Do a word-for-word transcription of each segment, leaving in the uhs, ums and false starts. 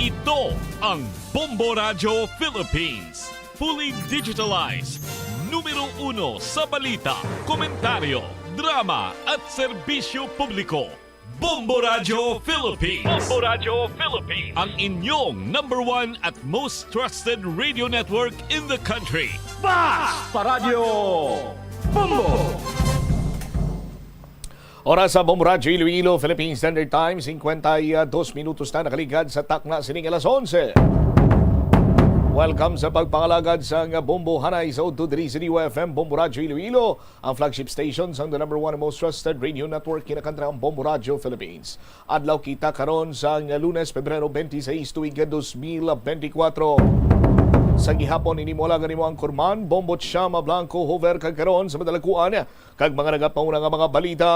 Ito ang Bombo Radyo Philippines. Fully digitalized. Numero uno sa balita, komentaryo, drama at serbisyo publiko. Bombo Radyo Philippines. Bombo Radyo Philippines. Ang inyong number one at most trusted radio network in the country. Basta Radyo Bombo! Oras sa Bombo Radyo Iloilo, Philippine Standard Time, singkwenta y dos minutos na nakaligad sa takna sining alas onse. Welcome sa pagpangalagad sang Bombo Hanay sa udto diri sa D Y F M, Bombo Radyo Iloilo, ang flagship station sang the number one and most trusted radio network, kinakantrang Bombo Radyo Philippines. Adlaw kita karon sang Lunes, Pebrero twenty-six, tuig dos mil benti kwatro. Sa gihapon, ini mo alaga nimo ang Kurman, Bombo Chama Blanco Hover, kag karon sa madalakuan kag mga nagapauna nga mga balita.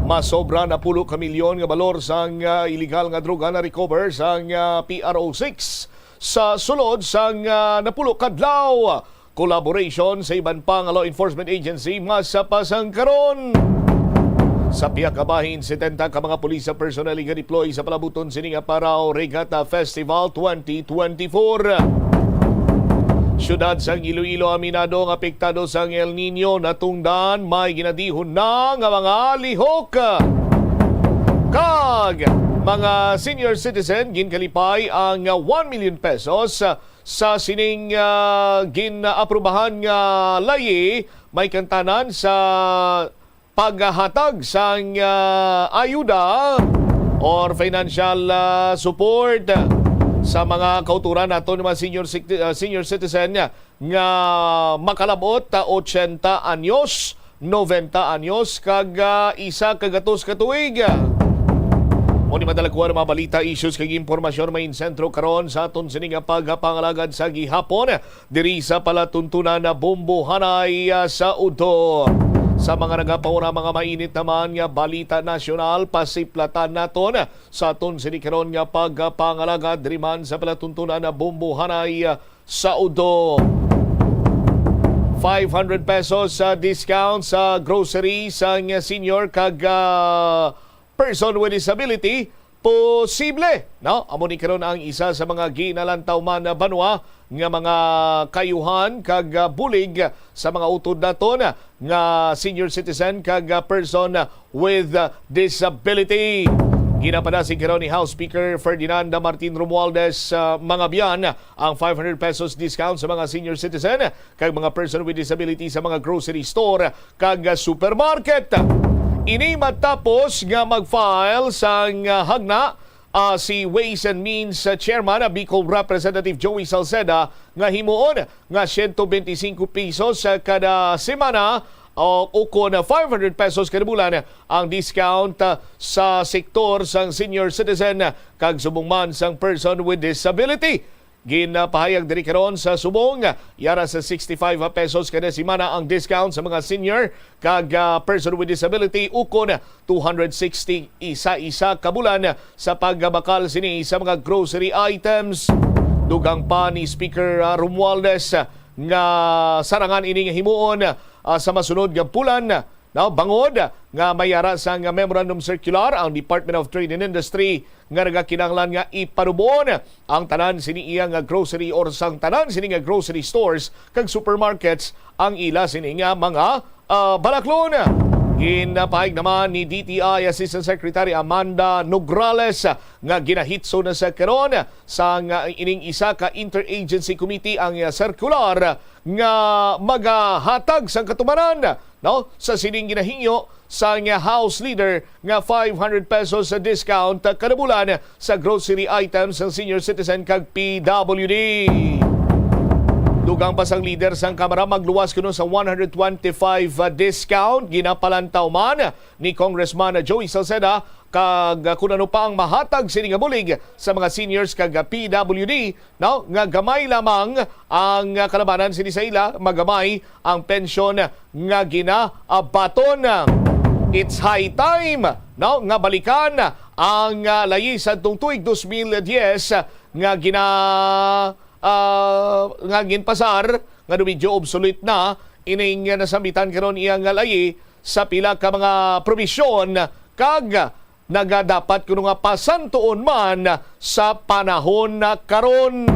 Masobra napulo ka milyon nga balor sang, ah, iligal nga droga na recover sang, ah, P R O six sa sulod sang, ah, napulo ka adlaw. Collaboration sa iban pa nga law enforcement agency mas sa pasang karon. Sa pihak ka bahin, setenta ka mga pulis sa personnel iga-deploy sa palabuton sini nga Parao Regatta Festival twenty twenty-four. Siyudad sang Iloilo, aminado nga apektado sang El Nino, natungdan may ginadihon na nga mga lihok. Kag mga senior citizen ginkalipay ang one million pesos sa sining, ah, gin-aprubahan nga layi, may kantanan sa paghatag sang, ah, ayuda or financial, ah, support sa mga kauturan naton, mga senior citi-, ah, senior citizen nga makalabot ta ochenta anyos, noventa anyos, kag, ah, isa ka gatos ka tuig. Mo ni madalakuan ang mga balita, issues, kag impormasyon may insentro karon sa aton sini nga pagpangalagad sa gihapon diri sa palatuntunan na Bombo Hanay, ah, sa udto. Sa mga nagapauna, mga mainit naman nga balita nasyonal, pasiplatan naton sa aton sini karon nga pagpangalagad diri man sa palatuntunan na Bombo Hanay, ah, sa udto. Five hundred pesos sa discount sa grocery sang senior kag, ah, person with disability, posible, no? Amo ni karon ang isa sa mga ginalantaw man na banwa nga mga kayuhan kag, ah, bulig sa mga utod naton nga senior citizen kag, ah, person with, ah, disability. Ginapadasig karon ni House Speaker Ferdinand Martin Romualdez, ah, Mangabian ang five hundred pesos discount sa mga senior citizen kag mga person with disability sa mga grocery store kag supermarket. Ini matapos nga mag-file sang, ah, hagna, ah, si Ways and Means, ah, Chairman, ah, Bicol Representative Joey Salceda, nga himuon nga siyento benti singko pesos, ah, kada semana, o ukon five hundred pesos kada bulan ang discount, ah, sa sektor sang senior citizen, ah, kag subong man sang person with disability. Ginapahayag diri karon sa subong, yara sa sixty-five pesos kada semana ang discount sa mga senior kag, ah, person with disability, ukon two hundred sixty isa-isa ka bulan sa pagbakal sini sa mga grocery items. Dugang pa ni Speaker, ah, Romualdez, ah, nga sarangan ini nga himuon, ah, sa masunod nga bulan, no, bangod nga may yara sang memorandum circular ang Department of Trade and Industry nga nagakinahanglan nga ipanuboon ang tanan sini iya nga grocery or sang tanan sini nga grocery stores kag supermarkets ang ila sini nga mga, ah, balaklon. Ginapahayag naman ni D T I Assistant Secretary Amanda Nograles nga ginahitso na sa karon sang, ah, ining isa ka interagency committee ang, ah, circular nga magahatag sang katumanan, no, sa sining ginahingyo sang House Leader nga five hundred pesos sa discount kada bulan sa grocery items sang senior citizen kag P W D. Dugang pa sang leader sang Kamara, magluwas kuno sa one hundred twenty-five discount. Ginapalantaw man ni Congressman Joey Salceda kag, ah, kun ano pa ang mahatag sini nga bulig sa mga seniors kag, ah, P W D, no, nga gamay lamang ang, ah, kalabanan sini sa ila, magamay ang pensyon nga ginaabaton. It's high time, no, nga balikan ang, ah, layi sa tuig dos mil diyes nga gina-, ah, nga ginpasar nga daw medyo obsolete na, ining nasambitan karon iya nga layi sa pila ka mga probisyon kag nagadapat kuno nga pasantuon man sa panahon na karon.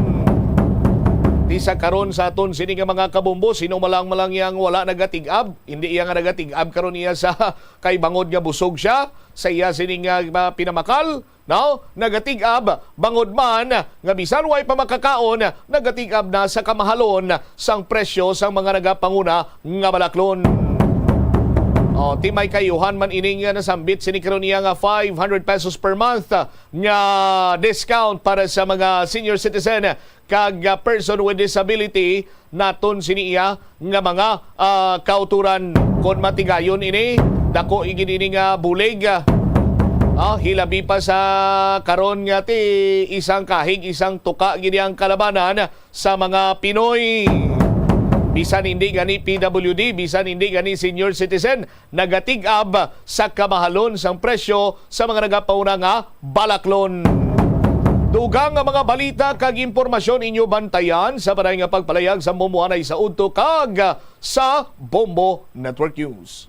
Ti sa karon sa aton sini nga mga kabombo, sino malang malang yang wala nagatig-ab? Hindi iya nga nagatig-ab karon iya sa kay bangod nga busog siya sa iya sini nga, ah, pinamakal, no? Nagatig-ab bangod man nga bisan way pa makakaon, nagatig-ab na sa kamahalon sang presyo sang mga nagapanguna nga balaklon. O, ti may kayuhan man ini nga nasambit sini karon iya nga five hundred pesos per month, ah, nga discount para sa mga senior citizen kag, ah, person with disability naton sini iya nga mga, ah, kauturan. Kon matigayon ini, dako gid ini nga bulig, ah, ah, hilabi pa sa karon nga ti isang kahig, isang tuka gid ang kalabanan sa mga Pinoy. Bisan hindi gani P W D, bisan hindi gani senior citizen, nagatig-ab sa kamahalon sang presyo sa mga nagapauna nga balaklon. Dugang nga mga balita kag impormasyon inyo bantayan sa panay nga pagpalayag sa Bombo anay sa udto kag sa Bombo Network News.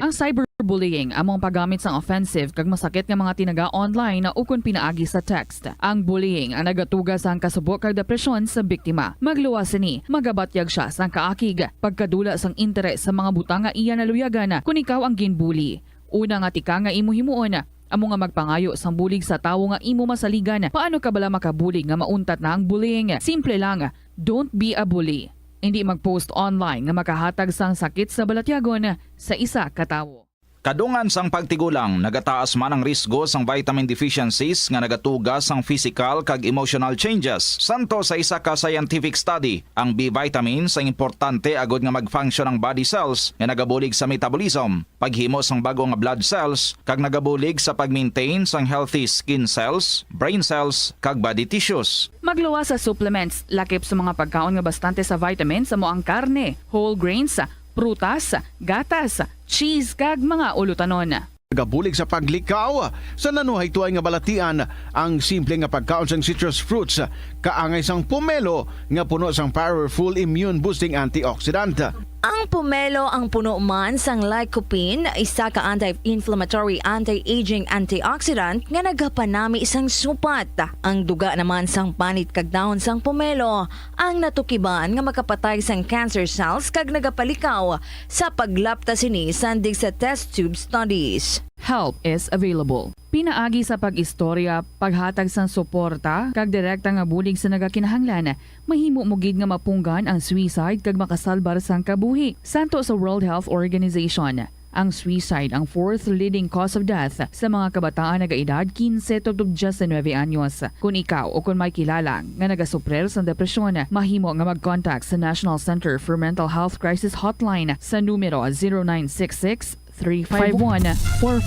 Ang cyberbullying amo ang paggamit sang offensive kag masakit nga mga tinaga online ukon pinaagi sa text. Ang bullying ang nagatuga sang kasubo kag depresyon sa biktima. Magluwas sini, magabatyag sia sang kaakig, pagkadula sang interes sa mga butang nga iya naluyagan kon ikaw ang ginbully. Una nga tika nga imo himuon, amo nga magpangayo sang bulig sa tawo nga imo masaligan. Paano ka bala makabulig nga mauntat na ang bullying? Simple lang, don't be a bully. Indi mag-post online nga makahatag sang sakit sa balatyagon sa isa ka tawo. Kadungan sang pagtigulang, nagataas man ang risgo sang vitamin deficiencies nga nagatuga sang physical kag emotional changes. Santo sa isa ka scientific study, ang B vitamins ang importante agod nga mag-function ang body cells nga nagabulig sa metabolism, paghimo sang bag-o nga blood cells, kag nagabulig sa pag-maintain sang healthy skin cells, brain cells, kag body tissues. Magluwas sa supplements, lakip sa mga pagkaon nga bastante sa vitamins, amo ang karne, whole grains, prutas, gatas, cheese, kag mga ulutanon. Nagabulig sa paglikaw sa nanuhay tuay nga balatian ang simple nga pagkaon sang citrus fruits, kaangay sang pomelo nga puno sang powerful immune boosting antioxidant. Ang pomelo ang puno man sang lycopene, isa ka anti-inflammatory, anti-aging antioxidant nga nagapanami sang supat. Ang duga naman sang panit kag dahon sang pomelo ang natukiban nga makapatay sang cancer cells kag nagapalikaw sa paglapta sini sandig sa test tube studies. Help is available. Pinaagi sa pag-istorya, paghatag sang suporta, kag direkta nga bulig sa nagakinahanglan, mahimo mo gid nga mapunggan ang suicide kag makasalbar sang kabuhi. Santo sa World Health Organization, ang suicide ang fourth leading cause of death sa mga kabataan nagaedad quince to diecinuebe anyos. Kon ikaw o kon may kilala nga nagasuprir sang depresyon, mahimo nga mag-contact sa National Center for Mental Health Crisis Hotline sa numero zero nine six six, three five one, four.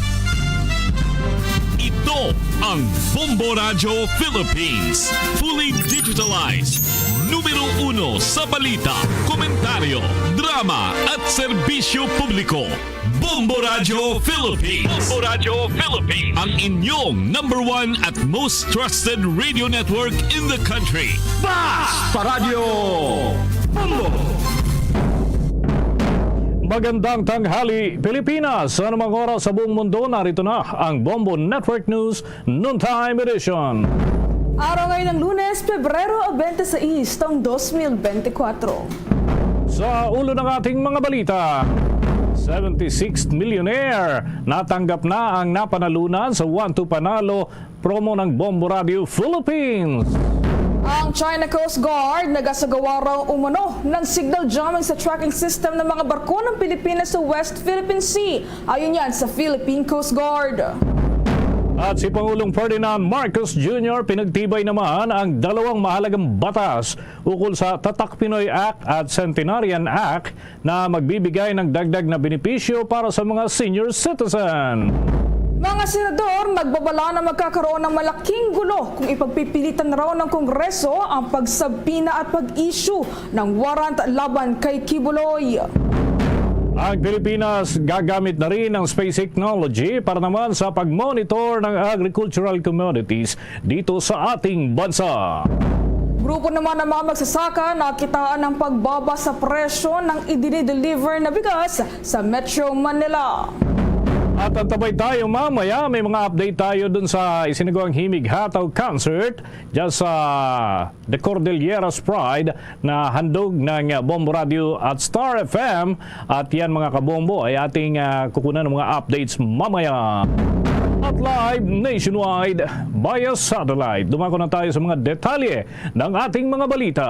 Ito ang Bombo Radyo Philippines. Fully digitalized. Numero uno sa balita, komentaryo, drama, at serbisyo publiko. Bombo Radyo Philippines. Bombo Radyo Philippines. Ang inyong number one at most trusted radio network in the country. Basta Radyo Bombo! Magandang tanghali, Pilipinas! Sa anumang oras sa buong mundo, narito na ang Bombo Network News Noontime Edition. Araw ngayon ng Lunes, Pebrero twenty-six, taong dos mil bente kwatro. Sa ulo ng ating mga balita, seventy-sixth millionaire natanggap na ang napanalunan sa One Two Panalo promo ng Bombo Radio Philippines. Ang China Coast Guard nagasagawa raw umano ng signal jamming sa tracking system ng mga barko ng Pilipinas sa West Philippine Sea. Ayon yan sa Philippine Coast Guard. At si Pangulong Ferdinand Marcos Junior pinagtibay naman ang dalawang mahalagang batas ukol sa Tatak Pinoy Act at Centenarian Act na magbibigay ng dagdag na benepisyo para sa mga senior citizen. Mga senador nagbabala na magkakaroon ng malaking gulo kung ipagpipilitan raw ng Kongreso ang pagsubpoena at pag-issue ng warrant laban kay Quiboloy. Ang Pilipinas gagamit na rin ng space technology para naman sa pag-monitor ng agricultural commodities dito sa ating bansa. Grupo naman ng mga magsasaka nakitaan ng pagbaba sa presyo ng idinideliver na bigas sa Metro Manila. At antabay tayo mamaya, may mga update tayo dun sa isinagawang Himig Hataw Concert dyan sa The Cordilleras Pride na handog ng Bombo Radio at Star F M. At yan, mga kabombo, ay ating, ah, kukunan ng mga updates mamaya. At live nationwide via satellite. Dumako na tayo sa mga detalye ng ating mga balita.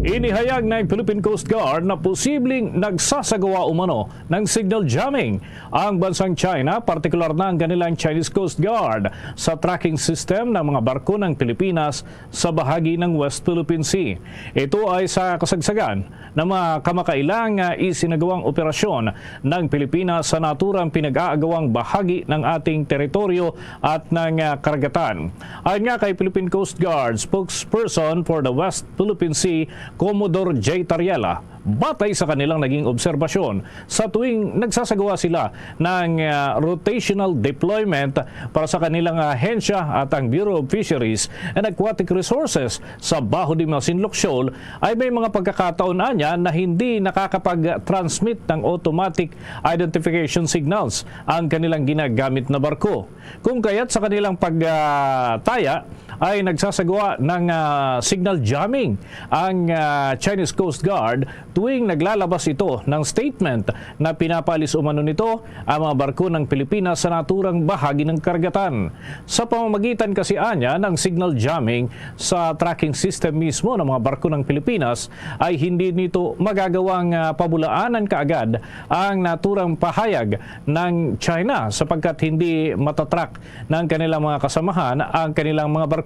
Inihayag ng Philippine Coast Guard na posibleng nagsasagawa umano ng signal jamming ang bansang China, partikular na ang kanilang Chinese Coast Guard, sa tracking system ng mga barko ng Pilipinas sa bahagi ng West Philippine Sea. Ito ay sa kasagsagan ng mga kamakailang, ah, isinagawang operasyon ng Pilipinas sa naturang pinag-aagawang bahagi ng ating teritoryo at ng, ah, karagatan. Ayon nga kay Philippine Coast Guard spokesperson for the West Philippine Sea, Commodore J Tariela, batay sa kanilang naging obserbasyon sa tuwing nagsasagawa sila ng, ah, rotational deployment para sa kanilang ahensya at ang Bureau of Fisheries and Aquatic Resources sa Baho de Masinloc Shoal, ay may mga pagkakataon anya na hindi nakakapag-transmit ng automatic identification signals ang kanilang ginagamit na barko. Kung kaya't sa kanilang pagtaya ay nagsasagawa ng, ah, signal jamming ang, ah, Chinese Coast Guard tuwing naglalabas ito ng statement na pinapaalis umano nito ang mga barko ng Pilipinas sa naturang bahagi ng karagatan. Sa pamamagitan kasi anya ng signal jamming sa tracking system mismo ng mga barko ng Pilipinas, ay hindi nito magagawang, ah, pabulaanan kaagad ang naturang pahayag ng China, sapagkat hindi matatrack ng kanilang mga kasamahan ang kanilang mga barko.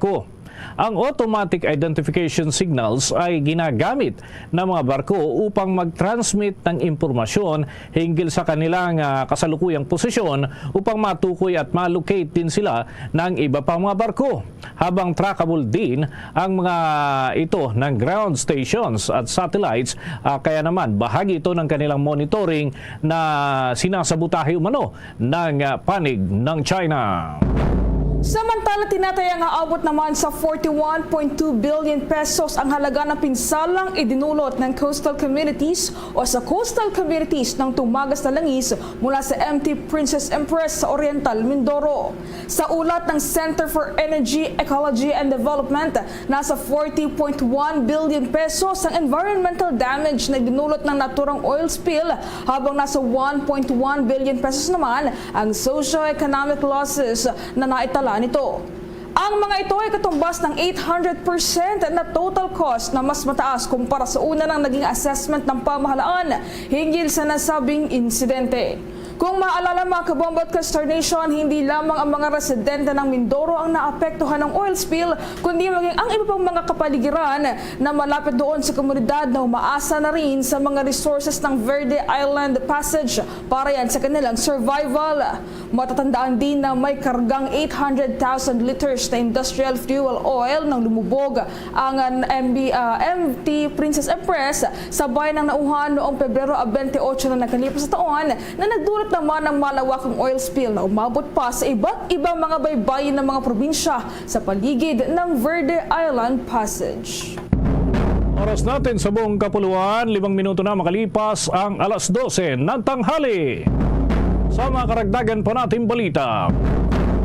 Ang automatic identification signals ay ginagamit ng mga barko upang mag-transmit ng impormasyon hinggil sa kanilang, ah, kasalukuyang posisyon upang matukoy at ma-locate din sila ng iba pang mga barko, habang trackable din ang mga ito ng ground stations at satellites, ah, kaya naman bahagi ito ng kanilang monitoring na sinasabotahe umano ng, ah, panig ng China. Samantala, tinataya nga abot naman sa forty-one point two billion pesos ang halaga ng pinsalang idinulot ng coastal communities o sa coastal communities ng Tumagas na Langis mula sa M T Princess Empress sa Oriental Mindoro. Sa ulat ng Center for Energy, Ecology and Development, nasa forty point one billion pesos ang environmental damage na idinulot ng naturang oil spill, habang nasa one point one billion pesos naman ang socio-economic losses na naitala nito. Ang mga ito ay katumbas ng eight hundred percent na total cost, na mas mataas kumpara sa una nang naging assessment ng pamahalaan hinggil sa nasabing insidente. Kung maalala, mga kabombo at ka-Star Nation, hindi lamang ang mga residente ng Mindoro ang naapektuhan ng oil spill, kundi maging ang iba pang mga kapaligiran na malapit doon sa komunidad na umaasa na rin sa mga resources ng Verde Island Passage para yan sa kanilang survival. Matatandaan din na may kargang eight hundred thousand liters na industrial fuel oil nang lumubog ang, ah, M B, ah, M T Princess Empress sa Bayan ng Nauhan noong Pebrero, ah, twenty-eight na nakalipas na taon, na nagdulot naman ng malawakang oil spill na umabot pa sa iba't ibang mga baybayin ng mga probinsya sa paligid ng Verde Island Passage. Oras natin sa buong kapuluan, limang minuto na makalipas ang alas dose ng tanghali. Sa mga karagdagan pa nating balita,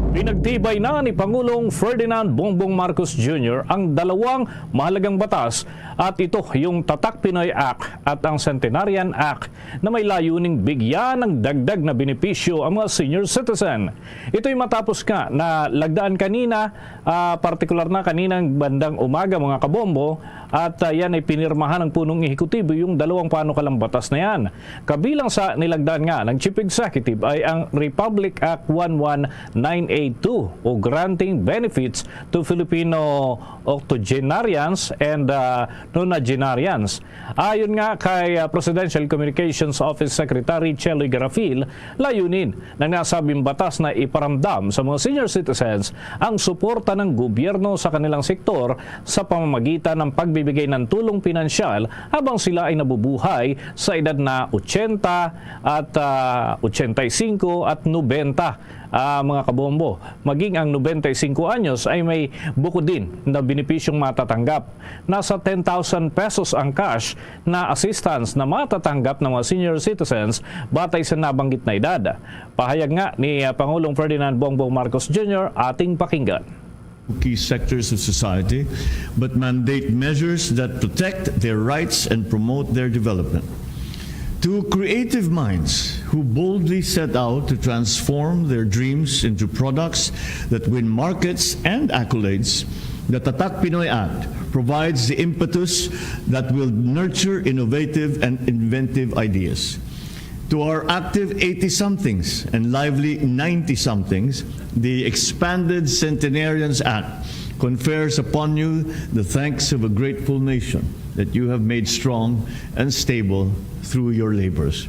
pinagtibay na ni Pangulong Ferdinand Bongbong Marcos Junior ang dalawang mahalagang batas, at ito yung Tatak Pinoy Act at ang Centenarian Act, na may layuning bigyan ng dagdag na benepisyo ang mga senior citizen. Ito'y matapos nga na lagdaan kanina, ah, partikular na kaninang bandang umaga, mga kabombo, at, ah, yan ay pinirmahan ng punong ehekutibo yung dalawang panukalang batas na yan. Kabilang sa nilagdaan nga ng Chief Executive ay ang Republic Act one one nine eight two o Granting Benefits to Filipino Octogenarians and, ah, Nonagenarians. Ayon nga kay, ah, Presidential Communications Office Secretary Cheloy Garafil, layunin ng nasabing batas na iparamdam sa mga senior citizens ang suporta ng gobyerno sa kanilang sektor sa pamamagitan ng pagbibigay ng tulong pinansyal habang sila ay nabubuhay sa edad na ochenta at, ah, ochenta y cinco at nobenta. ah, mga kabombo, maging ang nobenta y singko anyos ay may bukod din na benepisyong matatanggap. Nasa ten thousand pesos ang cash na assistance na matatanggap ng mga senior citizens batay sa nabanggit na edad. Pahayag nga ni, ah, Pangulong Ferdinand Bongbong Marcos Junior, ating pakinggan. Key sectors of society, but mandate measures that protect their rights and promote their development. To creative minds who boldly set out to transform their dreams into products that win markets and accolades, the Tatak Pinoy Act provides the impetus that will nurture innovative and inventive ideas. To our active eighty-somethings and lively ninety-somethings, the expanded Centenarians Act confers upon you the thanks of a grateful nation that you have made strong and stable through your labors.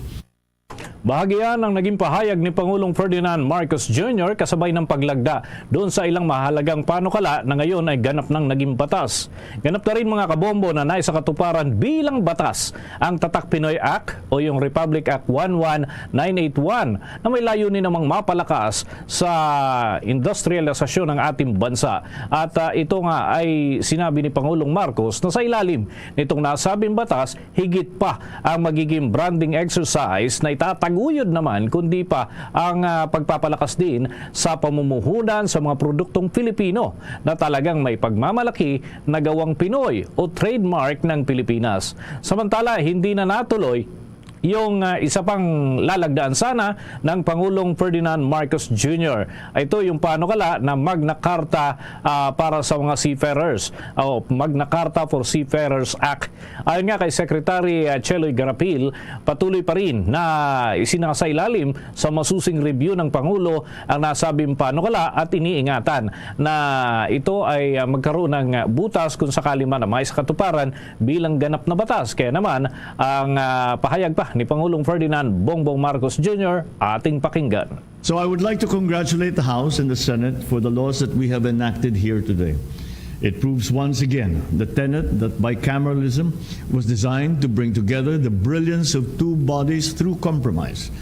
Bahagi yan ang naging pahayag ni Pangulong Ferdinand Marcos Junior kasabay ng paglagda doon sa ilang mahalagang panukala na ngayon ay ganap nang naging batas. Ganap na rin, mga kabombo, na naisakatuparan bilang batas ang Tatak Pinoy Act o yung Republic Act one one nine eight one na may layunin namang mapalakas sa industrialisasyon ng ating bansa. At, ah, ito nga ay sinabi ni Pangulong Marcos na sa ilalim nitong nasabing batas, higit pa ang magiging branding exercise na itataguyod naman, kundi pa ang, ah, pagpapalakas din sa pamumuhunan sa mga produktong Filipino na talagang may pagmamalaki na gawang Pinoy o trademark ng Pilipinas. Samantala, hindi na natuloy yung, ah, isa pang lalagdaan sana ng Pangulong Ferdinand Marcos Junior. Ito yung panukala na Magna Carta, ah, para sa mga seafarers, o Magna Carta for Seafarers Act. Ayon nga kay Secretary, ah, Cheloy Garapil, patuloy pa rin na isinasailalim sa masusing review ng Pangulo ang nasabing panukala at iniingatan na ito ay, ah, magkaroon ng, ah, butas kung sakali man na maisakatuparan bilang ganap na batas. Kaya naman, ang, ah, pahayag pa ni Pangulong Ferdinand Bongbong Marcos Junior, ating pakinggan. So I would like to congratulate the House and the Senate for the laws that we have enacted here today. It proves once again the tenet that bicameralism was designed to bring together the brilliance of two bodies through compromise.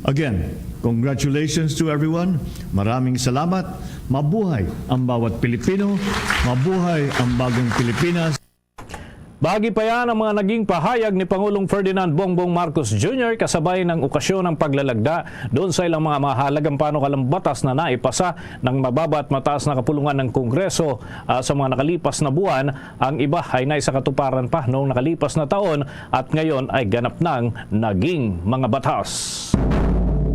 Again, congratulations to everyone. Maraming salamat. Mabuhay ang bawat Pilipino. Mabuhay ang bagong Pilipinas. Bahagi pa yan ang mga naging pahayag ni Pangulong Ferdinand Bongbong Marcos Junior kasabay ng okasyon ng paglalagda doon sa ilang mga mahalagang panukalang batas na naipasa ng mababa at mataas na kapulungan ng Kongreso, ah, sa mga nakalipas na buwan. Ang iba ay naisakatuparan pa noong nakalipas na taon at ngayon ay ganap nang naging mga batas.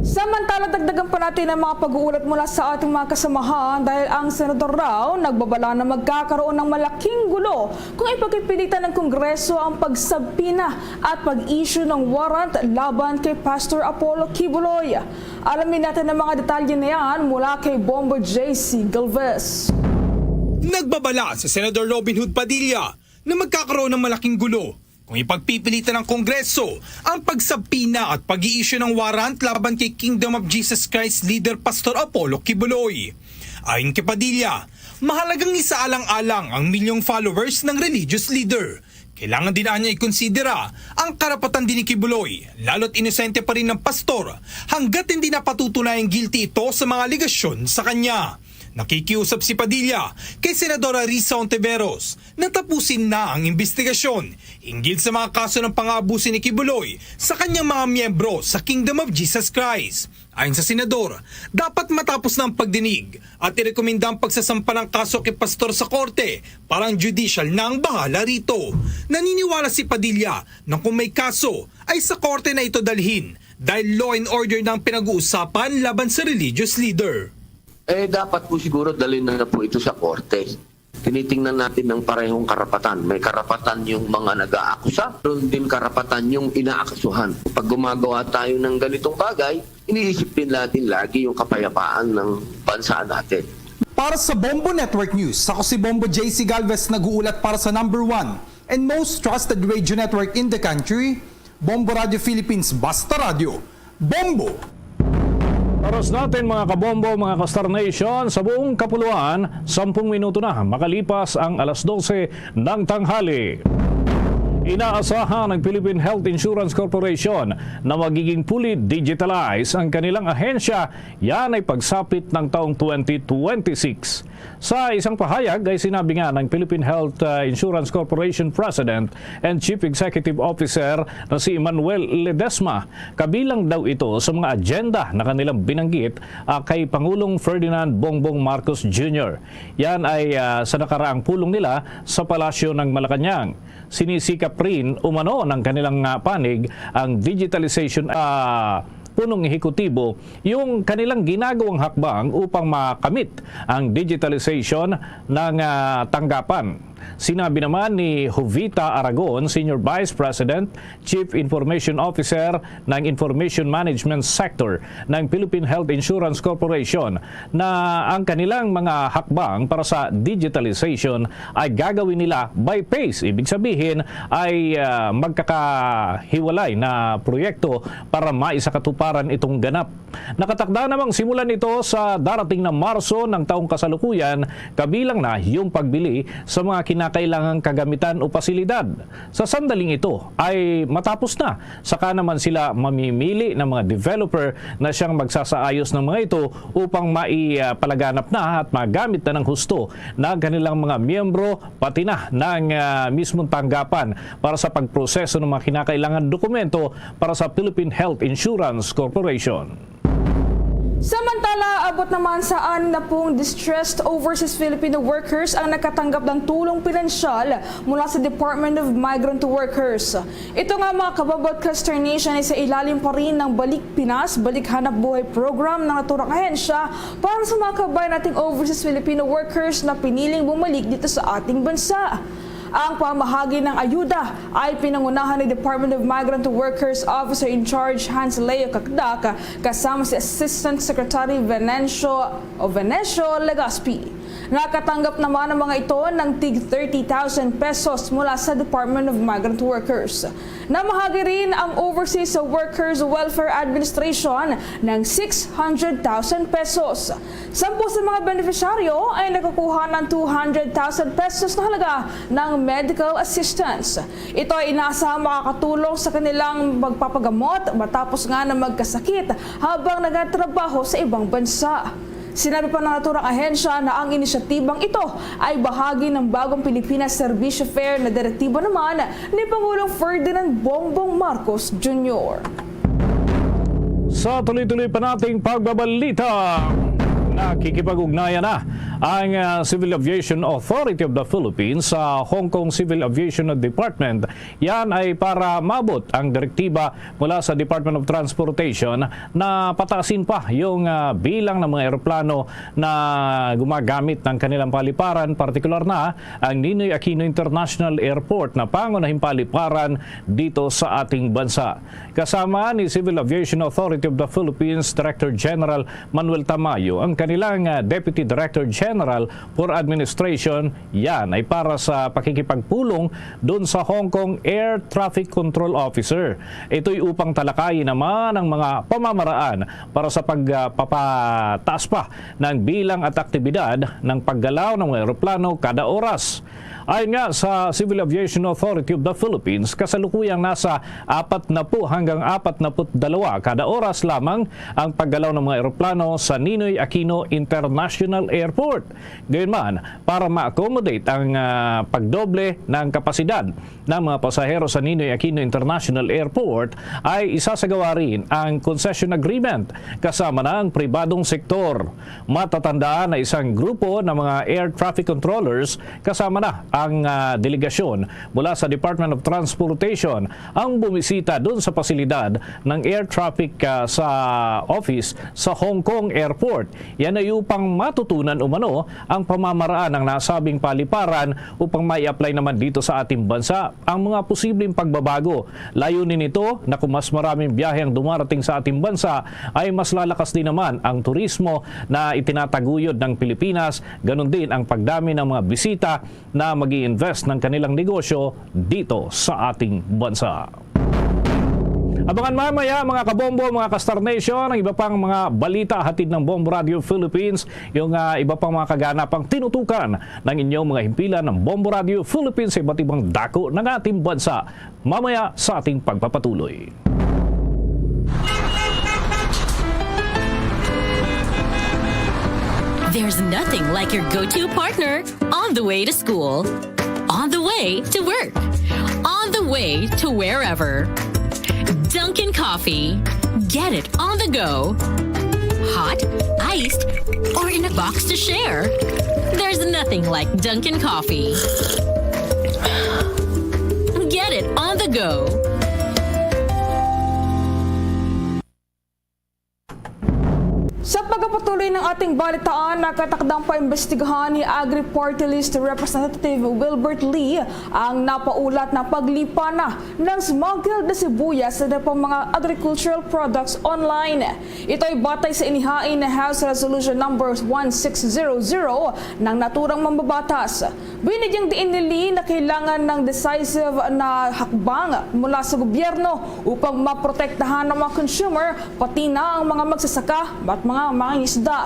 Samantala, dagdagan pa natin ang mga pag-uulat mula sa ating mga kasamahan dahil ang senador raw nagbabala na magkakaroon ng malaking gulo kung ipagpipilitan ng Kongreso ang pagsabpina at pag-issue ng warrant laban kay Pastor Apollo Quiboloy. Alamin natin ang mga detalye na yan mula kay Bombo J C Galvez. Nagbabala si Senador Robin Hood Padilla na magkakaroon ng malaking gulo kung ipagpipilitan ng Kongreso ang pagsabpina at pag-i-issue ng warrant laban kay Kingdom of Jesus Christ leader Pastor Apollo Quiboloy. Ayon kay Padilla, mahalagang isaalang-alang ang milyong followers ng religious leader. Kailangan din anya ikonsidera ang karapatan din ni Quiboloy, lalo't inosente pa rin ang pastor hanggat hindi napatutunayang guilty ito sa mga alegasyon sa kanya. Nakikiusap si Padilla kay Senadora Risa Ontiveros na tapusin na ang imbestigasyon hinggil sa mga kaso ng pang-aabuso ni Quiboloy sa kanyang mga miyembro sa Kingdom of Jesus Christ. Ayon sa senador, dapat matapos na ang pagdinig at irekomenda ang pagsasampa ng kaso kay pastor sa korte para ang judicial na ang bahala rito. Naniniwala si Padilla na kung may kaso ay sa korte na ito dalhin dahil law and order na ang pinag-uusapan laban sa religious leader. Eh, dapat po siguro dalhin na po ito sa korte. Tinitingnan natin ng parehong karapatan. May karapatan yung mga nag-aakusa, meron din karapatan yung inaakusahan. Pag gumagawa tayo ng ganitong bagay, iniisip din natin lagi yung kapayapaan ng bansa natin. Para sa Bombo Network News, ako si Bombo J C Galvez, nag-uulat para sa number one and most trusted radio network in the country, Bombo Radio Philippines, Basta Radyo. Bombo! Oras natin, mga kabombo, mga ka-Star Nation, sa buong kapuluan, sampung minuto na makalipas ang alas dose ng tanghali. Inaasahan ng Philippine Health Insurance Corporation na magiging fully digitalized ang kanilang ahensya, yan ay pagsapit ng taong twenty twenty-six. Sa isang pahayag ay sinabi nga ng Philippine Health, uh, Insurance Corporation President and Chief Executive Officer na si Emmanuel Ledesma, kabilang daw ito sa mga agenda na kanilang binanggit, uh, kay Pangulong Ferdinand Bongbong Marcos Junior. Yan ay, uh, sa nakaraang pulong nila sa Palasyo ng Malacañang. Sinisikap rin umano ng kanilang, ah, panig ang digitalization, ah, punong ehekutibo yung kanilang ginagawang hakbang upang makamit ang digitalization ng, ah, tanggapan. Sinabi naman ni Jovita Aragon, Senior Vice President, Chief Information Officer ng Information Management Sector ng Philippine Health Insurance Corporation, na ang kanilang mga hakbang para sa digitalization ay gagawin nila by phase. Ibig sabihin ay, ah, magkakahiwalay na proyekto para maisakatuparan itong ganap. Nakatakda namang simulan ito sa darating na Marso ng taong kasalukuyan, kabilang na yung pagbili sa mga kinakailangang kagamitan o pasilidad. Sa sandaling ito ay matapos na, saka naman sila mamimili ng mga developer na siyang magsasaayos ng mga ito upang maipalaganap na at magamit na ng husto ng kanilang mga miyembro, pati na ng, ah, mismong tanggapan para sa pagproseso ng mga kinakailangan dokumento para sa Philippine Health Insurance Corporation. Samantala, abot naman sa anim na pung distressed overseas Filipino workers ang nakatanggap ng tulong pinansyal mula sa Department of Migrant Workers. Ito nga, mga kababot, cluster nation ay sa ilalim pa rin ng Balik Pinas, Balik Hanap Buhay program ng naturang ahensya para sa mga kabayan nating overseas Filipino workers na piniling bumalik dito sa ating bansa. Ang pamahagi ng ayuda ay pinangunahan ni Department of Migrant Workers Officer in Charge Hans Leo Cacdac kasama si Assistant Secretary Venancio o Venecio Legaspi. Nakatanggap naman ang mga ito ng tig thirty thousand pesos mula sa Department of Migrant Workers. Namahagi rin ang Overseas Workers Welfare Administration ng six hundred thousand pesos. Sampu sa mga benepisyaryo ay nakakuha ng two hundred thousand pesos na halaga ng medical assistance. Ito ay inaasahang makakatulong sa kanilang magpapagamot matapos nga na magkasakit habang nagtatrabaho sa ibang bansa. Sinabi pa ng naturang ahensya na ang inisyatibang ito ay bahagi ng bagong Pilipinas Serbisyo Fair na direktiba naman ni Pangulong Ferdinand Bongbong Marcos Junior. Sa tuloy-tuloy pa nating pagbabalita, nakikipag-ugnayan na ang, ah, Civil Aviation Authority of the Philippines sa Hong Kong Civil Aviation Department. Yan ay para maabot ang direktiba mula sa Department of Transportation na pataasin pa yung, ah, bilang ng mga eroplano na gumagamit ng kanilang paliparan, partikular na ang Ninoy Aquino International Airport na pangunahing paliparan dito sa ating bansa. Kasama ni Civil Aviation Authority of the Philippines Director General Manuel Tamayo, ang kanilang, ah, Deputy Director General for Administration, yan ay para sa pakikipagpulong dun sa Hong Kong Air Traffic Control Officer. Ito'y upang talakayin naman ang mga pamamaraan para sa pagpapataas pa ng bilang at aktibidad ng paggalaw ng mga eroplano kada oras. Ayon nga sa Civil Aviation Authority of the Philippines, kasalukuyang nasa apat na po hanggang apat na put dalawa kada oras lamang ang paggalaw ng mga eroplano sa Ninoy Aquino International Airport. Gayunman, para ma-accommodate ang, ah, pagdoble ng kapasidad ng mga pasahero sa Ninoy Aquino International Airport, ay isasagawa rin ang concession agreement kasama na ang pribadong sektor. Matatandaan na isang grupo ng mga air traffic controllers kasama na ang, ah, delegasyon mula sa Department of Transportation ang bumisita dun sa pasilidad ng air traffic, ah, sa office sa Hong Kong Airport. Yan ay upang matutunan umano ang pamamaraan ng nasabing paliparan upang mai-apply naman dito sa ating bansa ang mga posibleng pagbabago. Layunin nito na kung mas maraming biyahe ang dumarating sa ating bansa, ay mas lalakas din naman ang turismo na itinataguyod ng Pilipinas, ganun din ang pagdami ng mga bisita na mag-i-invest ng kanilang negosyo dito sa ating bansa. Abangan mamaya, mga kabombo, mga ka-Star Nation, ang iba pang mga balita hatid ng Bombo Radio Philippines, yung, ah, iba pang mga kaganapang tinutukan ng inyong mga himpilan ng Bombo Radio Philippines sa iba't ibang dako ng ating bansa. Mamaya sa ating pagpapatuloy. There's nothing like your go-to partner on the way to school, on the way to work, on the way to wherever. Dunkin' Coffee. Get it on the go. Hot, iced, or in a box to share. There's nothing like Dunkin' Coffee. Get it on the go. Sa pagpapatuloy ng ating balitaan, nakatakdang paimbestigahan ni Agri Party List Representative Wilbert Lee ang napaulat na paglipa na ng smuggled na sibuyas sa iba pang mga agricultural products online. Ito ay batay sa inihain na House Resolution Number one six zero zero ng naturang mambabatas. Binigyang diin ni Lee na kailangan ng decisive na hakbang mula sa gobyerno upang maprotektahan ang mga consumer, pati na ang mga magsasaka at mga mangingisda.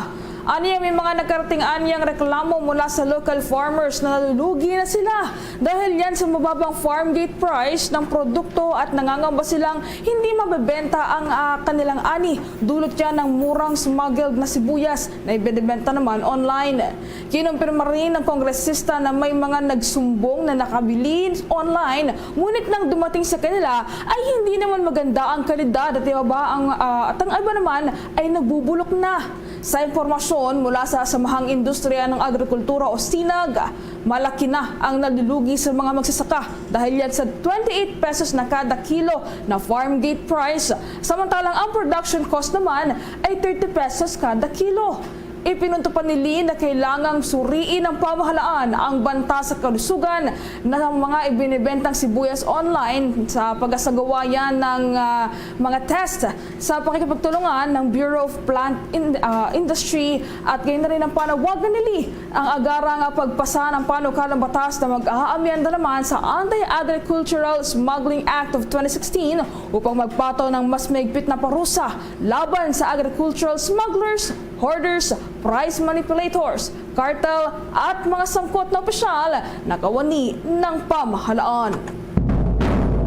Aniya, may mga nagkarating anyang reklamo mula sa local farmers na nalulugi na sila dahil yan sa mababang farm gate price ng produkto at nangangamba silang hindi mabebenta ang ah, kanilang ani dulot yan ng murang smuggled na sibuyas na ibinibenta naman online. Kinumpirma rin ng kongresista na may mga nagsumbong na nakabili online, ngunit nang dumating sa kanila ay hindi naman maganda ang kalidad at iba ang ah, at ang iba naman ay nagbubulok na. Sa impormasyon mula sa Samahang Industriya ng Agrikultura o sinag, malaki na ang nalulugi sa mga magsasaka dahil yan sa twenty-eight pesos na kada kilo na farm gate price, samantalang ang production cost naman ay thirty pesos kada kilo. Ipinunto pa ni Lee na kailangang suriin ng pamahalaan ang banta sa kalusugan ng mga ibinibentang sibuyas online sa pag-asagawa yan ng ah, mga test sa pakikipagtulungan ng Bureau of Plant In- ah, Industry at gayon na rin ang panawagan ni Lee ang agarang pagpasa ng panukalang batas na mag-aamyenda naman sa Anti-Agricultural Smuggling Act of twenty sixteen upang magpataw ng mas mahigpit na parusa laban sa agricultural smugglers, hoarders, price manipulators, cartel at mga sangkot na opisyal na kawani ng pamahalaan.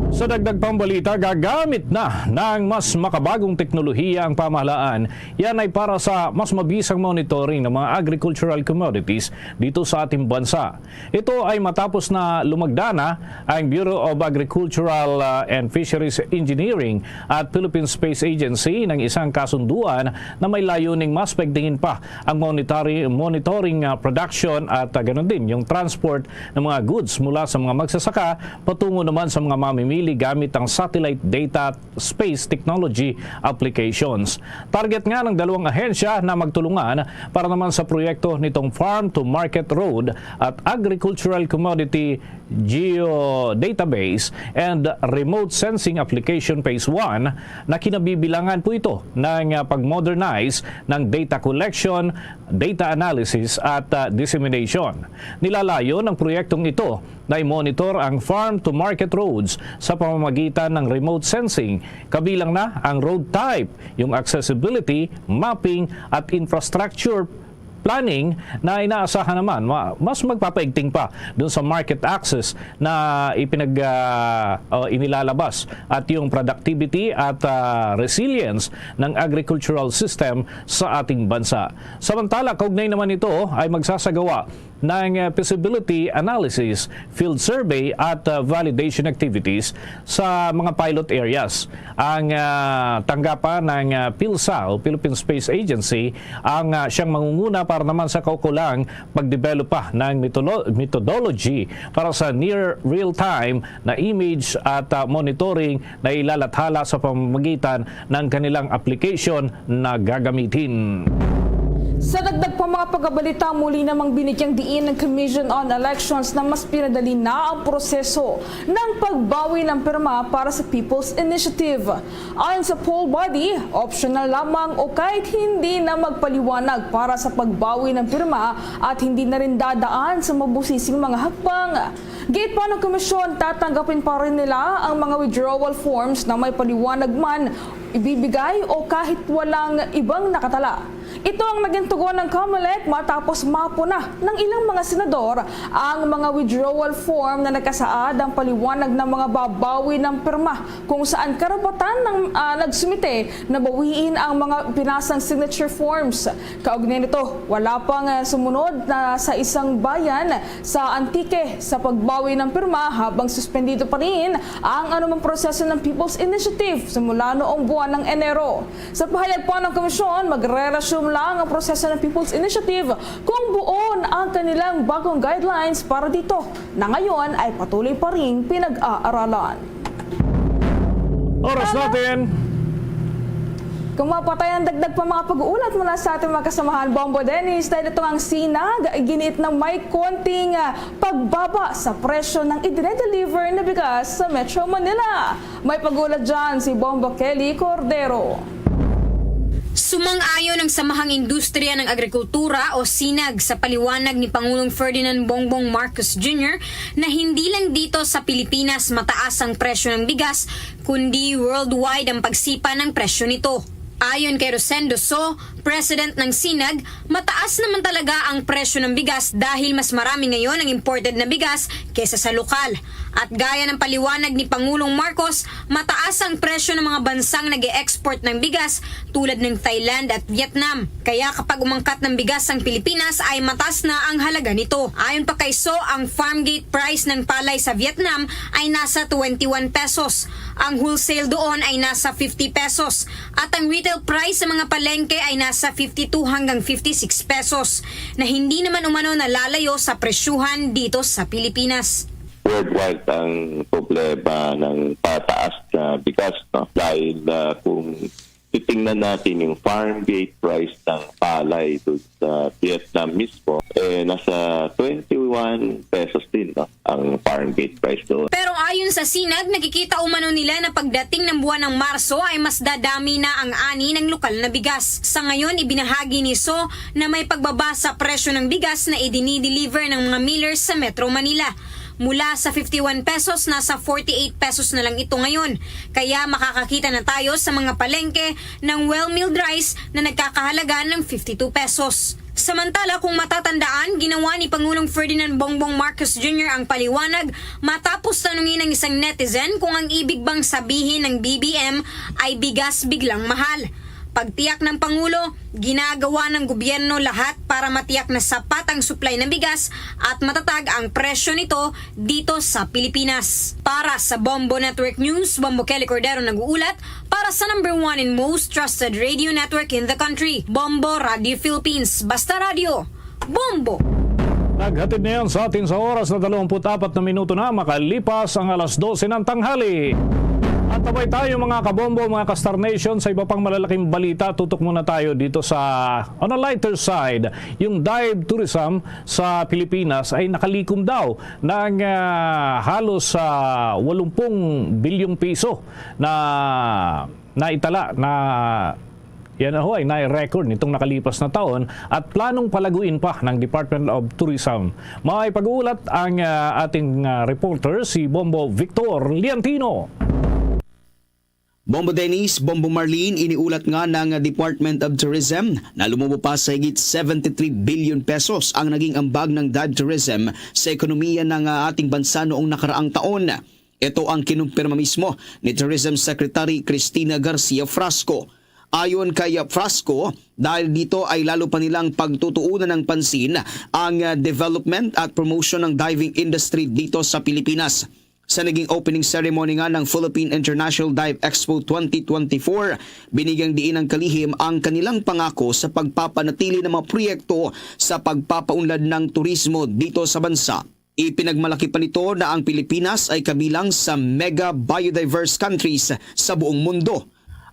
Sa dagdag pang balita, gagamit na ng mas makabagong teknolohiya ang pamahalaan. Yan ay para sa mas mabisang monitoring ng mga agricultural commodities dito sa ating bansa. Ito ay matapos na lumagda na ang Bureau of Agricultural uh, and Fisheries Engineering at Philippine Space Agency ng isang kasunduan na may layuning mas paigtingin pa ang monitoring, monitoring uh, production at uh, ganun din yung transport ng mga goods mula sa mga magsasaka patungo naman sa mga mamimili gamit ang satellite data space technology applications. Target nga ng dalawang ahensya na magtulungan para naman sa proyekto nitong Farm to Market Road at Agricultural Commodity Geodatabase and Remote Sensing Application Phase one na kinabibilangan po ito ng ah, pag-modernize ng data collection, data analysis at ah, dissemination. Nilalayon ng proyektong ito na i-monitor ang farm-to-market roads sa pamamagitan ng remote sensing, kabilang na ang road type, yung accessibility, mapping, at infrastructure planning na inaasahan naman ma- mas magpapaigting pa dun sa market access na ipinag ah, o inilalabas at yung productivity at ah, resilience ng agricultural system sa ating bansa. Samantala, kaugnay naman ito ay magsasagawa ng ah, feasibility analysis, field survey at ah, validation activities sa mga pilot areas. Ang ah, tanggapan ng ah, PhilSA o Philippine Space Agency ang ah, siyang mangunguna para naman sa kaukulang pagdevelop pa ng metolo- methodology para sa near real-time na image at ah, monitoring na ilalathala sa pamamagitan ng kanilang application na gagamitin. Sa dagdag pa mga pagkabalita, muli namang binigyang diin ng Commission on Elections na mas pinadali na ang proseso ng pagbawi ng pirma para sa People's Initiative. Ayon sa poll body, optional lamang o kahit hindi na magpaliwanag para sa pagbawi ng pirma at hindi na rin dadaan sa mabusising mga hakbang. Giit pa ng komisyon, tatanggapin pa rin nila ang mga withdrawal forms na may paliwanag man ibibigay o kahit walang ibang nakatala. Ito ang naging tugon ng Comelec matapos mapuna ng ilang mga senador ang mga withdrawal form na nagkasaad ang paliwanag ng mga babawi ng pirma kung saan karapatan ng, ah, nagsumite na bawiin ang mga pinasang signature forms. Kaugnay nito, wala pang, ah, sumunod na sa isang bayan sa Antique sa pagbawi ng pirma habang suspendido pa rin ang anumang proseso ng People's Initiative simula noong buwan ng Enero. Sa pahayag pa ng komisyon, magre-resume lang ang proseso ng People's Initiative kung buo na ang kanilang bagong guidelines para dito na ngayon ay patuloy pa ring pinag-aaralan. Oras Tama. natin. Kung mapatay ang dagdag pa mga pag-uulat mula sa ating mga kasamahan, Bombo Dennis, dahil ito ang sinag, giniit na may konting, ah, pagbaba sa presyo ng idinedeliver na bigas sa Metro Manila. May pag-uulat dyan si Bombo Kelly Cordero. Sumang-ayon ang Samahang Industriya ng Agrikultura o sinag sa paliwanag ni Pangulong Ferdinand Bongbong Marcos Junior na hindi lang dito sa Pilipinas mataas ang presyo ng bigas, kundi worldwide ang pagsipa ng presyo nito. Ayon kay Rosendo So, president ng sinag, mataas naman talaga ang presyo ng bigas dahil mas marami ngayon ang imported na bigas kaysa sa lokal. At gaya ng paliwanag ni Pangulong Marcos, mataas ang presyo ng mga bansang nag-e-export ng bigas tulad ng Thailand at Vietnam. Kaya kapag umangkat ng bigas ang Pilipinas ay mataas na ang halaga nito. Ayon pa kay So, ang farm gate price ng palay sa Vietnam ay nasa twenty-one pesos. Ang wholesale doon ay nasa fifty pesos. At ang retail price sa mga palengke ay nasa fifty-two hanggang fifty-six pesos, na hindi naman umano nalalayo sa presyuhan dito sa Pilipinas. Worldwide ang problema ng pataas na bigas, no? Dahil, ah, kung titingnan natin yung farm gate price ng palay doon sa Vietnam mismo, eh, nasa twenty-one pesos din, no, ang farm gate price doon. Pero ayon sa sinag, nakikita umano nila na pagdating ng buwan ng Marso ay mas dadami na ang ani ng lokal na bigas. Sa ngayon, ibinahagi ni So na may pagbaba sa presyo ng bigas na idinideliver ng mga millers sa Metro Manila. Mula sa fifty-one pesos, nasa forty-eight pesos na lang ito ngayon. Kaya makakakita na tayo sa mga palengke ng well milled rice na nagkakahalaga ng fifty-two pesos. Samantala, kung matatandaan, ginawa ni Pangulong Ferdinand Bongbong Marcos Junior ang paliwanag matapos tanungin ng isang netizen kung ang ibig bang sabihin ng B B M ay bigas biglang mahal. Pagtiyak ng Pangulo, ginagawa ng gobyerno lahat para matiyak na sapat ang supply ng bigas at matatag ang presyo nito dito sa Pilipinas. Para sa Bombo Network News, Bombo Kelly Cordero nag-uulat para sa number one and most trusted radio network in the country, Bombo Radio Philippines. Basta radyo, Bombo! Naghatid na yan sa atin sa oras na dalawampu't apat na minuto na makalipas ang alas dose ng tanghali. At tabay tayo, mga kabombo, mga ka-Star Nation, sa iba pang malalaking balita. Tutok muna tayo dito sa, on a lighter side, yung dive tourism sa Pilipinas ay nakalikom daw ng, ah, halos, ah, walumpung bilyong piso na naitala na yan ho ay nai-record nitong nakalipas na taon at planong palaguin pa ng Department of Tourism. May pag-uulat ang, ah, ating, ah, reporter, si Bombo Victor Liantino. Bombo Dennis, Bombo Marlene, iniulat nga ng Department of Tourism na lumubo pa sa higit seventy-three billion pesos ang naging ambag ng dive tourism sa ekonomiya ng, ah, ating bansa noong nakaraang taon. Ito ang kinumpirma mismo ni Tourism Secretary Cristina Garcia Frasco. Ayon kay Frasco, dahil dito ay lalo pa nilang pagtutuunan ng pansin ang, ah, development at promotion ng diving industry dito sa Pilipinas. Sa naging opening ceremony nga ng Philippine International Dive Expo twenty twenty-four, binigyang diin ng kalihim ang kanilang pangako sa pagpapanatili ng mga proyekto sa pagpapaunlad ng turismo dito sa bansa. Ipinagmalaki pa nito na ang Pilipinas ay kabilang sa mega biodiverse countries sa buong mundo.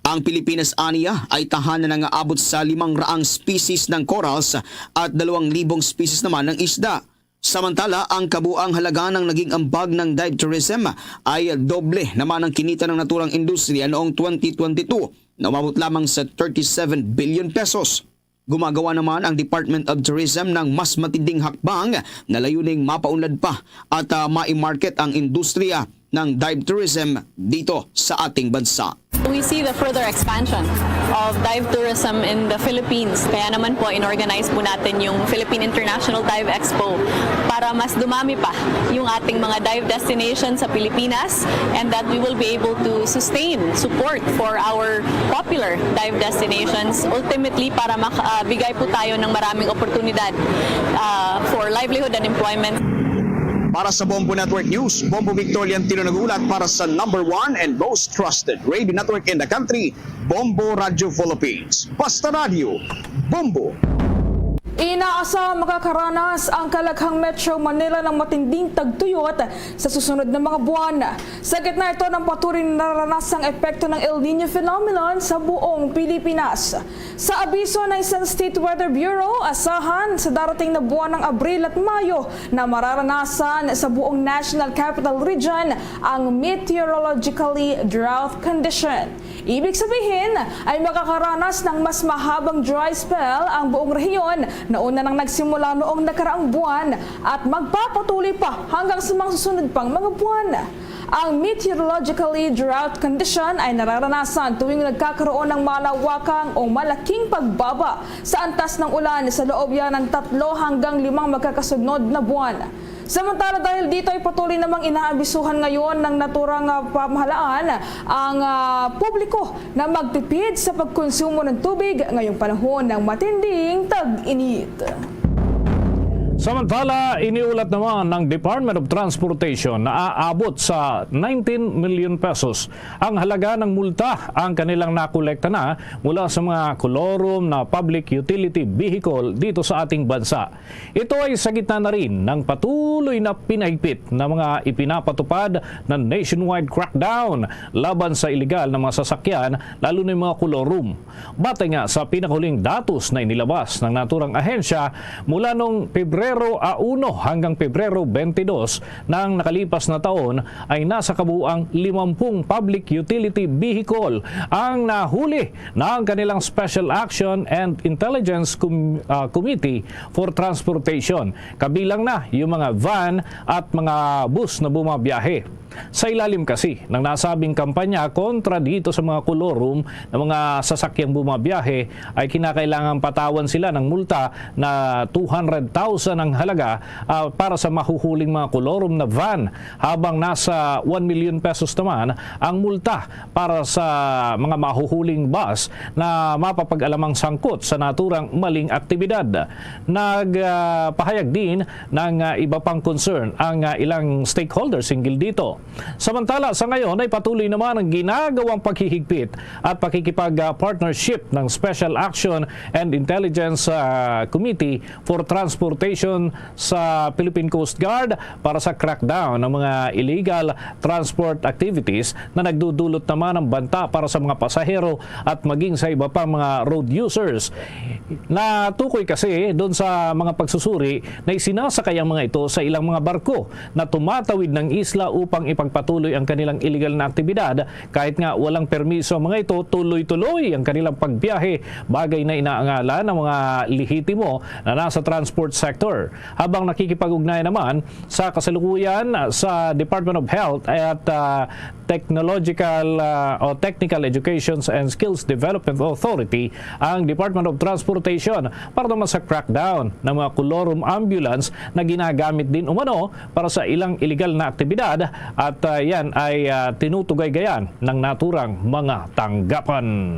Ang Pilipinas aniya ay tahanan na nga abot sa limang raang species ng corals at dalawang libong species naman ng isda. Samantala, ang kabuang halaga ng naging ambag ng dive tourism ay doble naman ang kinita ng naturang industriya noong twenty twenty-two, na umabot lamang sa thirty-seven billion pesos. Gumagawa naman ang Department of Tourism ng mas matinding hakbang na layuning mapaunlad pa at, ah, mai-market ang industriya ng dive tourism dito sa ating bansa. We see the further expansion of dive tourism in the Philippines. Kaya naman po, in-organize po natin yung Philippine International Dive Expo para mas dumami pa yung ating mga dive destinations sa Pilipinas, and that we will be able to sustain support for our popular dive destinations, ultimately para makabigay po tayo ng maraming oportunidad, ah, for livelihood and employment. Para sa Bombo Network News, Bombo Victorian Tino nag-uulat para sa number one and most trusted radio network in the country, Bombo Radio Philippines. Basta Radio, Bombo. Inaasahang makakaranas ang kalakhang Metro Manila ng matinding tagtuyot sa susunod na mga buwan. Sa gitna ito ng patuloy na nararanasang epekto ng El Niño phenomenon sa buong Pilipinas. Sa abiso ng Sun State Weather Bureau, asahan sa darating na buwan ng Abril at Mayo na mararanasan sa buong National Capital Region ang meteorologically drought condition. Ibig sabihin ay makakaranas ng mas mahabang dry spell ang buong rehiyon na una nang nagsimula noong nakaraang buwan at magpapatuloy pa hanggang sa mga susunod pang mga buwan. Ang meteorologically drought condition ay nararanasan tuwing nagkakaroon ng malawakang o malaking pagbaba sa antas ng ulan sa loob yan ng tatlo hanggang limang magkakasunod na buwan. Samantala, dahil dito ay patuloy namang inaabisuhan ngayon ng naturang, ah, pamahalaan ang, ah, publiko na magtipid sa pagkonsumo ng tubig ngayong panahon ng matinding tag-init. Samantala, iniulat naman ng Department of Transportation na aabot sa nineteen million pesos ang halaga ng multa ang kanilang nakolekta na mula sa mga kolorum na public utility vehicle dito sa ating bansa. Ito ay sa gitna na rin ng patuloy na pinahigpit na mga ipinapatupad na nationwide crackdown laban sa iligal na mga sasakyan, lalo na yung mga kolorum. Batay nga sa pinakahuling datos na inilabas ng naturang ahensya, mula nung Pebrero a uno hanggang Pebrero twenty-dos ng nakalipas na taon, ay nasa kabuuang limampung public utility vehicle ang nahuli ng kanilang Special Action and Intelligence Com-, ah, Committee for Transportation, kabilang na yung mga van at mga bus na bumabiyahe. Sa ilalim kasi ng nasabing kampanya kontra dito sa mga kolorum na mga sasakyang bumabiyahe, ay kinakailangan patawan sila ng multa na two hundred thousand ang halaga, ah, para sa mahuhuling mga kolorum na van, habang nasa one million pesos naman ang multa para sa mga mahuhuling bus na mapapag-alamang sangkot sa naturang maling aktibidad. Nagpahayag din ng, ah, iba pang concern ang, ah, ilang stakeholders hinggil dito. Samantala, sa ngayon ay patuloy naman ang ginagawang paghihigpit at pakikipag-, ah, partnership ng Special Action and Intelligence, ah, Committee for Transportation sa Philippine Coast Guard para sa crackdown ng mga illegal transport activities na nagdudulot naman ng banta para sa mga pasahero at maging sa iba pang mga road users. Natukoy kasi doon sa mga pagsusuri na isinasakay ang mga ito sa ilang mga barko na tumatawid ng isla upang ipagpatuloy ang kanilang iligal na aktibidad. Kahit nga walang permiso ang mga ito, tuloy-tuloy ang kanilang pagbiyahe, bagay na inaangalan ng mga lehitimo na nasa transport sector. Habang nakikipag-ugnayan naman sa kasalukuyan sa Department of Health at, ah, Technological, ah, o Technical Education and Skills Development Authority ang Department of Transportation para naman sa crackdown ng mga kolorum ambulance na ginagamit din umano para sa ilang iligal na aktibidad at, ah, yan ay, ah, tinutugaygayan ng naturang mga tanggapan.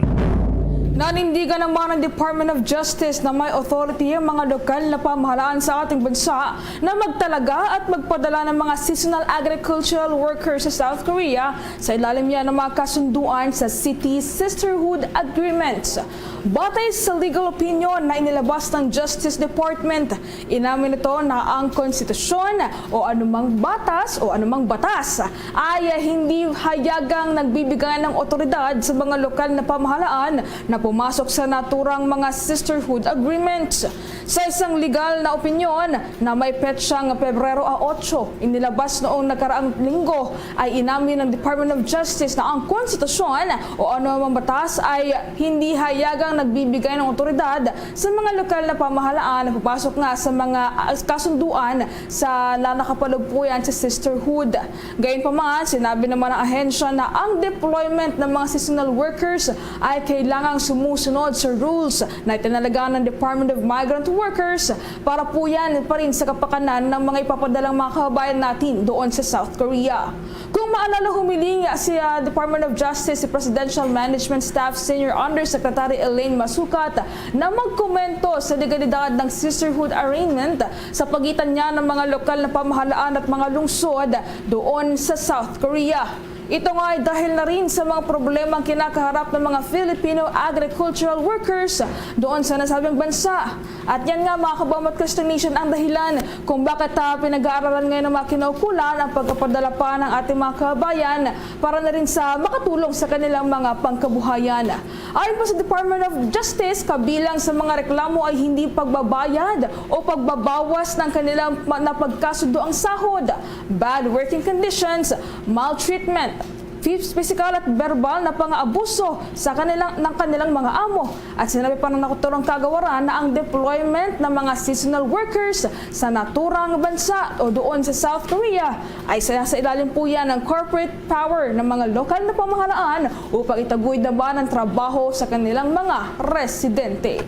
Nanindigan naman ang Department of Justice na may authority ang mga lokal na pamahalaan sa ating bansa na magtalaga at magpadala ng mga seasonal agricultural workers sa South Korea sa ilalim niya ng mga kasunduan sa City Sisterhood Agreements. Batay sa legal opinion na inilabas ng Justice Department, inamin nito na ang konstitusyon o anumang batas o anumang batas ay hindi hayagang nagbibigay ng otoridad sa mga lokal na pamahalaan na pumasok sa naturang mga sisterhood agreements. Sa isang legal na opinyon na may petsang Pebrero a otso, inilabas noong nakaraang linggo, ay inamin ng Department of Justice na ang konstitusyon o anumang batas ay hindi hayagang nagbibigay ng otoridad sa mga lokal na pamahalaan na pumapasok nga sa mga, ah, kasunduan sa na nakapaloob po yan sa sisterhood. Gayunpaman, sinabi naman ng ahensya na ang deployment ng mga seasonal workers ay kailangang sumusunod sa rules na itinalaga ng Department of Migrant Workers para po yan pa rin sa kapakanan ng mga ipapadalang mga kababayan natin doon sa South Korea. Kung maalala, humiling si, ah, Department of Justice, si Presidential Management Staff Senior Undersecretary Elaine Masukat na magkomento sa legalidad ng sisterhood arrangement sa pagitan niya ng mga lokal na pamahalaan at mga lungsod doon sa South Korea. Ito nga ay dahil na rin sa mga problemang kinakaharap ng mga Filipino agricultural workers doon sa nasabing bansa. At yan nga, mga kabombo at Kastar Nation, ang dahilan kung bakit, ah, pinag-aaralan ngayon ng mga kinaukulan ang pagpapadala pa ng ating mga kababayan para na rin sa makatulong sa kanilang mga pangkabuhayan. Ayon pa sa Department of Justice, kabilang sa mga reklamo ay hindi pagbabayad o pagbabawas ng kanilang ma-, napagkasundo ang sahod, bad working conditions, maltreatment, phys-, pisikal at verbal na pang-abuso sa kanilang, ng kanilang mga amo. At sinabi pa ng naturang kagawaran na ang deployment ng mga seasonal workers sa naturang bansa o doon sa South Korea ay sa, sa ilalim po yan ng corporate power ng mga lokal na pamahalaan upang itaguyod naman ang trabaho sa kanilang mga residente.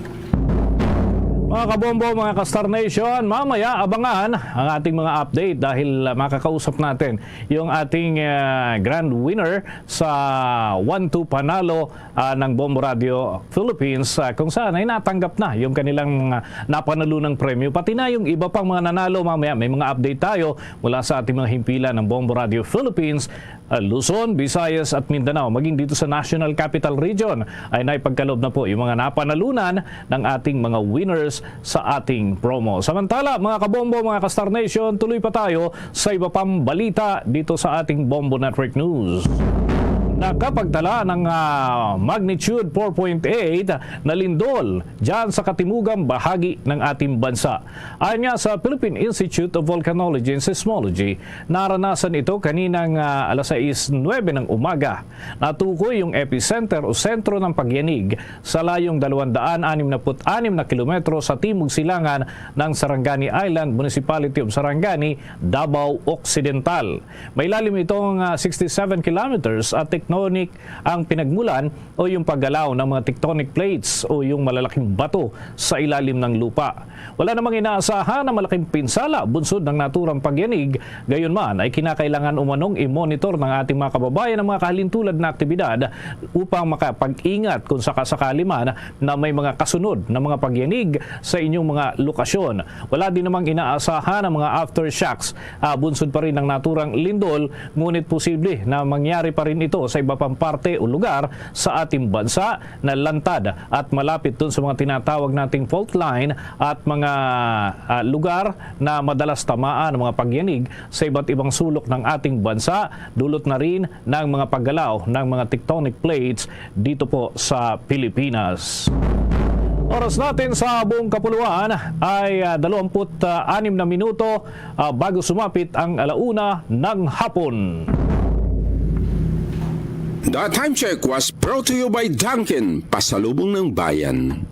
Mga kabombo, mga ka-Star Nation, mamaya abangan ang ating mga update dahil, ah, makakausap natin yung ating, ah, grand winner sa One Two Panalo, ah, ng Bombo Radio Philippines, ah, kung saan ay natanggap na yung kanilang, ah, napanalunang premyo, pati na yung iba pang mga nanalo. Mamaya may mga update tayo mula sa ating mga himpilan ng Bombo Radio Philippines, ah, Luzon, Visayas at Mindanao, maging dito sa National Capital Region ay naipagkaloob na po yung mga napanalunan ng ating mga winners sa ating promo. Samantala, mga kabombo, mga ka-Star Nation, tuloy pa tayo sa iba pang balita dito sa ating Bombo Network News. Nakapagtala ng, ah, magnitude four point eight na lindol dyan sa katimugang bahagi ng ating bansa. Ayon nga sa Philippine Institute of Volcanology and Seismology, naranasan ito kaninang, ah, alas sais nuebe ng umaga. Natukoy yung epicenter o sentro ng pagyanig sa layong dalawang daan anim na put anim na kilometro sa timog silangan ng Sarangani Island, Municipality of Sarangani, Davao Occidental. May lalim itong, ah, sixty-seven kilometers at tectonic ang pinagmulan o yung paggalaw ng mga tectonic plates o yung malalaking bato sa ilalim ng lupa. Wala namang inaasahan na malaking pinsala bunsod ng naturang pagyanig. Gayunman, ay kinakailangan umanong i-monitor ng ating mga kababayan ang mga kahalintulad na aktibidad upang makapag-ingat kung sakasakali man na may mga kasunod na mga pagyanig sa inyong mga lokasyon. Wala din namang inaasahan ang mga aftershocks, ah, bunsod pa rin ng naturang lindol, ngunit posible na mangyari pa rin ito sa iba pang parte o lugar sa ating bansa na lantad at malapit dun sa mga tinatawag nating fault line at mga, ah, lugar na madalas tamaan ng mga pagyanig sa iba't ibang sulok ng ating bansa, dulot na rin ng mga paggalaw ng mga tectonic plates dito po sa Pilipinas. Oras natin sa buong kapuluan ay, ah, dalawampu't anim na minuto, ah, bago sumapit ang alauna ng hapon. The time check was brought to you by Dunkin, pasalubong ng bayan.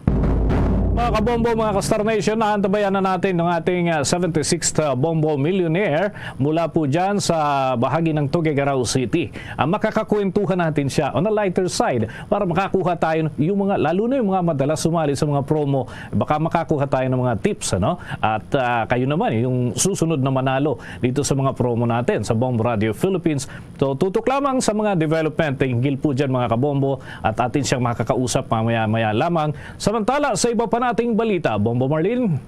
Mga kabombo, mga ka-Star Nation, naantabayan na natin ang ating, ah, seventy-sixth, ah, Bombo Millionaire mula po dyan sa bahagi ng Tuguegarao City. Ah, makakakwentuhan natin siya on a lighter side para makakuha tayo yung mga, lalo na yung mga madalas sumali sa mga promo, baka makakuha tayo ng mga tips, ano? At, ah, kayo naman, yung susunod na manalo dito sa mga promo natin sa Bombo Radio Philippines. So, tutok lamang sa mga development hinggil po dyan, mga kabombo, at atin siyang makakausap mamaya-maya lamang. Samantala, sa iba pa nating balita, Bombo Marlene.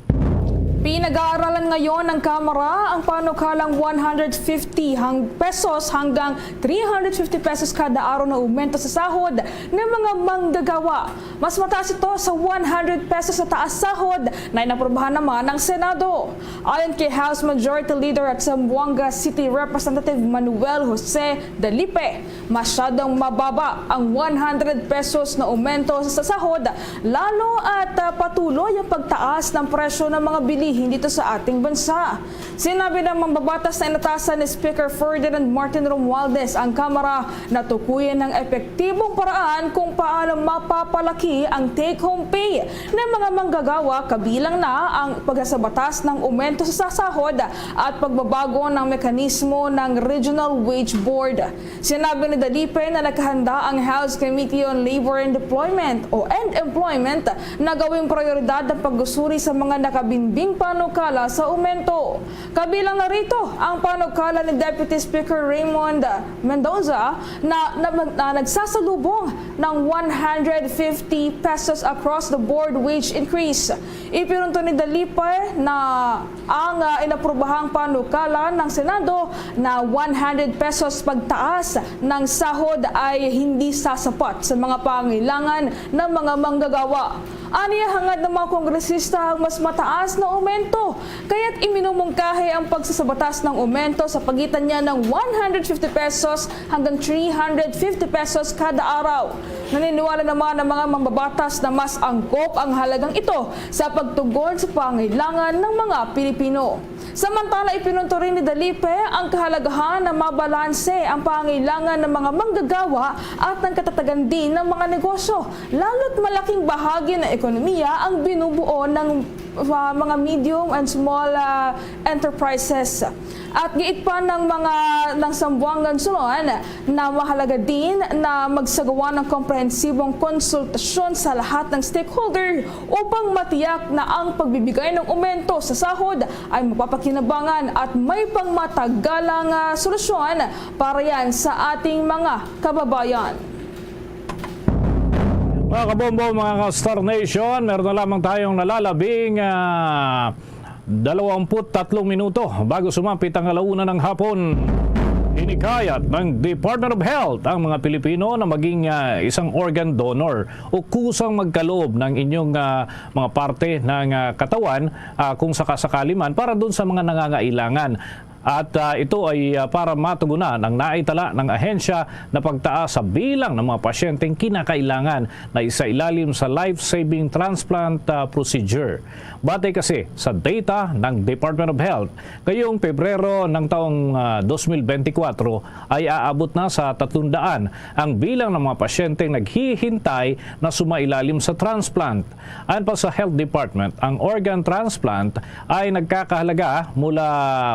Pinag-aaralan Ngayon ng Kamara ang panukalang one hundred fifty hang-, pesos hanggang three hundred fifty pesos kada araw na aumento sa sahod ng mga manggagawa. Mas mataas ito sa one hundred pesos sa taas sahod na inaprubahan naman ng Senado. Ayon kay House Majority Leader at Zamboanga City Representative Manuel Jose Dalipe, masyadong mababa ang one hundred pesos na aumento sa sahod, lalo at, ah, patuloy ang pagtaas ng presyo ng mga bilihin dito sa ating bansa. Sinabi ng mambabatas na inatasan ni Speaker Ferdinand Martin Romualdez ang Kamara na tukuyin ang epektibong paraan kung paano mapapalaki ang take-home pay ng mga manggagawa, kabilang na ang pagsasabatas ng aumento sa sahod at pagbabago ng mekanismo ng Regional Wage Board. Sinabi ni Dalipe na nakahanda ang House Committee on Labor and Deployment o and Employment na gawing prioridad ang pagsusuri sa mga nakabinbing panukala sa aumento. Kabilang na rito ang panukala ni Deputy Speaker Raymond Mendoza na, na, na nagsasalubong ng one hundred fifty pesos across the board wage increase. Ipinunto ni Dalipe na ang, ah, inaprobahang panukala ng Senado na one hundred pesos pagtaas ng sahod ay hindi sasapat sa mga pangailangan ng mga manggagawa. Aniya, hangad ng mga kongresista ang mas mataas na aumento, kaya't iminumungkahi ang pagsasabatas ng aumento sa pagitan niya ng one hundred fifty pesos hanggang three hundred fifty pesos kada araw. Naniniwala naman ang mga mambabatas na mas angkop ang halagang ito sa pagtugon sa pangailangan ng mga Pilipino. Samantala, ipinunto rin ni Dalipe ang kahalagahan na mabalanse ang pangailangan ng mga manggagawa at ng katatagan din ng mga negosyo, lalo't malaking bahagi ng ekonomiya ang binubuo ng, ah, mga medium and small, ah, enterprises. At giit pa ng mga ng Zamboangan Solon na mahalaga din na magsagawa ng komprehensibong konsultasyon sa lahat ng stakeholder upang matiyak na ang pagbibigay ng aumento sa sahod ay mapapakinabangan at may pangmatagalang, ah, solusyon para yan sa ating mga kababayan. Mga kabombo, mga ka-Star Nation, meron na lamang tayong nalalabing, ah, dalawampu't tatlong minuto bago sumapit ang alauna ng hapon. Hinikayat ng Department of Health ang mga Pilipino na maging, ah, isang organ donor o kusang magkaloob ng inyong, ah, mga parte ng, ah, katawan, ah, kung sakasakali man, para dun sa mga nangangailangan. At, ah, ito ay, ah, para matugunan ang naitala ng ahensya na pagtaas sa bilang ng mga pasyenteng kinakailangan na isailalim sa life-saving transplant, ah, procedure. Batay kasi sa data ng Department of Health, ngayong Pebrero ng taong, ah, dos mil benti kwatro ay aabot na sa tatlong daan ang bilang ng mga pasyenteng naghihintay na sumailalim sa transplant. Ayon pa sa Health Department, ang organ transplant ay nagkakahalaga mula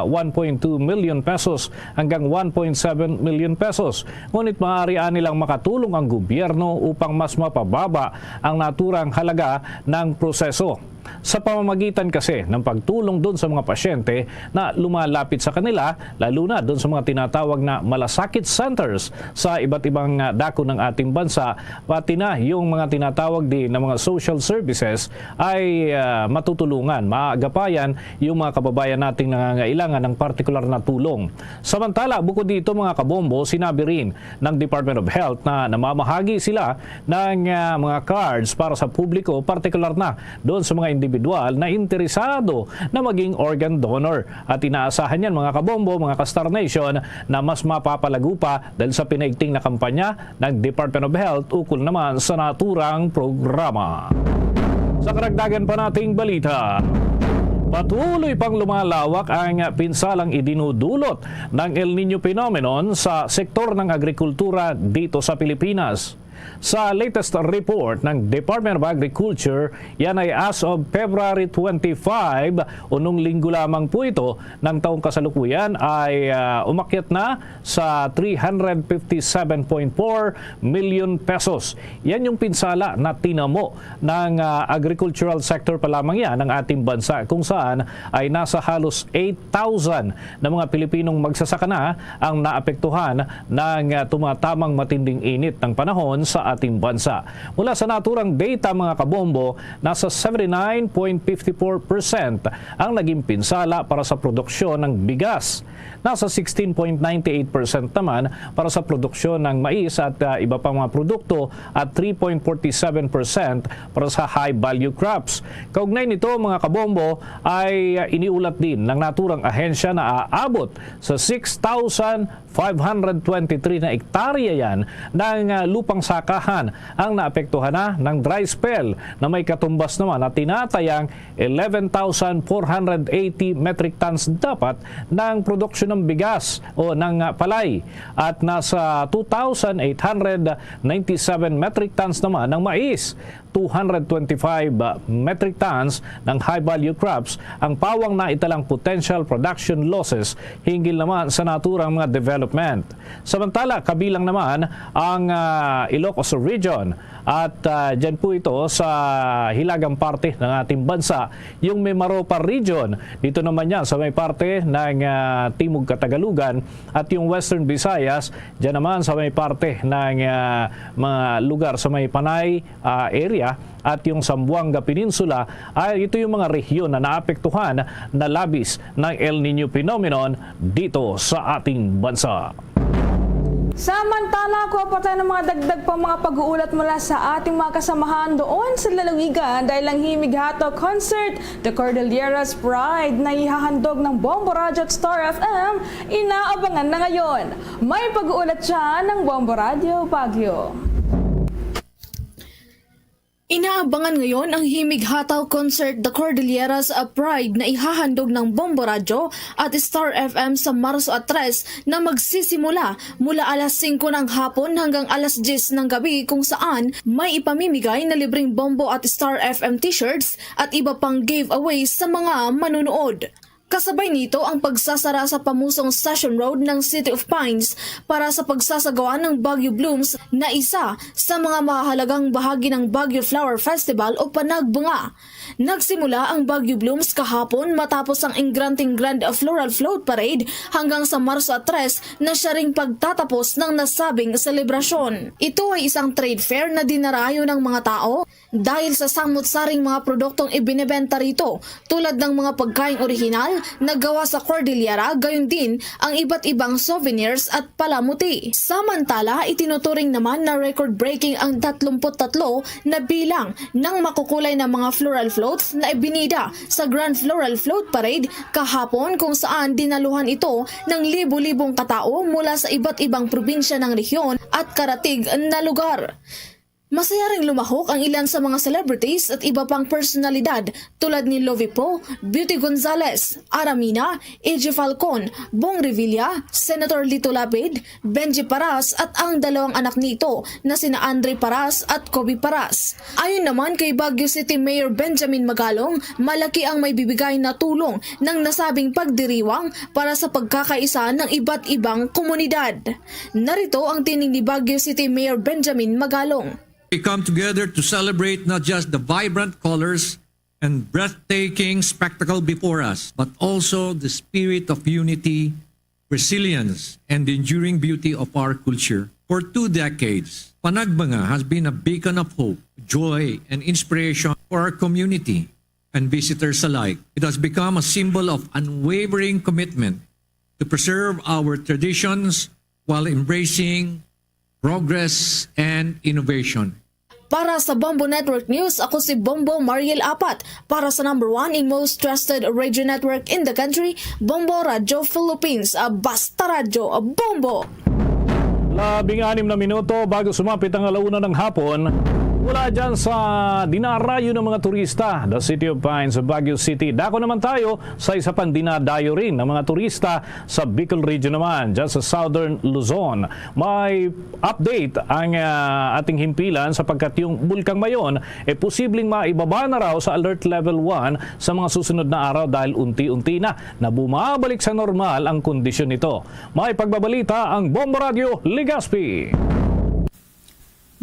one point two million pesos hanggang one point seven million pesos. Ngunit maaari ani lang makatulong ang gobyerno upang mas mapababa ang naturang halaga ng proseso. Sa pamamagitan kasi ng pagtulong doon sa mga pasyente na lumalapit sa kanila, lalo na doon sa mga tinatawag na malasakit centers sa iba't ibang, ah, dako ng ating bansa, pati na yung mga tinatawag din na mga social services ay, ah, matutulungan, maagapayan yung mga kababayan nating nangangailangan ng partikular na tulong. Samantala, bukod dito, mga kabombo, sinabi rin ng Department of Health na namamahagi sila ng, ah, mga cards para sa publiko, partikular na doon sa mga individual na interesado na maging organ donor. At inaasahan yan, mga kabombo, mga ka-Star Nation, na mas mapapalago pa dahil sa pinaigting na kampanya ng Department of Health ukol naman sa naturang programa. Sa karagdagan pa nating balita, patuloy pang lumalawak ang pinsalang idinudulot ng El Niño phenomenon sa sektor ng agrikultura dito sa Pilipinas. Sa latest report ng Department of Agriculture, yan ay as of February twenty-five, unong linggo lamang po ito ng taong kasalukuyan, ay, ah, umakyat na sa three hundred fifty-seven point four million pesos. Yan yung pinsala na tinamo ng, ah, agricultural sector pa lamang yan ng ating bansa, kung saan ay nasa halos eight thousand na mga Pilipinong magsasaka na ang naapektuhan ng, ah, tumatamang matinding init ng panahon sa ating bansa. Mula sa naturang data, mga kabombo, nasa seventy nine point fifty four percent ang naging pinsala para sa produksyon ng bigas. Nasa sixteen point ninety eight percent naman para sa produksyon ng mais at, ah, iba pang mga produkto at three point forty seven percent para sa high value crops. Kaugnay nito, mga kabombo, ay, ah, iniulat din ng naturang ahensya na aabot sa six thousand five hundred twenty-three na ektarya yan ng, ah, lupang sakahan ang naapektuhan na ng dry spell na may katumbas naman na tinatayang eleven thousand four hundred eighty metric tons dapat ng produksyon ng bigas o ng, ah, palay at nasa two thousand eight hundred ninety-seven metric tons naman ng mais, two hundred twenty-five metric tons ng high-value crops ang pawang naitalang potential production losses hinggil naman sa naturang mga development. Samantala, kabilang naman ang, ah, Ilocos Region at, ah, dyan po ito sa hilagang parte ng ating bansa, yung Mimaropa Region. Dito naman yan sa may parte ng, ah, Timog Catagalugan at yung Western Visayas, dyan naman sa may parte ng, ah, mga lugar sa may Panay, ah, area at yung Zamboanga Peninsula, ay ito yung mga rehiyon na naapektuhan na labis ng El Niño phenomenon dito sa ating bansa. Samantala, kuha pa tayo ng mga dagdag pang mga pag-uulat mula sa ating mga kasamahan doon sa lalawigan dahil ang Himig Hataw Concert, The Cordilleras Pride, na ihahandog ng Bombo Radyo at Star F M, inaabangan na ngayon. May pag-uulat siya ng Bombo Radyo Baguio. Inaabangan ngayon ang Himig Hataw Concert, The Cordilleras of Pride, na ihahandog ng Bombo Radyo at Star F M sa Marso a tres, na magsisimula mula alas singko ng hapon hanggang alas diyes ng gabi, kung saan may ipamimigay na libreng Bombo at Star F M t-shirts at iba pang giveaway sa mga manunood. Kasabay nito ang pagsasara sa pamusong Session Road ng City of Pines para sa pagsasagawa ng Baguio Blooms, na isa sa mga mahahalagang bahagi ng Baguio Flower Festival o Panagbunga. Nagsimula ang Baguio Blooms kahapon matapos ang Ingranteng Grand Floral Float Parade hanggang sa Marso a tres, na siya ring pagtatapos ng nasabing selebrasyon. Ito ay isang trade fair na dinarayo ng mga tao dahil sa samot-saring mga produktong ibinebenta rito, tulad ng mga pagkaing orihinal na gawa sa Cordillera, gayon din ang iba't ibang souvenirs at palamuti. Samantala, itinuturing naman na record-breaking ang tatlumput tatlo na bilang ng makukulay na mga floral floats na ibinida sa Grand Floral Float Parade kahapon, kung saan dinaluhan ito ng libo-libong katao mula sa iba't ibang probinsya ng rehiyon at karatig na lugar. Masaya ring lumahok ang ilan sa mga celebrities at iba pang personalidad tulad ni Lovie Poe, Beauty Gonzalez, Aramina, A J Falcon, Bong Revilla, Senator Lito Lapid, Benji Paras at ang dalawang anak nito na sina Andre Paras at Kobe Paras. Ayon naman kay Baguio City Mayor Benjamin Magalong, malaki ang may bibigay na tulong ng nasabing pagdiriwang para sa pagkakaisa ng iba't ibang komunidad. Narito ang tinig ni Baguio City Mayor Benjamin Magalong. We come together to celebrate not just the vibrant colors and breathtaking spectacle before us, but also the spirit of unity, resilience, and enduring beauty of our culture. For two decades, Panagbanga has been a beacon of hope, joy, and inspiration for our community and visitors alike. It has become a symbol of unwavering commitment to preserve our traditions while embracing progress and innovation. Para sa Bombo Network News, ako si Bombo Mariel Apat. Para sa number one and most trusted radio network in the country, Bombo Radyo Philippines. Ah, basta radyo, ah, Bombo! Labing anim na minuto bago sumapit ang alauna ng hapon. Mula dyan sa dinarayo ng mga turista, the City of Pines, Baguio City. Dako naman tayo sa isa pang dinadayo rin ng mga turista sa Bicol Region naman, dyan sa Southern Luzon. May update ang, ah, ating himpilan sapagkat yung Bulkang Mayon, eh, posibleng maibaba na raw sa Alert Level one sa mga susunod na araw dahil unti-unti na na bumabalik sa normal ang kondisyon nito. May pagbabalita ang Bombo Radyo Legazpi.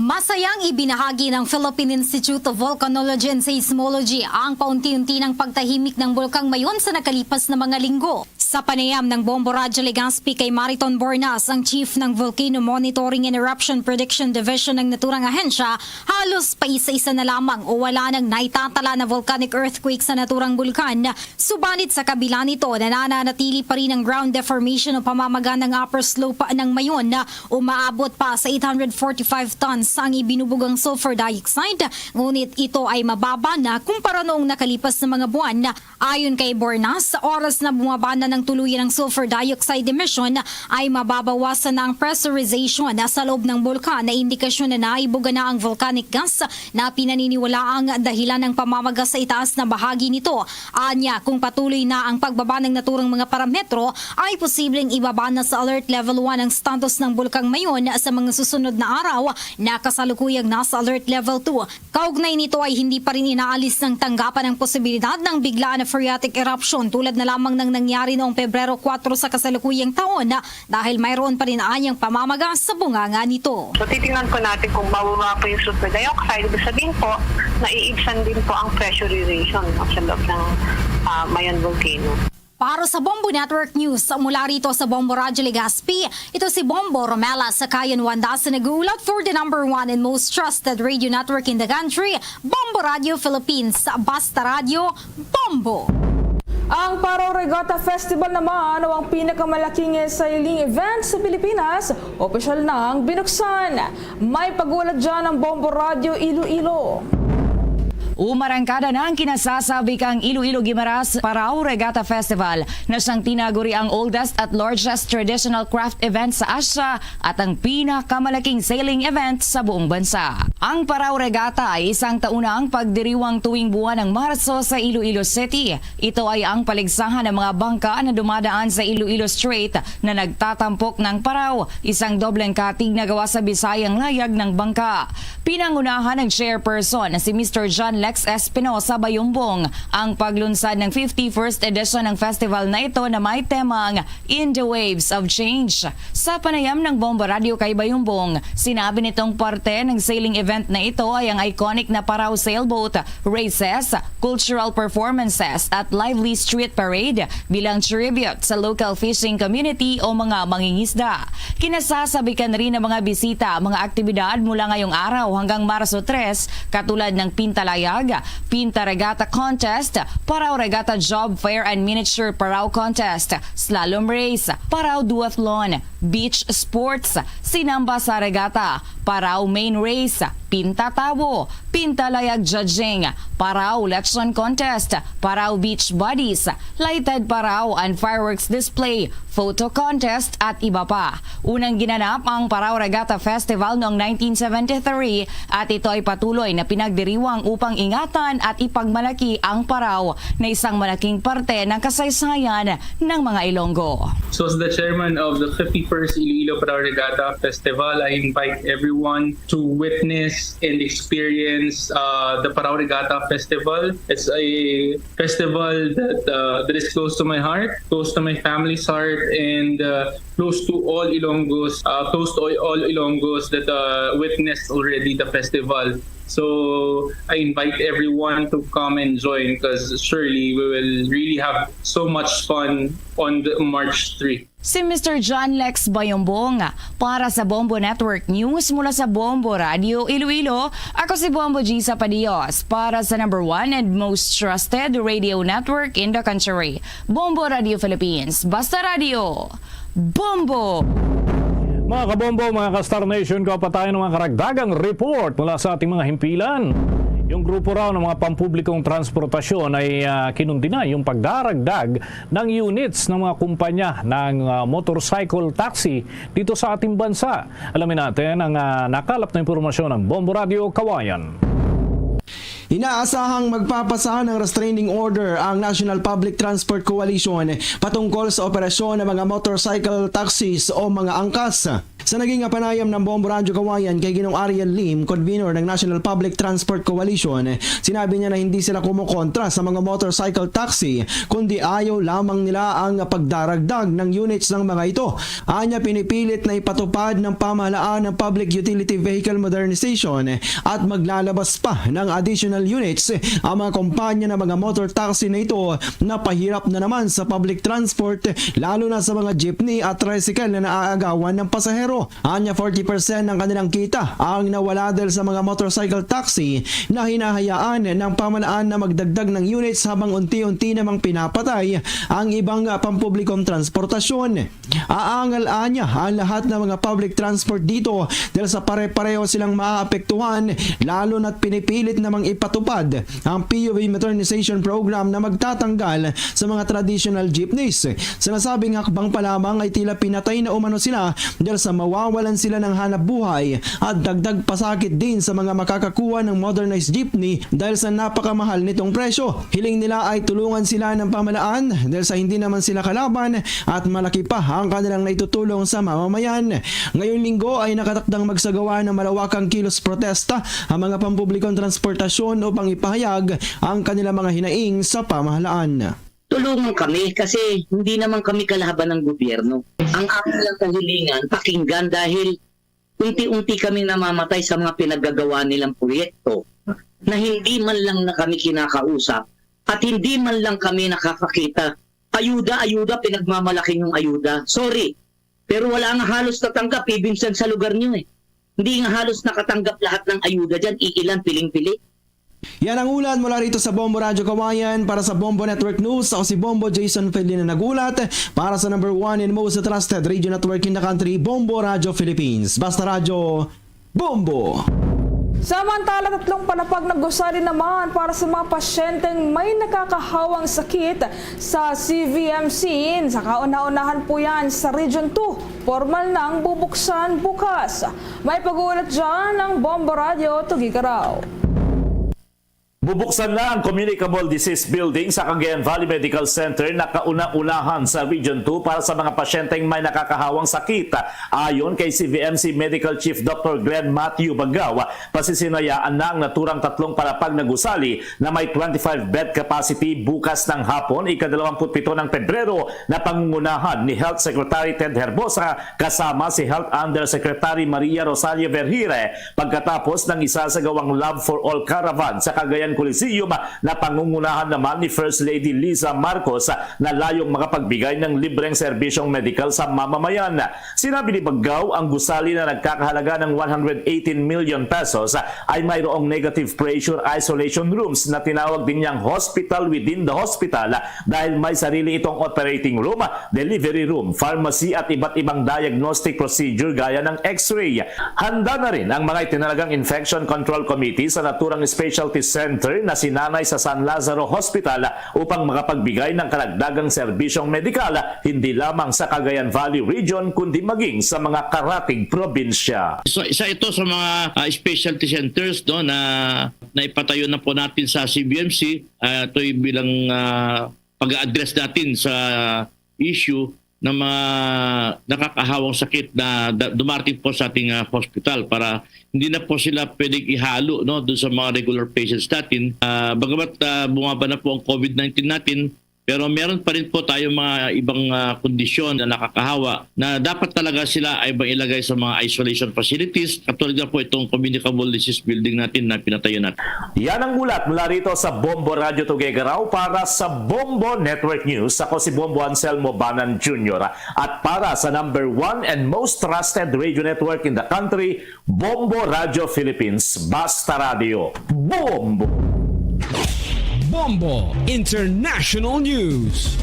Masayang ibinahagi ng Philippine Institute of Volcanology and Seismology ang paunti-unti ng pagtahimik ng Bulkang Mayon sa nakalipas na mga linggo. Sa panayam ng Bombo Radyo Legazpi kay Mariton Bornas, ang chief ng Volcano Monitoring and Eruption Prediction Division ng naturang ahensya, halos paisa-isa na lamang o wala nang naitatala na volcanic earthquake sa naturang bulkan. Subalit sa kabila nito, nananatili pa rin ang ground deformation o pamamaga ng upper slope ng Mayon na umaabot pa sa eight hundred forty-five tons ang ibinubugang sulfur dioxide, ngunit ito ay mababa na kumpara noong nakalipas na mga buwan. Ayon kay Bornas, sa oras na bumaba na ng tuluyan ang sulfur dioxide emission, ay mababawasan na ang pressurization sa loob ng bulkan na indikasyon na naibuga na ang volcanic gas na pinaniniwalaang dahilan ng pamamaga sa itaas na bahagi nito. Anya, kung patuloy na ang pagbaba ng naturang mga parametro, ay posibleng ibaba na sa alert level one ang status ng Bulkang Mayon sa mga susunod na araw na kasalukuyang nasa alert level two. Kaugnay nito ay hindi pa rin inaalis ng tanggapan ang posibilidad ng biglaan na phreatic eruption tulad na lamang ng nangyari noong Pebrero kuwatro sa kasalukuyang taon, dahil mayroon pa rin anyang pamamaga sa bunganga nito. So, titingnan po natin kung mababa po yung sulfur dioxide. Ibig sabihin po, naiibsan din po ang pressurization, no, sa loob ng, ah, Mayon Volcano. Para sa Bombo Network News, mula rito sa Bombo Radyo Legazpi, ito si Bombo Romela Sakayan Wanda sa nag-uulat for the number one and most trusted radio network in the country, Bombo Radio Philippines. Basta Radio, Bombo! Ang Paraw Regatta Festival naman o ang pinakamalaking sailing event sa Pilipinas, opisyal nang binuksan. May pag-ulat dyan ang Bombo Radio Iloilo. Umarangkada na ang kinasasabi kang Iloilo Guimaras Paraw Regatta Festival na siyang tinaguri ang oldest at largest traditional craft event sa Asia at ang pinakamalaking sailing event sa buong bansa. Ang Paraw Regatta ay isang taunang pagdiriwang tuwing buwan ng Marso sa Iloilo City. Ito ay ang paligsahan ng mga bangka na dumadaan sa Iloilo Strait na nagtatampok ng paraw, isang dobleng katig na gawa sa Bisayang layag ng bangka. Pinangunahan ng chairperson na si Mister John Lex Espinosa Bayumbong ang paglunsad ng fifty-first edition ng festival na ito na may temang In the Waves of Change. Sa panayam ng Bombo Radio kay Bayumbong, sinabi nitong parte ng sailing event na ito ay ang iconic na Paraw Sailboat Races, cultural performances at lively street parade bilang tribute sa local fishing community o mga mangingisda. Kinasasabikan rin ng mga bisita ang mga aktibidad mula ngayong araw hanggang Marso tres, katulad ng Pintalayag, Pinta Regatta Contest, Paraw Regatta Job Fair and Miniature Paraw Contest, Slalom Race, Paraw Duathlon, Beach Sports, Sinamba sa Regatta, Paraw Main Race, Pinta Tabo, Pinta Layag Judging, Paraw Lechon Contest, Paraw Beach Buddies, Lighted Paraw and Fireworks Display, Photo Contest, at iba pa. Unang ginanap ang Paraw Regatta Festival noong nineteen seventy-three at ito ay patuloy na pinagdiriwang upang ingatan at ipagmalaki ang paraw na isang malaking parte ng kasaysayan ng mga Ilonggo. So, as the chairman of the fifty-first Iloilo Paraw Regatta Festival, I invite everyone to witness and experience, uh, the Paraw Regatta Festival. It's a festival that, uh, that is close to my heart, close to my family's heart, and, uh, close to all Ilonggos, uh, close to all Ilonggos that, uh, witnessed already the festival. So I invite everyone to come and join because surely we will really have so much fun on the March three. Si Mister John Lex Bayombong para sa Bombo Network News mula sa Bombo Radio Iloilo. Ako si Bombo Gisa Padios para sa number one and most trusted radio network in the country, Bombo Radio Philippines. Basta Radio, Bombo! Mga kabombo, mga ka-Star Nation, kapatayan ng mga karagdagang report mula sa ating mga himpilan. Yung grupo raw ng mga pampublikong transportasyon ay, ah, kinundi na yung pagdaragdag ng units ng mga kumpanya ng, ah, motorcycle taxi dito sa ating bansa. Alamin natin ang, ah, nakalap na impormasyon ng Bombo Radio Kawayan. Inaasahang magpapasa ng restraining order ang National Public Transport Coalition patungkol sa operasyon ng mga motorcycle taxis o mga angkas. Sa naging panayam ng Bombo Radyo Kawayan kay Ginoong Ariel Lim, convener ng National Public Transport Coalition, sinabi niya na hindi sila kumukontra sa mga motorcycle taxi, kundi ayaw lamang nila ang pagdaragdag ng units ng mga ito. Anya, pinipilit na ipatupad ng pamahalaan ng Public Utility Vehicle Modernization at maglalabas pa ng additional units ang mga kumpanya ng mga motor taxi na ito na pahirap na naman sa public transport, lalo na sa mga jeepney at tricycle na naaagawan ng pasahero. Anya, forty percent ng kanilang kita ang nawala dahil sa mga motorcycle taxi na hinahayaan ng pamahalaan na magdagdag ng units habang unti-unti namang pinapatay ang ibang, ah, pampublikong transportasyon. Aangal anya ang lahat ng mga public transport dito dahil sa pare-pareho silang maapektuhan, lalo na't pinipilit namang ipatupad ang P U V modernization program na magtatanggal sa mga traditional jeepneys. Sa nasabing hakbang pa lamang ay tila pinatay na umano sila dahil sa mawawalan sila ng hanap buhay at dagdag pasakit din sa mga makakakuha ng modernized jeepney dahil sa napakamahal nitong presyo. Hiling nila ay tulungan sila ng pamahalaan dahil sa hindi naman sila kalaban at malaki pa ang kanilang naitutulong sa mamamayan. Ngayong linggo ay nakatakdang magsagawa ng malawakang kilos protesta ang mga pampublikong transportasyon upang ipahayag ang kanilang mga hinaing sa pamahalaan. Tulungan kami kasi hindi naman kami kalaban ng gobyerno. Ang aming lang kahilingan, pakinggan dahil unti-unti kami namamatay sa mga pinaggagawa nilang proyekto na hindi man lang na kami kinakausap at hindi man lang kami nakakakita. Ayuda, ayuda, pinagmamalaki yung ayuda. Sorry, pero wala nga halos natanggap, even sa, sa lugar niyo eh. Hindi nga halos nakatanggap lahat ng ayuda dyan, iilan, piling-pili. Yan ang ulat mula rito sa Bombo Radyo Kawayan. Para sa Bombo Network News, ako si Bombo Jason Fedlin na nag-ulat para sa number one and most trusted radio network in the country, Bombo Radyo Philippines. Basta Radyo, Bombo! Samantala, tatlong palapag na gusali naman para sa mga pasyenteng may nakakahawang sakit sa C V M C. Sa kauna-unahan po yan sa Region two. Formal nang bubuksan bukas. May pag-uulat dyan ang Bombo Radyo Tuguegarao. Bubuksan na ang Communicable Disease Building sa Cagayan Valley Medical Center na kauna-unahan sa Region two para sa mga pasyenteng may nakakahawang sakit. Ayon kay C V M C Medical Chief Doctor Glenn Matthew Bagaw, pasisinayaan na ang naturang tatlong palapag na gusali na may twenty-five bed capacity bukas ng hapon, ikadalawamput pito ng Pebrero, na pangungunahan ni Health Secretary Ted Herbosa kasama si Health Undersecretary Maria Rosalia Vergire, pagkatapos ng isasagawang Love for All Caravan sa Cagayan Coliseum na pangungunahan naman ni First Lady Liza Marcos na layong makapagbigay ng libreng serbisyong medikal sa mamamayan. Sinabi ni Bagaw, ang gusali na nagkakahalaga ng one hundred eighteen million pesos ay mayroong negative pressure isolation rooms na tinawag din niyang hospital within the hospital dahil may sarili itong operating room, delivery room, pharmacy at iba't ibang diagnostic procedure gaya ng X-ray. Handa na rin ang mga itinalagang Infection Control Committee sa naturang specialty center na sinanay sa San Lazaro Hospital upang makapagbigay ng karagdagang serbisyong medikal hindi lamang sa Cagayan Valley Region kundi maging sa mga karatig probinsya. So, isa ito sa mga, ah, specialty centers, no, na naipatayo na po natin sa C B M C. Ah, ito'y bilang, ah, pag-address natin sa issue ng mga nakakahawang sakit na da-, dumarating po sa ating, ah, hospital para hindi na po sila pwedeng ihalo, no, doon sa mga regular patients natin. Ah, bagamat, ah, bumaba na po ang COVID nineteen natin, pero meron pa rin po tayong mga ibang, ah, kondisyon na nakakahawa na dapat talaga sila ay mailagay sa mga isolation facilities, katulad nga po itong communicable disease building natin na pinatayo natin. Yan ang ulat mula rito sa Bombo Radyo Tuguegarao. Para sa Bombo Network News, ako si Bombo Anselmo Banan Junior. At para sa number one and most trusted radio network in the country, Bombo Radyo Philippines, Basta Radyo, Bombo! Bombo International News.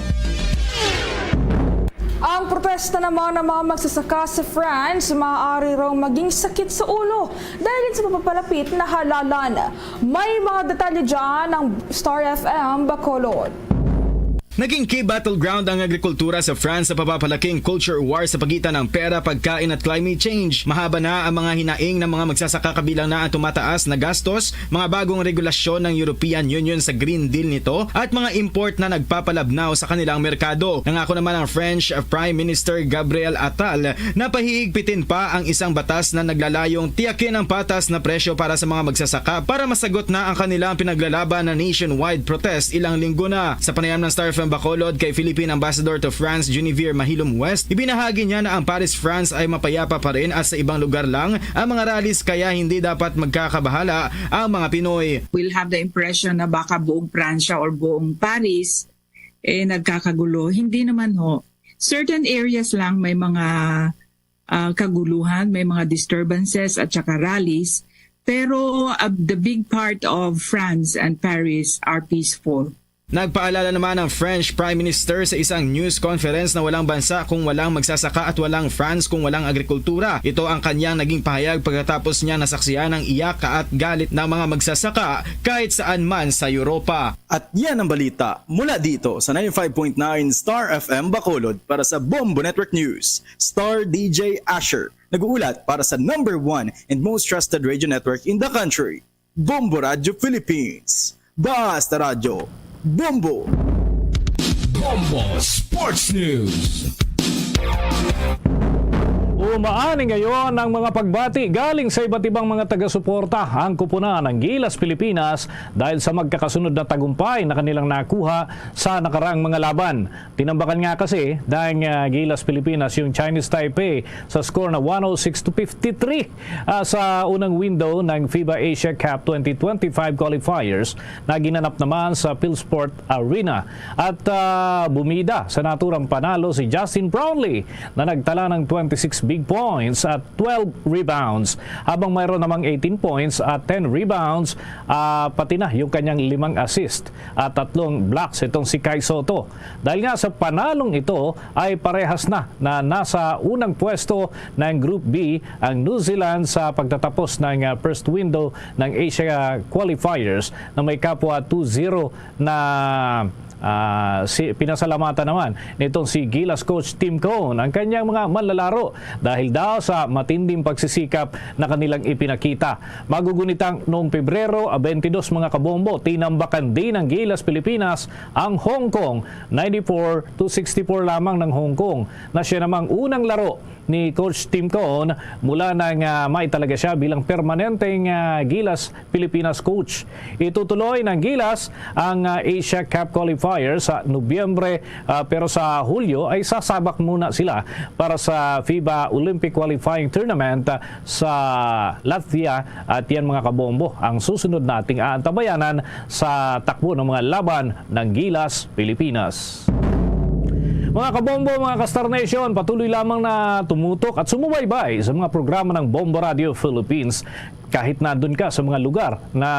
Ang protesta naman ng mga magsasaka sa France maaari raw maging sakit sa ulo dahil sa mapapalapit na halalan. May mga detalye dyan ang Star F M Bacolod. Naging key battleground ang agrikultura sa France sa papapalaking culture war sa pagitan ng pera, pagkain at climate change. Mahaba na ang mga hinaing ng mga magsasaka kabilang na ang tumataas na gastos, mga bagong regulasyon ng European Union sa Green Deal nito at mga import na nagpapalabnaw sa kanilang merkado. Nangako naman ang French Prime Minister Gabriel Attal na pahihigpitin pa ang isang batas na naglalayong tiyakin ang patas na presyo para sa mga magsasaka para masagot na ang kanilang pinaglalaban na nationwide protest ilang linggo na. Sa panayam ng Star F M Bacolod kay Philippine Ambassador to France Genevieve Mahilom West, ibinahagi niya na ang Paris, France ay mapayapa pa rin at sa ibang lugar lang ang mga rallies, kaya hindi dapat magkakabahala ang mga Pinoy. We'll have the impression na baka buong Pransya or buong Paris, eh, nagkakagulo. Hindi naman ho. Certain areas lang may mga, ah, kaguluhan, may mga disturbances at saka rallies. Pero, ah, the big part of France and Paris are peaceful. Nagpaalala naman ang French Prime Minister sa isang news conference na walang bansa kung walang magsasaka at walang France kung walang agrikultura. Ito ang kanyang naging pahayag pagkatapos niya nasaksihan ang iyak at galit ng mga magsasaka kahit saan man sa Europa. At yan ang balita mula dito sa ninety-five point nine Star F M Bacolod. Para sa Bombo Network News, Star D J Asher. Nag-uulat para sa number one and most trusted radio network in the country, Bombo Radio Philippines. Basta Radyo, Bombo! Bombo Sports News. Umaani ngayon ang mga pagbati galing sa iba't ibang mga taga-suporta. Ang kupunan ng Gilas Pilipinas dahil sa magkakasunod na tagumpay na kanilang nakuha sa nakaraang mga laban. Tinambakan nga kasi ng, ah, Gilas Pilipinas yung Chinese Taipei sa score na one oh six to fifty-three, ah, sa unang window ng FIBA Asia Cup twenty twenty-five qualifiers na ginanap naman sa Philsport Arena. At, ah, bumida sa naturang panalo si Justin Brownlee na nagtala ng twenty-six big points at twelve rebounds, habang mayroon namang eighteen points at ten rebounds, ah, pati na yung kanyang limang assist at tatlong blocks itong si Kai Sotto. Dahil nga sa panalong ito ay parehas na na nasa unang pwesto ng Group B ang New Zealand sa pagtatapos ng, ah, first window ng Asia qualifiers na may kapwa two zero na, ah, si, pinasalamatan naman nitong si Gilas coach Tim Cone ang kanyang mga manlalaro dahil daw sa matinding pagsisikap na kanilang ipinakita. Magugunitang noong Pebrero, ah, twenty-two, mga kabombo, tinambakan din ng Gilas Pilipinas ang Hong Kong, ninety-four to sixty-four lamang ng Hong Kong, na siya namang unang laro ni Coach Tim Cone mula nang, ah, maitalaga siya bilang permanenteng, ah, Gilas Pilipinas coach. Itutuloy ng Gilas ang, ah, Asia Cup qualifier sa Nobyembre, ah, pero sa Hulyo ay sasabak muna sila para sa FIBA Olympic Qualifying Tournament, ah, sa Latvia. At yan, mga kabombo, ang susunod nating aantabayanan sa takbo ng mga laban ng Gilas Pilipinas. Mga kabombo, mga ka-Star Nation, patuloy lamang na tumutok at sumubaybay sa mga programa ng Bombo Radio Philippines. Kahit nandun ka sa mga lugar na,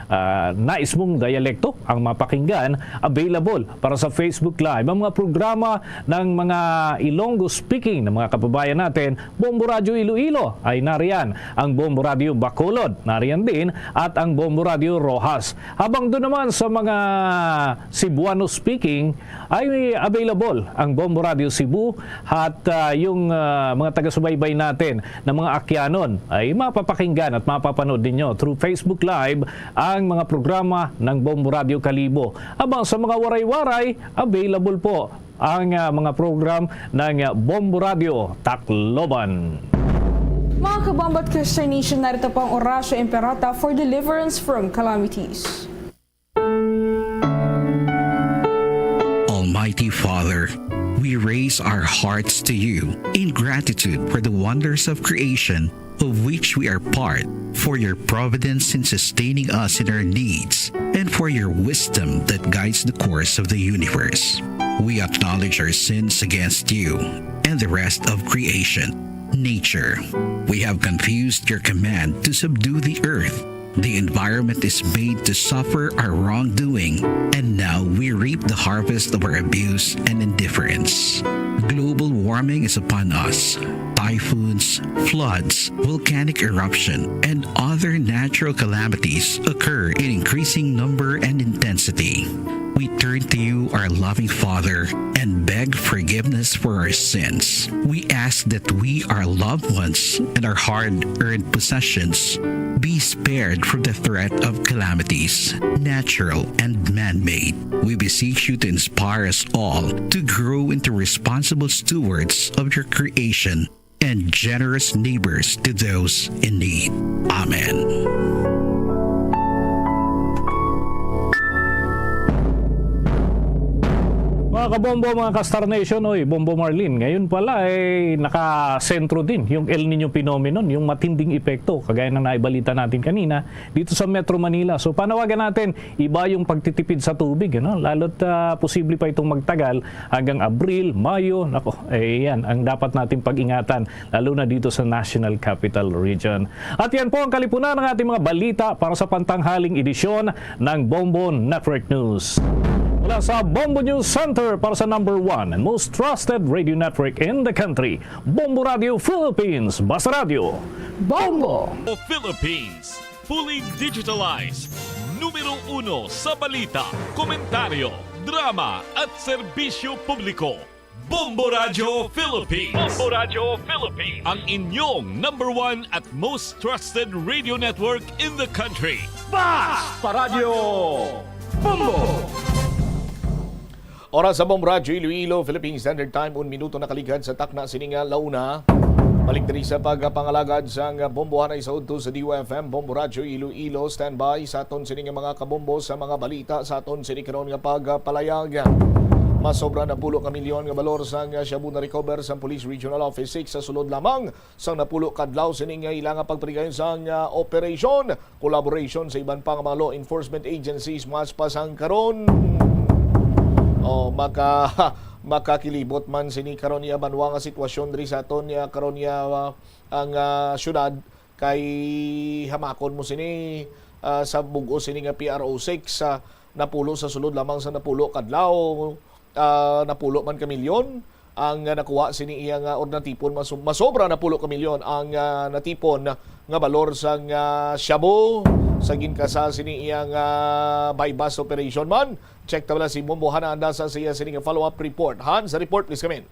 ah, nais mong dialekto ang mapakinggan, available para sa Facebook Live ang mga programa ng mga Ilonggo speaking na mga kababayan natin. Bombo Radio Iloilo ay nariyan, ang Bombo Radio Bacolod nariyan din, at ang Bombo Radio Roxas. Habang doon naman sa mga Cebuano speaking, ay available ang Bombo Radio Cebu at, ah, yung, ah, mga taga-subaybay natin na mga Akyanon ay mapapakinggan at mapapanood ninyo through Facebook Live ang mga programa ng Bombo Radio Kalibo. Habang sa mga Waray-Waray, available po ang, ah, mga program ng, ah, Bombo Radio Tacloban. Mga kabombo at Christian Nation, narito po ang Oratio Imperata for deliverance from calamities. Almighty Father, we raise our hearts to you in gratitude for the wonders of creation of which we are part, for your providence in sustaining us in our needs, and for your wisdom that guides the course of the universe. We acknowledge our sins against you and the rest of creation, nature. We have confused your command to subdue the earth. The environment is made to suffer our wrongdoing, and now we reap the harvest of our abuse and indifference. Global warming is upon us. Typhoons, floods, volcanic eruption, and other natural calamities occur in increasing number and intensity. We turn to you, our loving Father, and beg forgiveness for our sins. We ask that we, our loved ones, and our hard earned possessions be spared from the threat of calamities, natural and man made. We beseech you to inspire us all to grow into responsible stewards of your creation and generous neighbors to those in need. Amen. Mga kabombo, mga ka-Star Nation, oy, Bombo Marlene, ngayon pala ay nakasentro din yung El Nino phenomenon, yung matinding epekto, kagaya ng naibalita natin kanina, dito sa Metro Manila. So, panawagan natin, iba yung pagtitipid sa tubig, ano? Lalo't ah, posible pa itong magtagal hanggang Abril, Mayo. Nako, eh, yan ang dapat nating pag-ingatan, lalo na dito sa National Capital Region. At yan po ang kalipunan ng ating mga balita para sa pantanghaling edisyon ng Bombo Network News. Mula sa Bombo News Center para sa number one and most trusted radio network in the country, Bombo Radio Philippines, Basta Radio. Bombo! Philippines, fully digitalized. Numero uno sa balita, komentaryo, drama at serbisyo publiko. Bombo Radio Philippines. Bombo Radio Philippines. Ang inyong number one at most trusted radio network in the country. Basta Radio Bombo! Oras sa Bombo Radyo Iloilo, Philippine Standard Time, un minuto nakaligad sa takna sini nga launa. Balik diri sa pagpangalagad sang bombohanay sa udto sa D Y F M, Bombo Radyo Iloilo. Standby sa aton sini nga mga kabombo sa mga balita sa aton sini karon nga pagpalayag. Masobra na pulo ka milyon nga balor sang shabu na recover sang Police Regional Office six sa sulod lamang sang napulo ka adlaw sini nga ila nga pagpatigayon sang, ah, operasyon, collaboration sa iban pa nga mga law enforcement agencies mas pa sang karon. Oh, maka-, makakilibot man sini karon nga banwa nga sitwasyon diri sa aton nga karon nga, ah, ang, ah, syudad kay hamakon mo sini, ah, sa bug-os sini nga P R O six, ah, napulo sa sulod lamang sa napulo ka adlaw, ah, napulo man ka milyon ang, ah, nakuha sini iya nga, or natipon, maso-, masobra napulo ka milyon ang, ah, natipon nga balor sang, ah, shabu sa ginkasa sini iya nga buy-bust operation man. Check ta bala si Bombo Hana Andasa sa iya sini nga follow-up report. Han, sa report, please come in.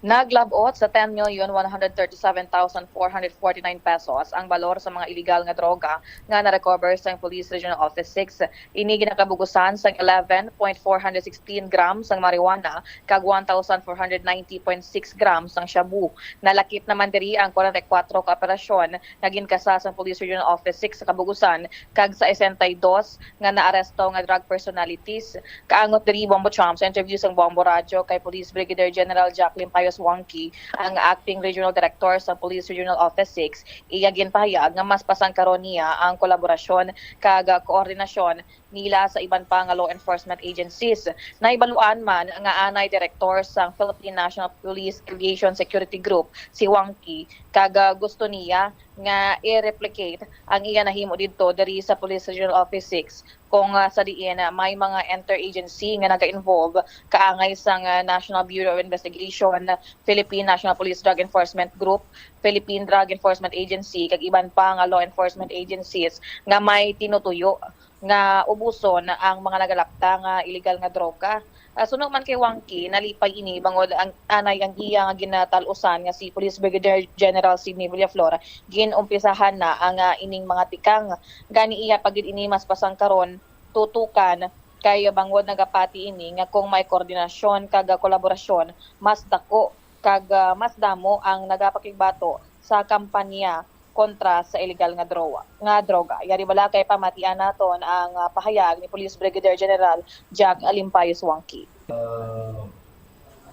Naglab-ot sa ten million one hundred thirty-seven thousand four hundred forty-nine pesos ang balor sa mga iligal nga droga nga na-recover sang Police Regional Office six. Ini ginakabugusan sang eleven point four hundred sixteen grams sang marijuana kag one thousand four hundred ninety point six grams sang shabu. Nalakip naman diri ang forty-four ka operasyon nga ginkasa sang Police Regional Office six sa kabugusan kag sa sesenta y dos nga naaresto nga drug personalities. Kaangot diri, Bombo Cham, sa interview sang Bombo Radyo kay Police Brigadier General Jack Limpayos Wangki, ang Acting Regional Director sa Police Regional Office six, iya ginpahayag nga mas pasang karon niya ang kolaborasyon kag koordinasyon nila sa iban pa nga law enforcement agencies. Nahibaluan man nga anay direktor sang Philippine National Police Aviation Security Group si Wangki, kag, ah, gusto niya nga i-replicate ang iya nahimo didto diri sa Police Regional Office six, kung, ah, sa diin, ah, may mga interagency nga naga-involve kaangay sang, ah, National Bureau of Investigation, Philippine National Police Drug Enforcement Group, Philippine Drug Enforcement Agency, kag iban pa nga law enforcement agencies nga may tinutuyo nga ubuson ang mga nagalapta nga iligal nga droga. Ah, suno man kay Wangki, nalipay ini bangod ang anay ang iya nga ginatal-usan nga si Police Brigadier General Sidney Villaflor, gin-umpisahan na ang, ah, ining mga tikang. Gani iya pa gid ini mas pasang karon tutukan, kay bangod nagapati ini nga kung may koordinasyon kag kolaborasyon, mas dako kag, ah, mas damo ang nagapakigbato sa kampanya kontra sa iligal nga droga, nga droga. Yari bala kay pamatian naton ang, ah, pahayag ni Police Brigadier General Jack Alimpayos Wangki. Ah,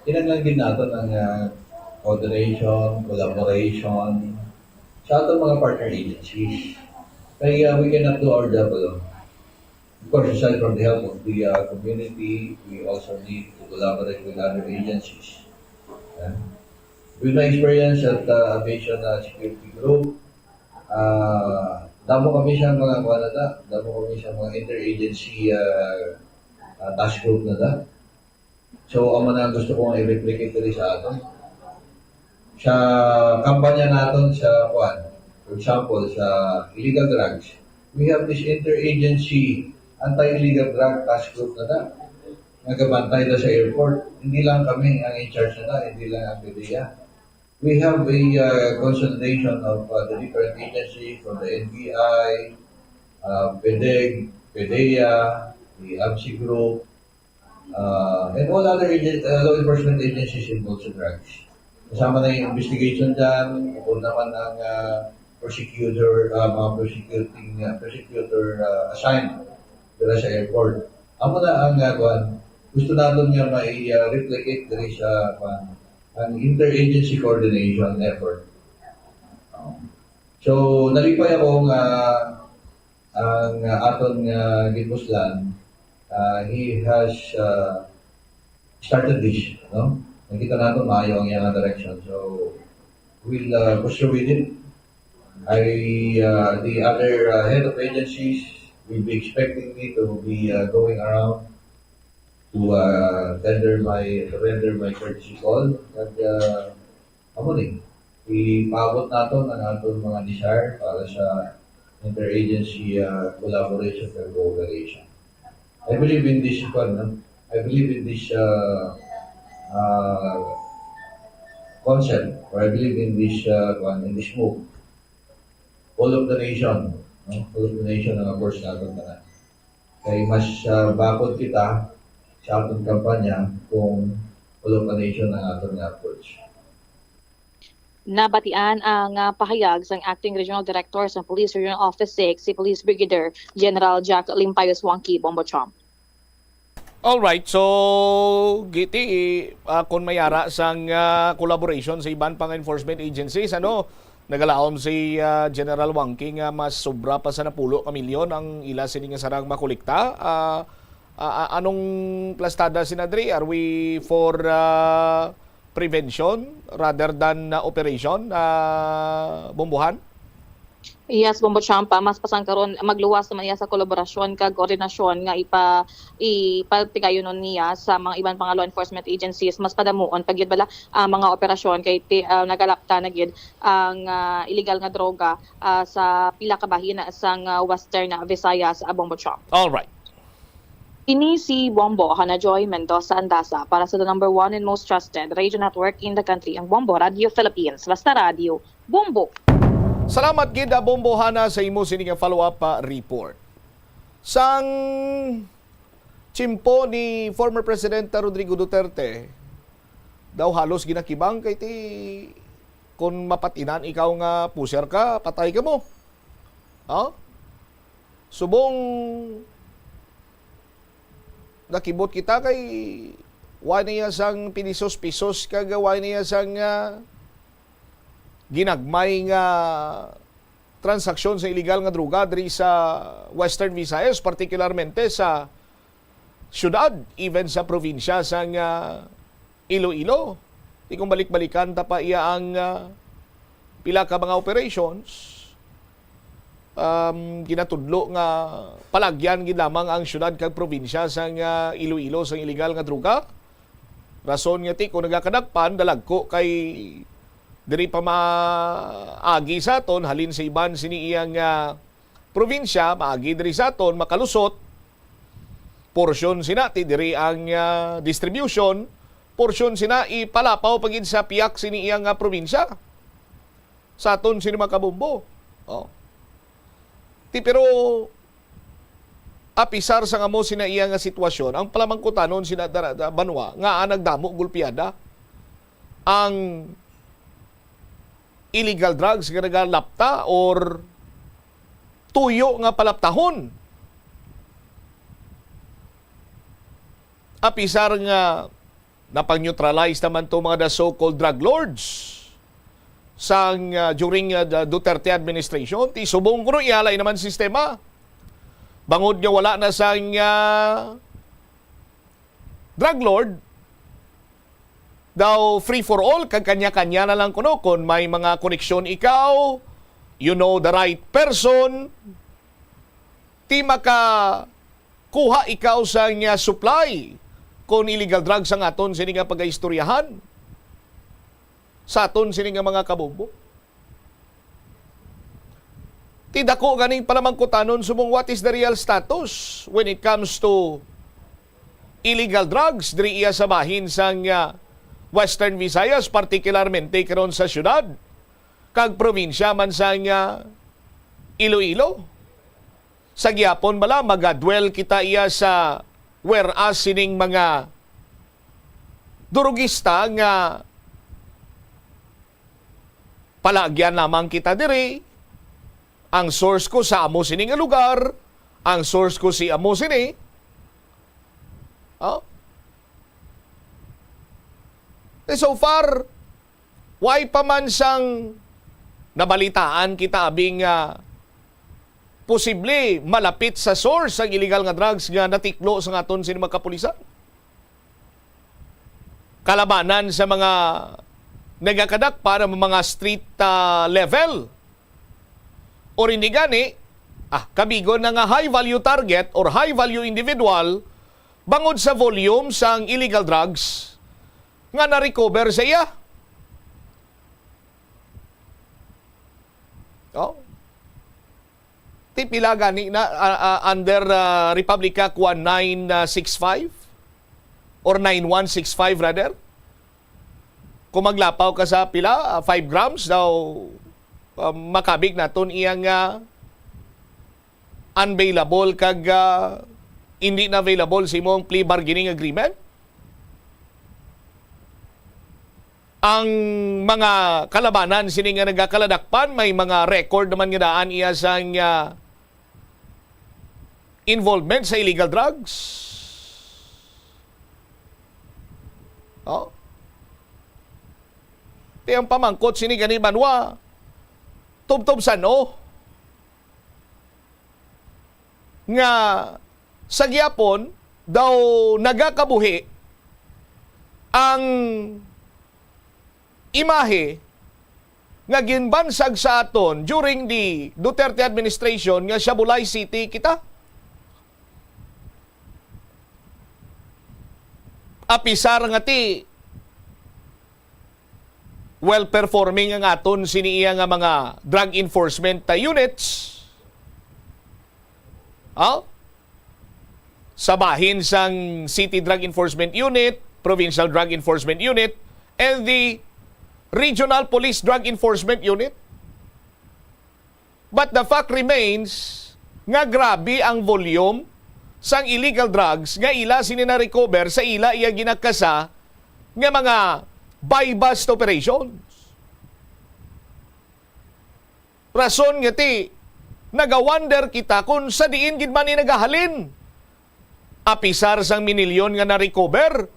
kinahanglan gid naton ang, ah, coordination, collaboration sa aton mga partner agencies. Kay, ah, we cannot do our job alone. Of course, aside from the help of the, uh, community, we also need to collaborate with other agencies. Yeah. With my experience at, uh, Aviation, uh, Security Group, uh, damo kami sa mga, kuwan na ta, damo kami sa mga interagency, uh, uh, task group na ta. So, amo na ang gusto ko nga i-replicate diri sa aton. Sa kampanya naton sa, kuwan, for example, sa illegal drugs, we have this interagency anti-illegal drug task group na ta. nagabantay na sa airport. Hindi lang kami ang in charge na, hindi lang ang PDEA. We have a uh, consultation of uh, the different agencies from the NBI, uh, PDEG, PDEA, the ABSI Group, uh, and all other agen- uh, law enforcement agencies involved sa drugs. Kasama na yung investigation dyan, kung naman ang uh, prosecutor, uh, mga prosecuting uh, prosecutor uh, assigned dira sa airport. Amo na ang uh, kuwan. Gusto natin nga may uh, replicate diri sa kuwan, ang interagency coordination effort. Um, so, nalipay ako nga ang uh, aton nga gipuslan, uh, he has uh, started this, no? Nakita nato maayo ang iyang direction. So, we'll uh, pursue with it. I, uh, the other uh, head of agencies will be expecting me to be uh, going around to uh, tender my to render my courtesy call. At uh, amo ni, ipaabot nato ang aton mga desire para sa interagency uh, collaboration and cooperation. I believe in this one, no? I believe in this uh, uh, concept, or I believe in this uh, one, in this move. All of the nation, no? All of the nation ang approach natin na. Kay mas uh, bakod kita sa aton kampanya kung all of the nation ang aton nga approach. Nabatian ang ah, pahayag sang Acting Regional Director sang Police Regional Office six, si Police Brigadier General Jack Limpayos Wangki, Bombo Chomp. Alright, so Giti, ah, kung may ara sang ah, collaboration sa iban pang enforcement agencies, ano, nagalaom si ah, General Wangki nga mas sobra pa sa napulo ka milyon ang ila sini nga sarang makolekta. Ah, ah, ah, anong plastada sina diri? Are we for ah, prevention rather than uh, operation, uh, Bombohan? Yes, Bombo Champa, mas pasang karon magluwas naman iya sa kolaborasyon kag koordinasyon nga ipa ipatigayonon niya sa mga iban pa nga law enforcement agencies, mas padamuon pa gyud bala ang mga operasyon kay ti, ah, nagalapta na gyud ang ah, illegal nga droga ah, sa pila ka bahin sang ah, Western Visayas, ah, Bombo Champ. All right. Ini si Bombo Hana Joy Mendoza Andaza para sa the number one and most trusted radio network in the country, ang Bombo Radio Philippines. Basta Radio, Bombo! Salamat gid, ah, Bombo Hana, sa imo sini nga follow-up pa report. Sang tiyempo ni former President Rodrigo Duterte, daw halos ginakibang kay ti kung mapatinan ikaw nga pusher ka, patay ka mo. Oh? Subong nakibot kita kay wa niya sang pinisos-pisos kag wa niya sang ah, ginagmay nga transaksyon sa illegal nga droga diri sa Western Visayas, particularmente sa syudad, even sa probinsya sang ah, Iloilo. Di kung balik-balikan ta pa iya ang ah, pila ka mga operations, um, ginatudlo nga palagyan gid lamang ang syudad kag probinsya sang ah, Iloilo sang illegal nga droga. Rason nga ti kung nagakadagpan, dalagko kay diri pa maagi sa aton halin sa iban sini iya nga probinsya, maagi diri sa aton makalusot. Porsyon sina ti diri ang ah, distribution, porsyon sina ipalapaw pa gid sa piyak sini iya nga probinsya. Sa aton sini mga kabombo. Oh. Ti pero apisar sa ngamo sina iya nga sitwasyon, ang palamangkutanon sina dara, da, banwa nga nagdamo gulpiada ang illegal drugs nga nagalapta or tuyo nga palaptahon. Apisar nga napang-neutralize naman to mga the so-called drug lords sang uh, during uh, the Duterte administration, ti subong kuno ihalay naman sistema. Bangod nga wala na sang uh, drug lord, daw free for all, kag kanya-kanya na lang kuno kung may mga koneksyon ikaw, you know the right person, ti maka kuha ikaw sa nga supply kon illegal drugs ang aton sini nga pagaistoryahan sa aton sini nga mga kabombo. Ti dako ganing palamangkutanon subong what is the real status when it comes to illegal drugs diri iya sa bahin sang, ah, Western Visayas, partikularmente karon sa siyudad kag probinsya man sang, ah, Iloilo. Sa gihapon bala, magadwell kita iya sa whereas sining mga durugista nga palagyan lamang kita diri. Ang source ko sa amo sini nga lugar, ang source ko si amo sini. Oh? Eh, so far, why pa man sang nabalitaan kita, abi, nga posible malapit sa source ang illegal nga drugs nga natiklo sa aton sini mga kapulisan? Kalabanan sa mga nagakadakpan ang mga street, ah, level. Or hindi gani, ah, kabigon na nga high value target or high value individual bangod sa volume sang illegal drugs nga na-recover sa iya. Oh. Ti pila gani na, ah, ah, under, ah, Republic Act one nine six five or nine one six five rather? Kung maglapaw ka sa pila, ah, five grams daw, ah, makabig naton iyang, ah, unavailable kag, ah, hindi na available sa imong plea bargaining agreement. Ang mga kalabanan sini nga nagakaladakpan, may mga record naman nga daan iya sang, ah, involvement sa illegal drugs. Oh. Ti ang pamangkot sini gani, banwa, tubtob san-o nga sa gihapon daw nagakabuhi ang imahe nga ginbansag sa aton during the Duterte administration nga Siabulay City kita. Apisar nga ti well performing ang aton sini iya nga mga drug enforcement, ah, units. Oh? Sa bahin sang City Drug Enforcement Unit, Provincial Drug Enforcement Unit, and the Regional Police Drug Enforcement Unit. But the fact remains nga grabe ang volume sang illegal drugs nga ila sini na-recover sa ila iya ginakasa nga mga buy-bust operations. Rason nga ti, nagawonder kita kung sa diin gid man ni nagahalin. Apisar sang minilyon nga na-recover,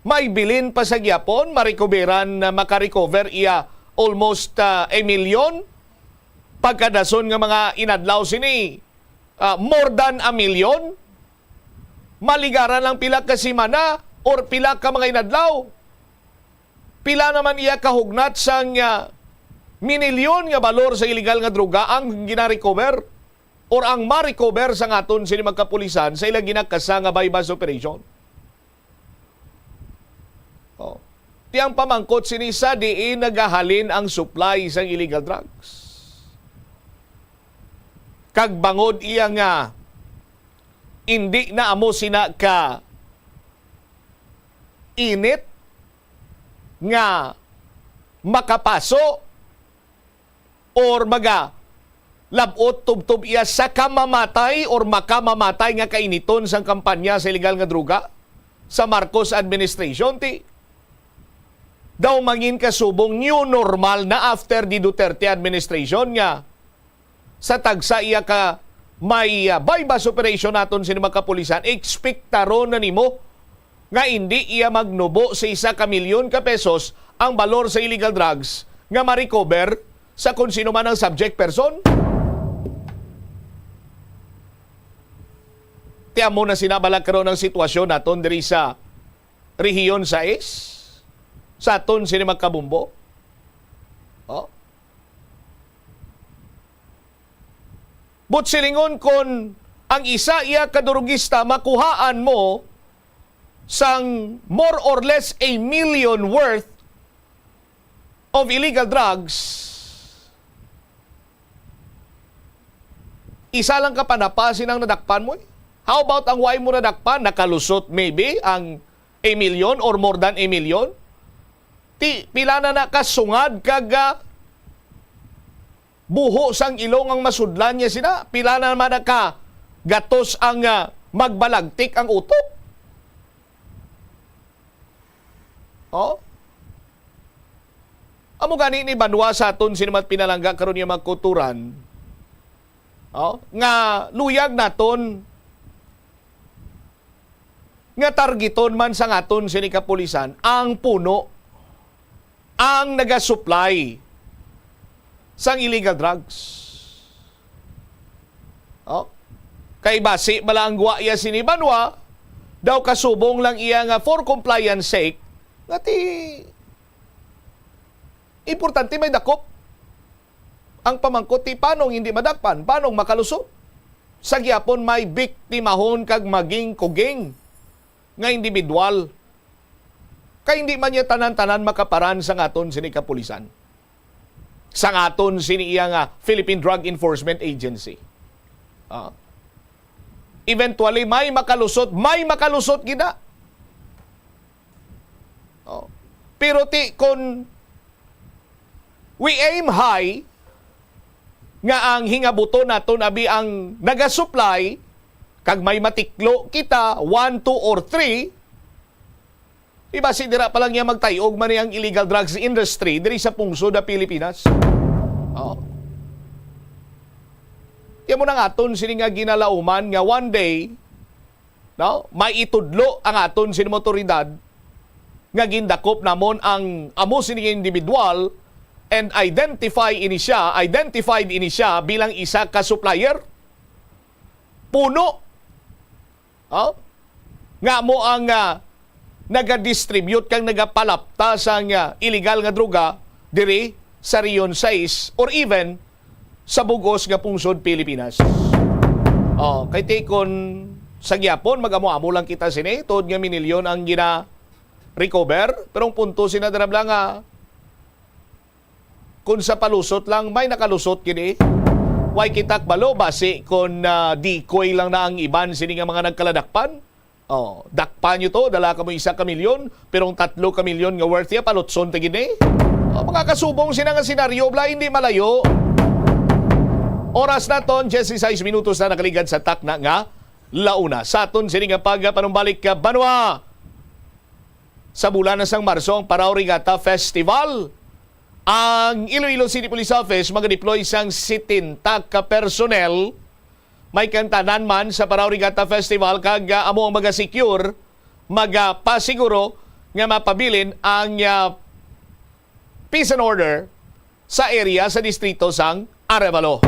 may bilin pa sa gihapon, marecoveran na makarecover iya almost, ah, a milyon. Pagkadason nga mga inadlaw sini, ah, more than a milyon. Maligaran lang pila ka semana or pila ka mga inadlaw. Pila naman iya kahugnat sang, ah, minilyon nga balor sa illegal nga droga ang gina-recover or ang ma-recover sa aton sini mga kapulisan sa ila ginakasa nga buy-bust operation? Oh. Ti ang pamangkot sini, sa diin nagahalin ang supply sang illegal drugs? Kag bangod iya nga indi na amo sina ka init nga makapaso or maga lab-ot tubtob iya sa kamamatay or makamamatay nga kainiton sang kampanya sa illegal nga droga sa Marcos administration, ti daw mangin kasubong new normal na after the Duterte administration nga sa tagsa iya ka may, ah, buy-bust operation naton sini mga kapulisan, ekspektaron na nimo nga indi iya magnubo sa isa ka milyon ka pesos ang balor sa illegal drugs nga ma-recover sa kon sino man ang subject person? Ti amo na sina bala karon ang sitwasyon naton diri sa Rehiyon sais, sa aton sini mga kabumbo. Oh. But silingon, kon ang isa iya ka durugista makuhaan mo sang more or less a million worth of illegal drugs, isa lang ka panapa sini ang nadakpan mo, eh. How about ang way mo nadakpan? Nakalusot maybe ang a million or more than a million? Ti, pila na na ka sungad kag, ah, buho sang ilong ang masudlan niya sina? Pila na naman na ka gatos ang, ah, magbalagtik ang utok? Oh? Amo gani ni banwa sa aton sini mat pinalangga karon nga mga kulturan. Oh? Nga luyag naton nga targeton man sang aton sini kapulisan ang puno, ang nagasupply sang illegal drugs. Oh? Kay basi bala ang gwa iya sini banwa, daw kasubong lang iya nga for compliance sake, nga ti importante may dakop. Ang pamangkot ti panong hindi madakpan, panong makalusot? Sa gihapon may biktimahon kag maging kuging nga individual. Kay hindi man niya tanan-tanan makaparan sang aton sini kapulisan. Sang aton sini iya nga Philippine Drug Enforcement Agency. Ah. Eventually, may makalusot, may makalusot gid na. Oh. Pero ti, kun we aim high, nga ang hingabuton naton abi ang nagasupply, kag may matiklo kita, one, two, or three, di ba, si dira pa lang niya magtayog man ni ang illegal drugs industry diri sa pungsod na Pilipinas. Oh. Yan mo nang aton sini nga ginalauman nga one day, no? May itudlo ang aton sini mga otoridad nga gindakop namon ang amo sini nga individual and identify ini siya, identified ini siya bilang isa ka supplier. Puno. Oh? Nga mo ang, ah, nagadistribute kang nagapalapta sang, ah, illegal nga droga diri sa Region sais or even sa bug-os nga pungsod Pilipinas. Oh, kay ti kon sa gyapon, mag-amo-amo lang kita sini, tuod nga minilyon ang gina-recover. Pero ang punto, sina, dira lang nga, kung sa palusot lang, may nakalusot gid eh. Way kita kabalo, basi kung, ah, decoy lang na ang iban sini nga mga nagkaladakpan. Oh, dakpan nyo to, dala kamo isa ka milyon, pero ang tatlo ka milyon nga worth niya, palutson ta gid eh. Oh, mga kasubong, sina nga senaryo, bala, hindi malayo. Oras naton, diyesisais minutos na nakaligad sa takna nga launa. Sa aton sini nga pagpanumbalik ka banwa, sa bulan na sang Marso ang Parao Regatta Festival. Ang Iloilo City Police Office magadeploy sang setenta ka personnel. May kantanan man sa Parao Regatta Festival kag, ah, amo ang maga-secure, magapasiguro nga mapabilin ang, ah, peace and order sa area sa distrito sang Arevalo.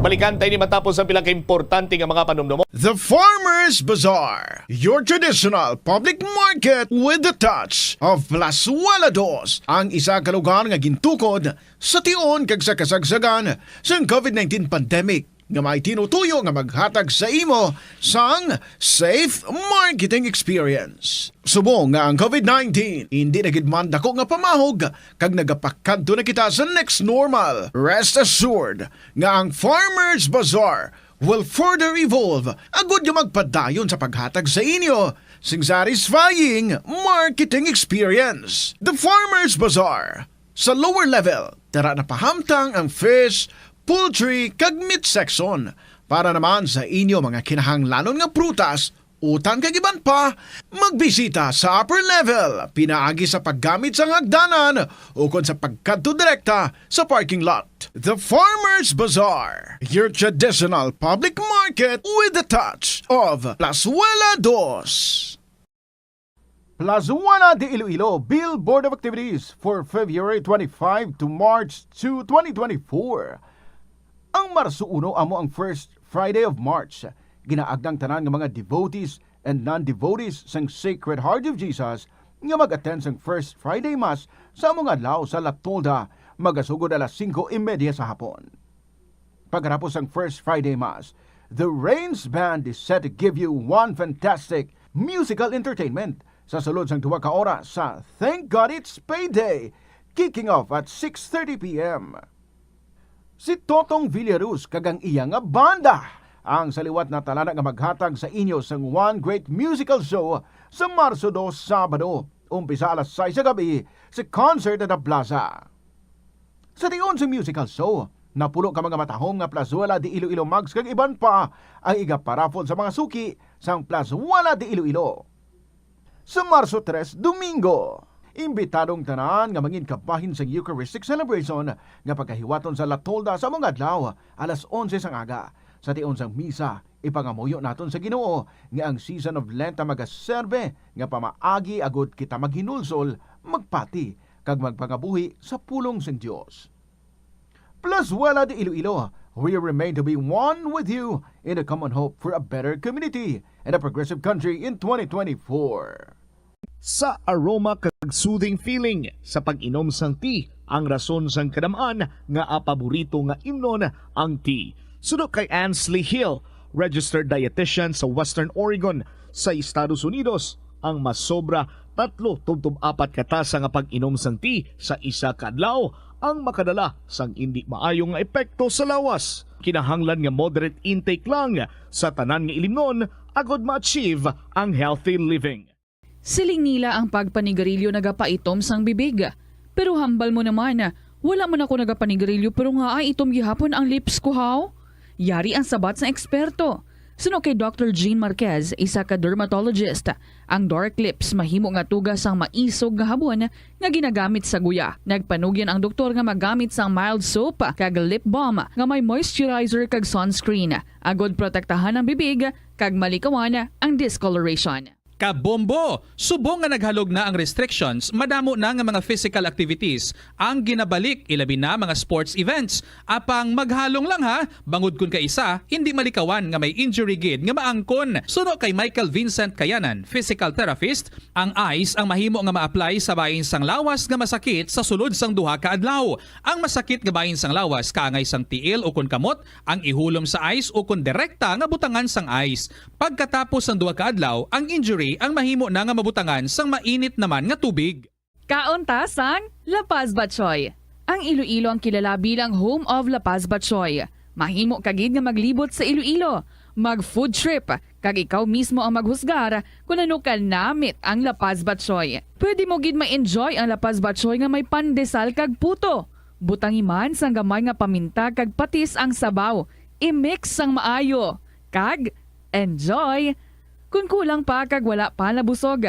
Balikan tayo ni matapos ang pila ka importante nga mga panumdumon. The Farmers Bazaar, your traditional public market with the touch of Plazuela Dos, ang isa ka lugar nga gintukod sa tion kag sa kasagsagan sang covid nineteen pandemic, nga may tinutuyo nga maghatag sa imo sang safe marketing experience. Subong nga ang covid nineteen indi na gid man dako nga pamahog kag nagapakadto na kita sa next normal, rest assured nga ang Farmers Bazaar will further evolve agud nga magpadayon sa paghatag sa inyo sing satisfying marketing experience. The Farmers Bazaar, sa lower level, dara na pahamtang ang fish, poultry, kag meat section. Para naman sa inyo mga kinahanglanon nga prutas, utan kag iban pa, magbisita sa upper level, pinaagi sa paggamit sang hagdanan ukon sa pagkadto direkta sa parking lot. The Farmers Bazaar, your traditional public market with the touch of Plazuela Dos. Plazuela de Iloilo, Bill Board of Activities for February twenty-five to March two, twenty twenty-four. Ang Marso uno amo ang first Friday of March. Ginaagda ang tanan nga mga devotees and non-devotees sang Sacred Heart of Jesus nga mag-attend sang First Friday Mass sa among adlaw sa La Tolda, magasugod alas singko y media sa hapon. Pagkatapos sang First Friday Mass, the Rains Band is set to give you one fantastic musical entertainment sa sulod sang duha ka oras sa Thank God It's Payday, kicking off at six thirty p m. Si Totong Villaruz kag ang iya nga banda Ang sa liwat na talana nga maghatag sa inyo sang one great musical show sa Marso dos, Sabado, umpisa alas sais sa gabi sa Concert at the Plaza. Sa tion sang musical show, napulo ka mga matahom nga Plazuela de Iloilo mugs kag iban pa ang igaparaffle sa mga suki sang Plazuela de Iloilo. Sa Marso tres, Domingo, imbitadong tanan nga mangin kabahin sang Eucharistic celebration nga pagahiwaton sa La Tolda sa mga adlaw, alas onse sang aga. Sa tion sang misa, ipangamuyo naton sa Ginoo nga ang season of Lent ang magaserbe nga pamaagi agud kita maghinulsol, magpati, kag magpangabuhi sa pulong sang Dios. Plazuela de Iloilo, we remain to be one with you in a common hope for a better community and a progressive country in twenty twenty-four. Sa aroma kag soothing feeling sa pag-inom sang tea, ang rason sang kadam-an nga paborito nga imnon ang tea. Suno kay Ansley Hill, registered dietitian sa Western Oregon sa Estados Unidos, ang masobra tatlo tubtob apat ka tasa nga pag-inom sang tea sa isa ka adlaw ang makadala sang indi maayo nga epekto sa lawas. Kinahanglan nga moderate intake lang sa tanan nga ilimnon agod ma-achieve ang healthy living. Siling nila ang pagpanigarilyo nagapaitom sang bibig. Pero hambal mo naman, wala man ako nagapanigarilyo pero nga ay itom gihapon ang lips ko, haw? Yari ang sabat sang eksperto. Suno kay Doctor Jean Marquez, isa ka dermatologist, ang dark lips mahimo nga tuga sang maisog nga habon nga ginagamit sa guya. Nagpanugyan ang doktor nga magamit sang mild soap kag lip balm nga may moisturizer kag sunscreen, agod protektahan ang bibig kag malikawan ang discoloration. Kabombo! Subong nga naghalog na ang restrictions, madamo na nga mga physical activities ang ginabalik, ilabi na mga sports events. Apang maghalong lang ha, bangod kun kaisa hindi malikawan nga may injury gid nga maangkon. Suno kay Michael Vincent Kayanan, physical therapist, ang ice ang mahimo nga ma-apply sa bahin sang lawas nga masakit sa sulod sang duha ka adlaw. Ang masakit nga bahin sang lawas kaangay sang tiil ukon kamot ang ihulom sa ice ukon direkta nga butangan sang ice. Pagkatapos sang duha ka adlaw, ang injury ang mahimo na nga mabutangan sang mainit naman nga tubig. Kaon ta sang La Paz Batchoy. Ang Iloilo ang kilala bilang home of La Paz Batchoy. Mahimo ka gid nga maglibot sa Iloilo, mag-food trip, kag ikaw mismo ang maghusgar kon ano ka namit ang La Paz Batchoy. Pwede mo gid ma-enjoy ang La Paz Batchoy nga may pandesal kag puto. Butangi man sang gamay nga paminta kag patis ang sabaw. I-mix sang maayo. Kag enjoy! Kon kulang pa kag wala pa nabusog,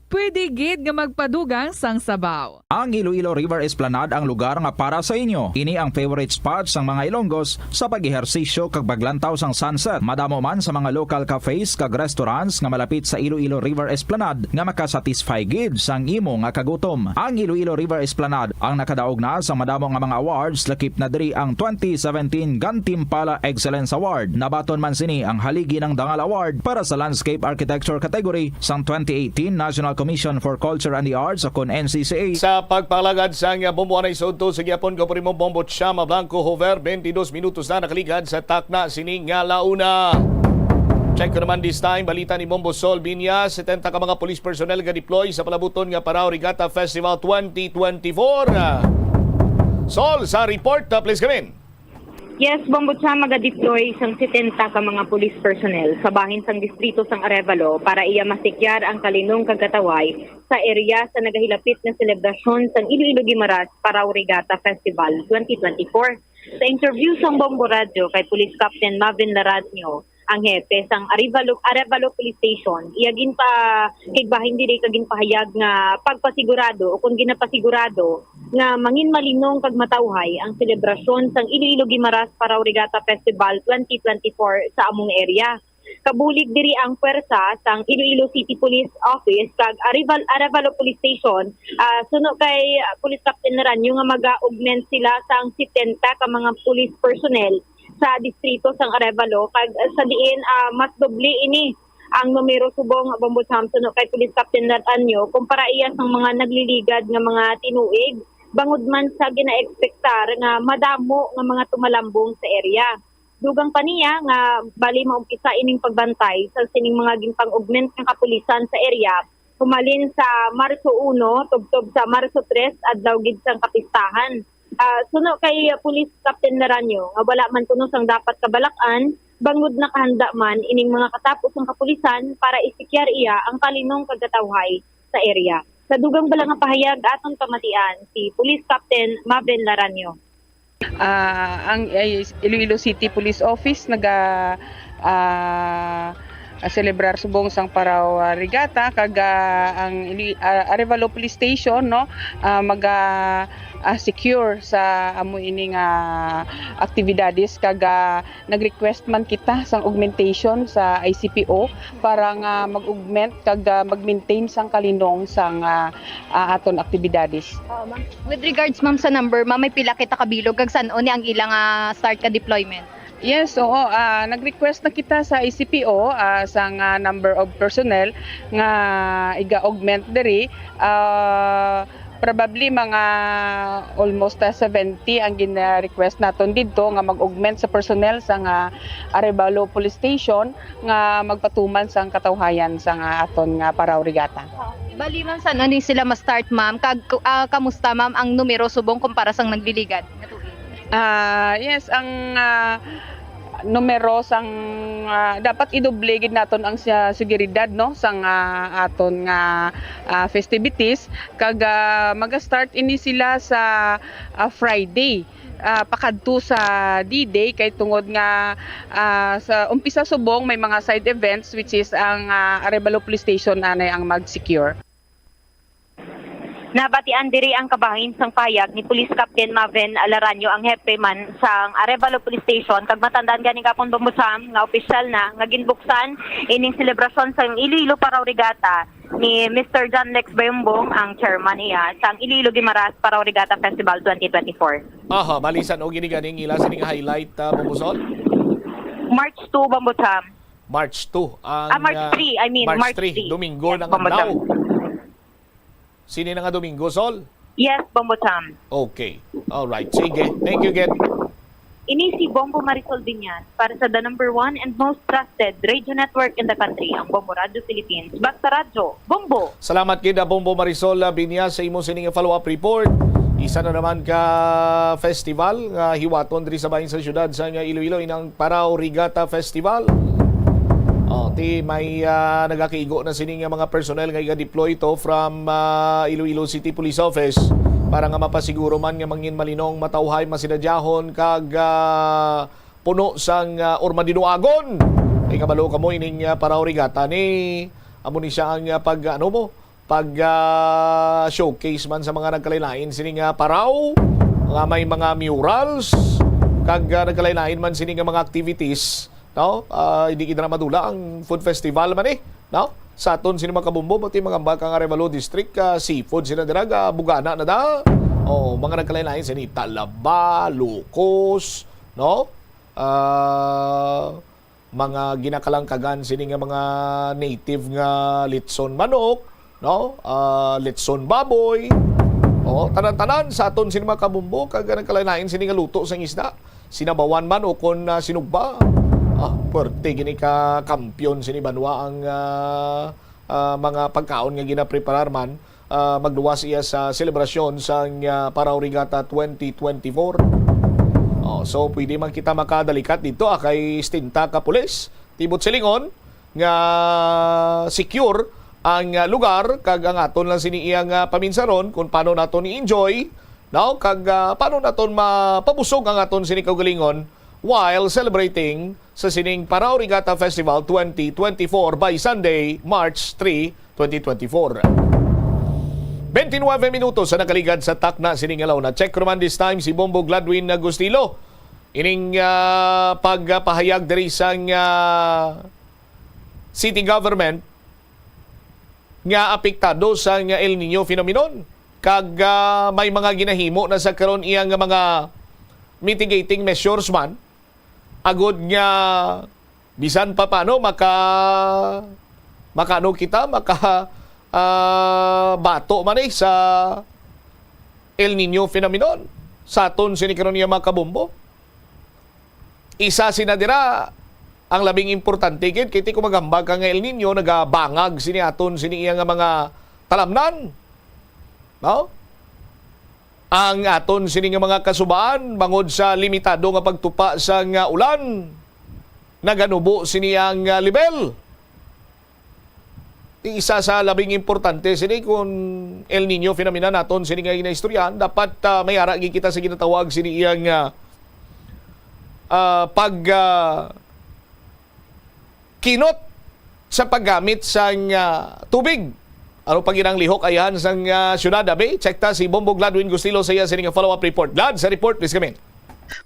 pwede gid nga magpadugang sang sabaw. Ang Iloilo River Esplanade ang lugar nga para sa inyo. Ini ang favorite spot sang mga Ilonggos sa pag-ehersisyo kag paglantaw sang sunset. Madamo man sa mga local cafes kag restaurants nga malapit sa Iloilo River Esplanade nga makasatisfy gid sang imo nga kagutom. Ang Iloilo River Esplanade ang nakadaog na sa madamo nga mga awards, lakip na diri ang twenty seventeen Gantimpala Excellence Award. Nabaton man sini ang Haligi ng Dangal Award para sa Landscape Architecture category sang twenty eighteen National Commission for Culture and the Arts, o kon N C C A. Sa pagpalagad sang bombo anay sa udto sa gihapon, ko primo Bombo Chama Blanco Hover, twenty-dos minutos na nakaligad sa takna sini nga launa. Check ko naman this time, balita ni Bombo Sol Binya, setenta ka mga police personnel ga-deploy sa palabuton nga Parao Regatta Festival twenty twenty-four. Sol, sa report, uh, please come in. Yes, Bombo Cha, maga-deploy sang setenta ka mga police personnel sa bahin sang distrito sang Arevalo para iya masikyar ang kalinong kag kataway sa area sa nagahilapit nga selebrasyon sang Iloilo Guimaras Parao Regatta Festival twenty twenty-four. Sa interview sang Bombo Radyo kay Police Captain Mavin Laradnyo, ang hepe sang Arevalo, Arevalo Police Station, iya ginpa-, kigbahin diri kag ginpahayag nga pagpasigurado o kung ginapasigurado nga mangin malinong kag matawhay ang selebrasyon sang Iloilo Guimaras Parao Regatta Festival twenty twenty-four sa among area. Kabulig diri ang pwersa sang Iloilo City Police Office kag Areval-, Arevalo Police Station, ah, suno kay, ah, Police Captain Laranyo nga maga-augment sila sang setenta ka mga police personnel sa distrito sang Arevalo, kag sa diin, ah, mas doble ini ang numero subong, Bombo Cha, suno kay Police Captain Laranyo, kumpara iya sang mga nagliligad nga mga tinuig, bangod man sa ginaekspektar nga madamo nga mga tumalambong sa area. Dugang pa niya nga bali maumpisa ining pagbantay sa sining mga ginpang-augment nga kapulisan sa area humalin sa Marso uno tubtob sa Marso tres, adlaw gid sang kapistahan. Ah, suno kay Police Captain Laranyo nga wala man kuno sang dapat kabalak-an, bangod nakahanda man ining mga katapos sang kapulisan para isikyar iya ang kalinong kag katawhay sa area. Sa dugang bala nga pahayag, aton pamatian si Police Captain Maven Laranyo. Ah, ang, eh, Iloilo City Police Office naga, ah, ah, selebrar subong sang Paraw, ah, Regatta, kag, ah, ang Ili-, ah, Arevalo Police Station, no, ah, maga, ah, secure sa amo ini nga aktibidades, kag, ah, nag-request man kita sang augmentation sa I C P O para nga mag-augment kag, ah, mag-maintain sang kalinong sang, ah, ah, aton aktibidades. Oo, ma'am. With regards, ma'am, sa number, ma'am, may pila kita kabilog kag san-o ni ang ilang, ah, start ka deployment? Yes, oo. Ah, nag-request na kita sa I C P O, ah, sang, ah, number of personnel nga iga-augment diri. Ah, probably mga almost, ah, seventy ang gina-request naton didto nga mag-augment sa personnel sang, ah, Arevalo Police Station nga magpatuman sang katawhayan sang, ah, aton nga Paraw Regatta. Bali, ma'am, san-o ni sila ma-start, ma'am? Kag, ah, kamusta, ma'am, ang numero subong kumpara sang nagliligad nga tuig? Ah, yes, ang, ah, numero sang, ah, dapat idoble gid naton ang sa seguridad, no, sang, ah, aton nga, ah, festivities. Kag, ah, maga-start ini sila sa, ah, Friday, ah, pakadto sa D-Day, kay tungod nga, ah, sa umpisa subong may mga side events, which is ang, ah, Arevalo Police Station anay ang mag-secure. Nabatian diri ang kabahin sang pahayag ni Police Captain Maven Alaranyo, ang hepe man sang Arevalo Police Station, kag matandaan gani gapon, Bombo Sam, nga opisyal na nga ginbuksan ining selebrasyon sang Iloilo Paraw Regatta ni Mister John Lex Bayumbong, ang chairman iya sang Iloilo Guimaras Paraw Regatta Festival twenty twenty-four. Aha, bali san-o gini ganing ila sining highlight, ah, Bombo Sol? March two, Bombo Sam. March two ang, Ah, March ah, three, I mean, March March three, three. Domingo Yes, ng Bombo adlaw. Sam. Sini na nga Domingo, Sol? Yes, Bombo Sam. Okay. All right. Sige. Thank you, Ged. Ini si Bombo Marisol Viñas para sa the number one and most trusted radio network in the country, ang Bombo Radyo Philippines. Basta radyo, Bombo! Salamat gid, ah, Bombo Marisol, ah, Viñas, sa imo sining follow-up report. Isa na naman ka festival nga hiwaton diri sa bahin sa siyudad sa nga Iloilo, inang Paraw Regatta Festival. Oh, ti may, ah, nagakigo na sini nga mga personnel nga iga-deploy to from, ah, Iloilo City Police Office para nga mapasiguro man nga mangin malinong, matawhay, masinadyahon kag, ah, puno sang, ah, ormadinuagon. Kay kabalo kamo ining, ah, Paraw Regatta ni amo ni siya ang, ah, pag, ano mo, pag, ah, showcase man sa mga nagkalain-lain sini nga paraw, nga may mga murals, kag, ah, nagkalain-lain man sini nga mga activities, no? Ah, hindi kita na madula ang food festival man eh, no? Sa aton sini mga kabumbo, pati mga ambag kang Arevalo District, ah, seafood sila dira, ga bugana na da. Oh, mga nagkalain-lain sini, talaba, lukos, no? Ah, mga ginakalangkagan sini nga mga native nga litson manok, no? Ah, litson baboy. O, tanan-tanan sa aton sini mga kabumbo, kag nagkalain-lain sini nga luto sang isda. Sinabawan man o kon, ah, sinugba. Ah, puwerte gini ka kampiyon sini banwa ang, ah, ah, mga pagkaon nga ginapreparar man, ah, magluwas iya sa selebrasyon sang, ah, Paraw Regatta twenty twenty-four. Oh, so, pwede man kita makadalikat dito, ah, kay sesenta ka pulis. Tibot silingon nga secure ang, ah, lugar, kag ang aton lang sini iyang, ah, paminsaron kung paano naton i-enjoy, no? Kag, ah, paano naton mapabusog ang aton sini kaugalingon while celebrating sa sining Paraw Regatta Festival twenty twenty-four by Sunday, March three, twenty twenty-four. Twenty-nine minutos sa nakaligad sa takna sining alaw na. Check naman this time si Bombo Gladwin Agustilo. Ining, ah, pagpahayag diri sang, ah, city government nga apektado sang El Niño phenomenon, kag, ah, may mga ginahimo na sa karon iya nga mga mitigating measures man, agud nga bisan pa paano maka-, makaano kita, maka-, ah, bato man eh sa El Niño phenomenon sa aton sini karon nga mga kabombo. Isa sina dira, ang labing importante gid, kay ti kung maghambal ka nga El Niño, nagabangag sini aton sini iya nga mga talamnan. No? Ang aton sini nga mga kasubaan bangod sa limitado nga pagtupa sang ulan, naganubo sini ang, ah, lebel. Isa sa labing importante sini kun El Niño phenomena naton sini nga ginaistoryahan, dapat, ah, may ara gid kita sa ginatawag sini iyang, ah, ah, pag, ah, kinot sa paggamit sang, ah, tubig. Ano pa gid ang lihok ayahan sang, ah, syudad, abi? Check ta si Bombo Gladwin Gustilo sa iya sini nga follow-up report. Glad, sa report, please come in.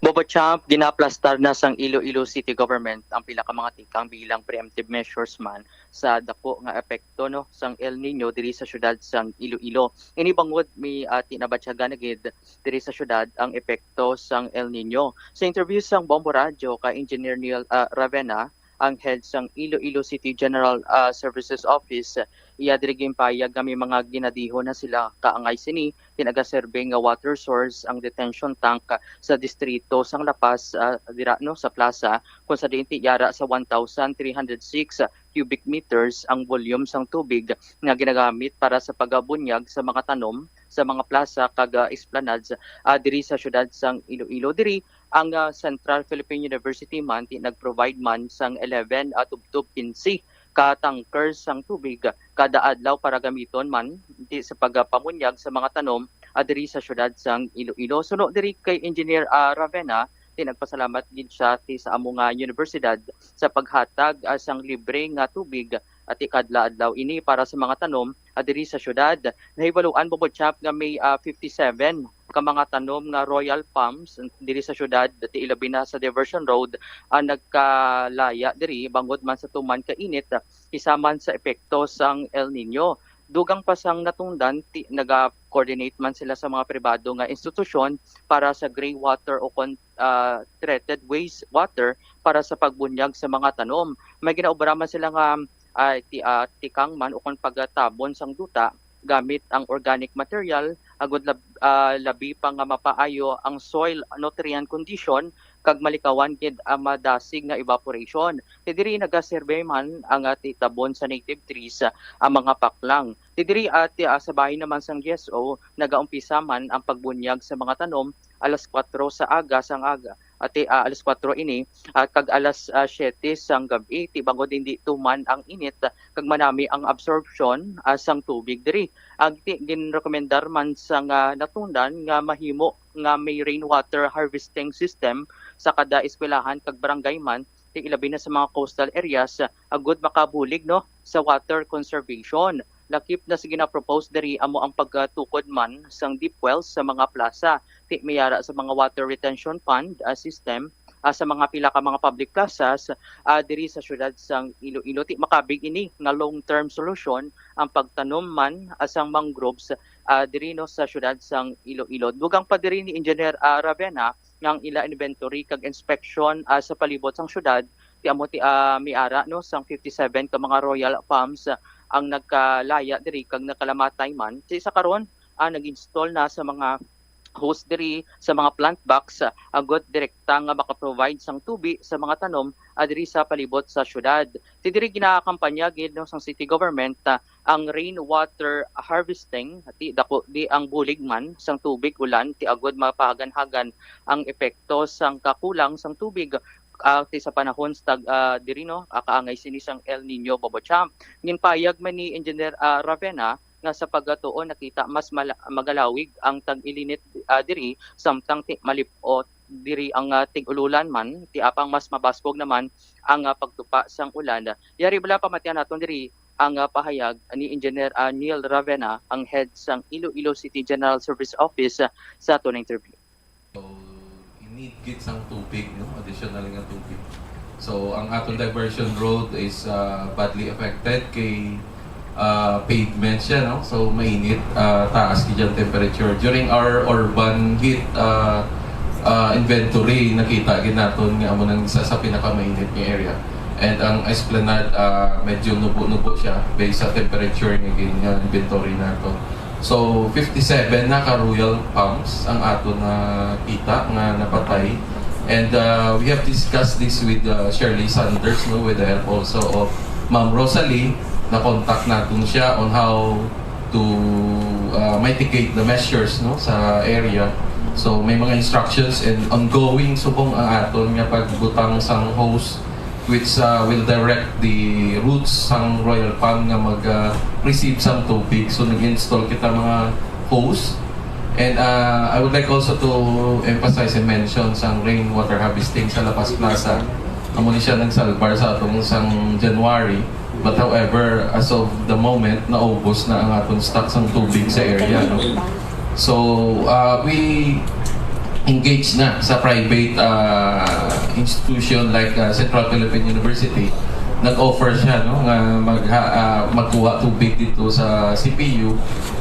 Bobo Champ, ginaplastar na sang Iloilo City Government ang pila ka mga tikang bilang preemptive measures man sa dako nga epekto, no, sang El Niño diri sa syudad sang Iloilo. Ini bangod may, ah, tinabatyagan na gid diri sa syudad ang epekto sang El Niño. Sa interview sang Bombo Radyo kay Engineer Neil, ah, Ravena, ang head sang Iloilo City General, ah, Services Office, iya diri ginpahayag nga may mga ginadihon na sila kaangay sini, tinaga-survey nga water source ang detention tank sa distrito sang La Paz, ah, dira, no, sa plaza, kung sa diin ti yara sa one thousand three hundred six cubic meters ang volume sang tubig nga ginagamit para sa pagabunyag sa mga tanom sa mga plaza kag, ah, esplanades, ah, diri sa syudad sang Iloilo. Diri ang, ah, Central Philippine University man ti nag-provide man sang eleven, ah, tubtob quince ka tankers sang tubig kada adlaw para gamiton man ti sa pagapamunyag sa mga tanom, ah, diri sa syudad sang Iloilo. Suno diri kay Engineer, ah, Ravena, ti nagpasalamat gid siya ti sa amo nga universidad sa paghatag, ah, sang libre nga tubig, ah, ti kaadlaw-adlaw ini para sa mga tanom, ah, diri sa syudad. Nahibaluan, Bobo Champ, nga may, ah, fifty-seven ka mga tanom nga royal palms diri sa syudad, ti ilabi na sa Diversion Road, ah, nagkalaya diri bangod man sa tuman ka init, ah, isa man sa epekto sang El Niño. Dugang pa sang natungdan, ti, naga-coordinate man sila sa mga pribado nga institusyon para sa gray water o kon-, ah, treated waste water para sa pagbunyag sa mga tanom. May ginaobra man sila nga, ah, ti-, ah, tikang man ukon pagtabon sang duta gamit ang organic material, agud lab-, ah, labi pa nga mapaayo ang soil nutrient condition kag malikawan gid ang madasig nga evaporation. Ti diri nagasurvey man ang, ah, titabon sa native trees, ah, ang mga paklang. Ti diri, ah, ti, ah, sa bahin naman sang G S O, nagaumpisa man ang pagbunyag sa mga tanom alas kuwatro sa aga sang aga. Ati, ah, alas kuwatro ini, ah, kag alas, ah, siyete sang gab-i, ti bangod hindi tuman ang init, ah, kag manami ang absorption, ah, sang tubig diri. Ang ti, ginrekomendar man sang natungdan nga mahimo nga may rainwater harvesting system sa kada eskwelahan kag barangay man, ti ilabi na sa mga coastal areas, ah, agud makabulig, no, sa water conservation. Lakip na sa ginapropose diri amo ang pagtukod man sang deep wells sa mga plaza, ti may ara sa mga water retention pond, ah, system, ah, sa mga pila ka mga public plazas, ah, diri sa siyudad sang Iloilo. Ti makabig ini nga long-term solusyon ang pagtanom man, ah, sang mangroves, ah, diri, no, sa siyudad sang Iloilo. Dugang pa diri ni Engineer, ah, Ravena nga ang ila inventory kag inspection, ah, sa palibot sang siyudad, ti amo ti, ah, may ara, no, sang fifty-seven ka mga royal palms, ah, ang nagkalaya diri kag nakalamatay man. Ti sa karon, ah, nag-install na sa mga hose diri sa mga plant box, ah, agud direkta nga makaprovide sang tubi sa mga tanom, ah, diri sa palibot sa siyudad. Ti diri ginakampanya gid, no, sang city government, ah, ang rainwater harvesting, ti dako di ang bulig man sang tubig ulan, ti agud mapahagan-hagan ang epekto sang kakulang sang tubig, ah, ti sa panahon sa tag-, ah, diri, no, ah, kaangay sini sang El Niño, Bobo Champ. Ginpayag man ni Engineer, ah, Ravena nga sa pagatuon nakita mas mala-, magalawig ang tag-ilinit, ah, diri, samtang ti malip-ot diri ang, ah, tig-ululan man, ti apang mas mabaskog naman ang, ah, pagtupa sang ulan. Yari bala pamatian naton diri ang, ah, pahayag ni Engineer, ah, Neil Ravena, ang head sang Iloilo City General Service Office, ah, sa aton interview. So, in need gid sang tubig, no? Additional nga tubig. So, ang aton diversion road is, ah, badly affected kay, ah, pavement siya, no? So, mainit, ah, taas gid ang temperature. During our urban heat, ah, ah, inventory, nakita gid naton nga amo nang isa sa pinakamainit nga area. And ang Esplanade, ah, medyo nubo-nubo siya based sa temperature nga gin-, nga inventory nato. So, fifty-seven na ka royal palms ang aton nakita nga napatay. And, uh, we have discussed this with, uh, Shirley Sanders, no, with the help also of Ma'am Rosalie. Na-contact natin siya on how to uh, mitigate the measures, no, sa area. So may mga instructions and ongoing subong ang aton nga pagbutang sang hose, which uh, will direct the routes sang Royal Palm nga mag uh, receive sang tubig. So nag-install kita mga hose. And uh, I would like also to emphasize and mention sang rainwater harvesting sa La Paz Plaza. Amo ni siya nagsalbar sa atong sang January. But however, as of the moment, naubos na ang aton stock sang tubig sa area, no? So, uh, we engage na sa private uh, institution like uh, Central Philippine University. Nag-offer siya, no, nga magha, uh, magkuha tubig dito sa C P U.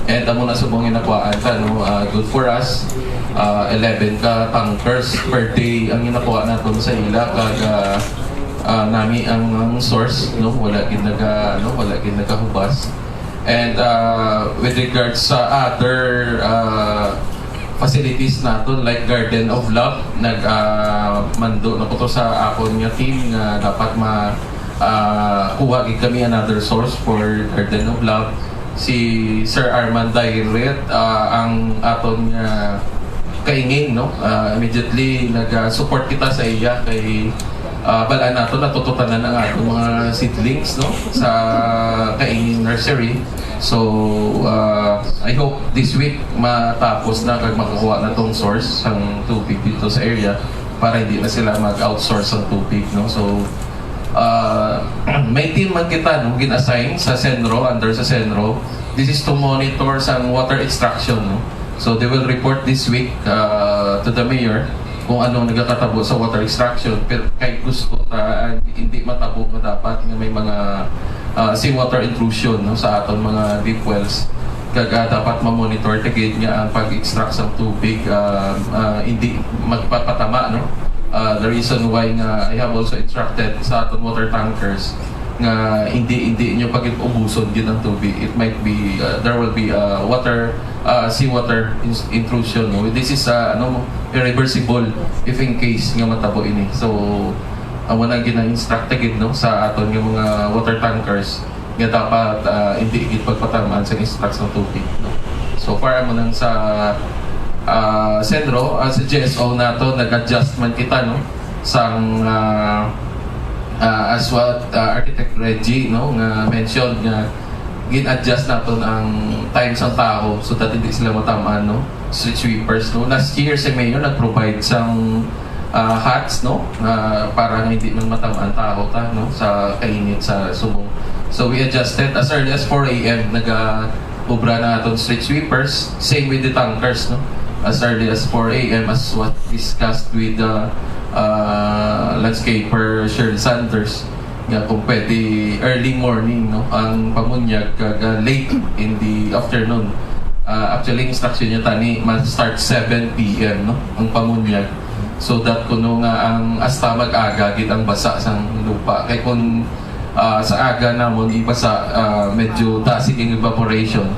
And amo na subong ginakuhaan ta, no? Uh, good for us. Uh, eleven ka tankers per day ang ginakuha naton sa ila, kag uh, uh, nami ang, ang source, no, wala gid naga, no, wala gid nagahubas. And uh, with regards sa other uh, facilities naton like Garden of Love, nag uh, mando na ko to sa akon nga team nga dapat ma uh, kuha gid kami another source for Garden of Love. Si Sir Arman Dairet uh, ang aton nga kaingin, no? Uh, immediately nag-support kita sa iya kay uh, balaan nato natututanan ang ato mga seedlings, no, sa kaingin nursery. So uh, I hope this week matapos na kag makakuha na tong source sang tubig dito sa area para hindi na sila mag-outsource ang tubig, no? So uh, may team man kita, no, gin-assign sa Senro, under sa Senro. This is to monitor sang water extraction, no? So they will report this week uh, to the mayor kung anong nagakatabo sa water extraction. Pero kay gusto ta uh, hindi matabo nga dapat nga may mga uh, seawater intrusion, no, sa aton mga deep wells. Kag uh, dapat ma-monitor ta gid nga ang pag-extract sa tubig uh, uh, hindi magpapatama, no. Uh, the reason why nga I have also instructed sa aton water tankers nga hindi hindi niyo pag-ubuson gid ang tubig. It might be uh, there will be uh, water uh, seawater intrusion, no? This is uh, ano, irreversible if in case nga matabo ini. So amo na gina-instruct gid, no, sa aton nga mga water tankers nga dapat uh, hindi gid pagpatamaan sa extract sa tubig, no? So far amo nang sa uh, Senro, uh, sa G S O nato nag-adjust man kita, no, sang uh, uh, as what uh, Architect Reggie, no, nga mentioned nga gin-adjust naton ang time sang tawo so that hindi sila matamaan, no, street sweepers, no. Last year si Mayor nag-provide sang uh, hats, no, uh, para nga hindi man matamaan tawo ta, no, sa kainit sa subong. So we adjusted as early as four a.m. naga obra na aton street sweepers, same with the tankers, no, as early as four a.m. as what discussed with the uh, landscaper Shirley Sanders, nga kung pwede early morning, no, ang pamunyag kag uh, late in the afternoon. Uh, actually, instruction niya tani ma-start seven p.m., no, ang pamunyag, so that kuno nga ang hasta mag-aga gid ang basa sang lupa. Kay kung uh, sa aga namon ibasa, uh, medyo dasig ang evaporation,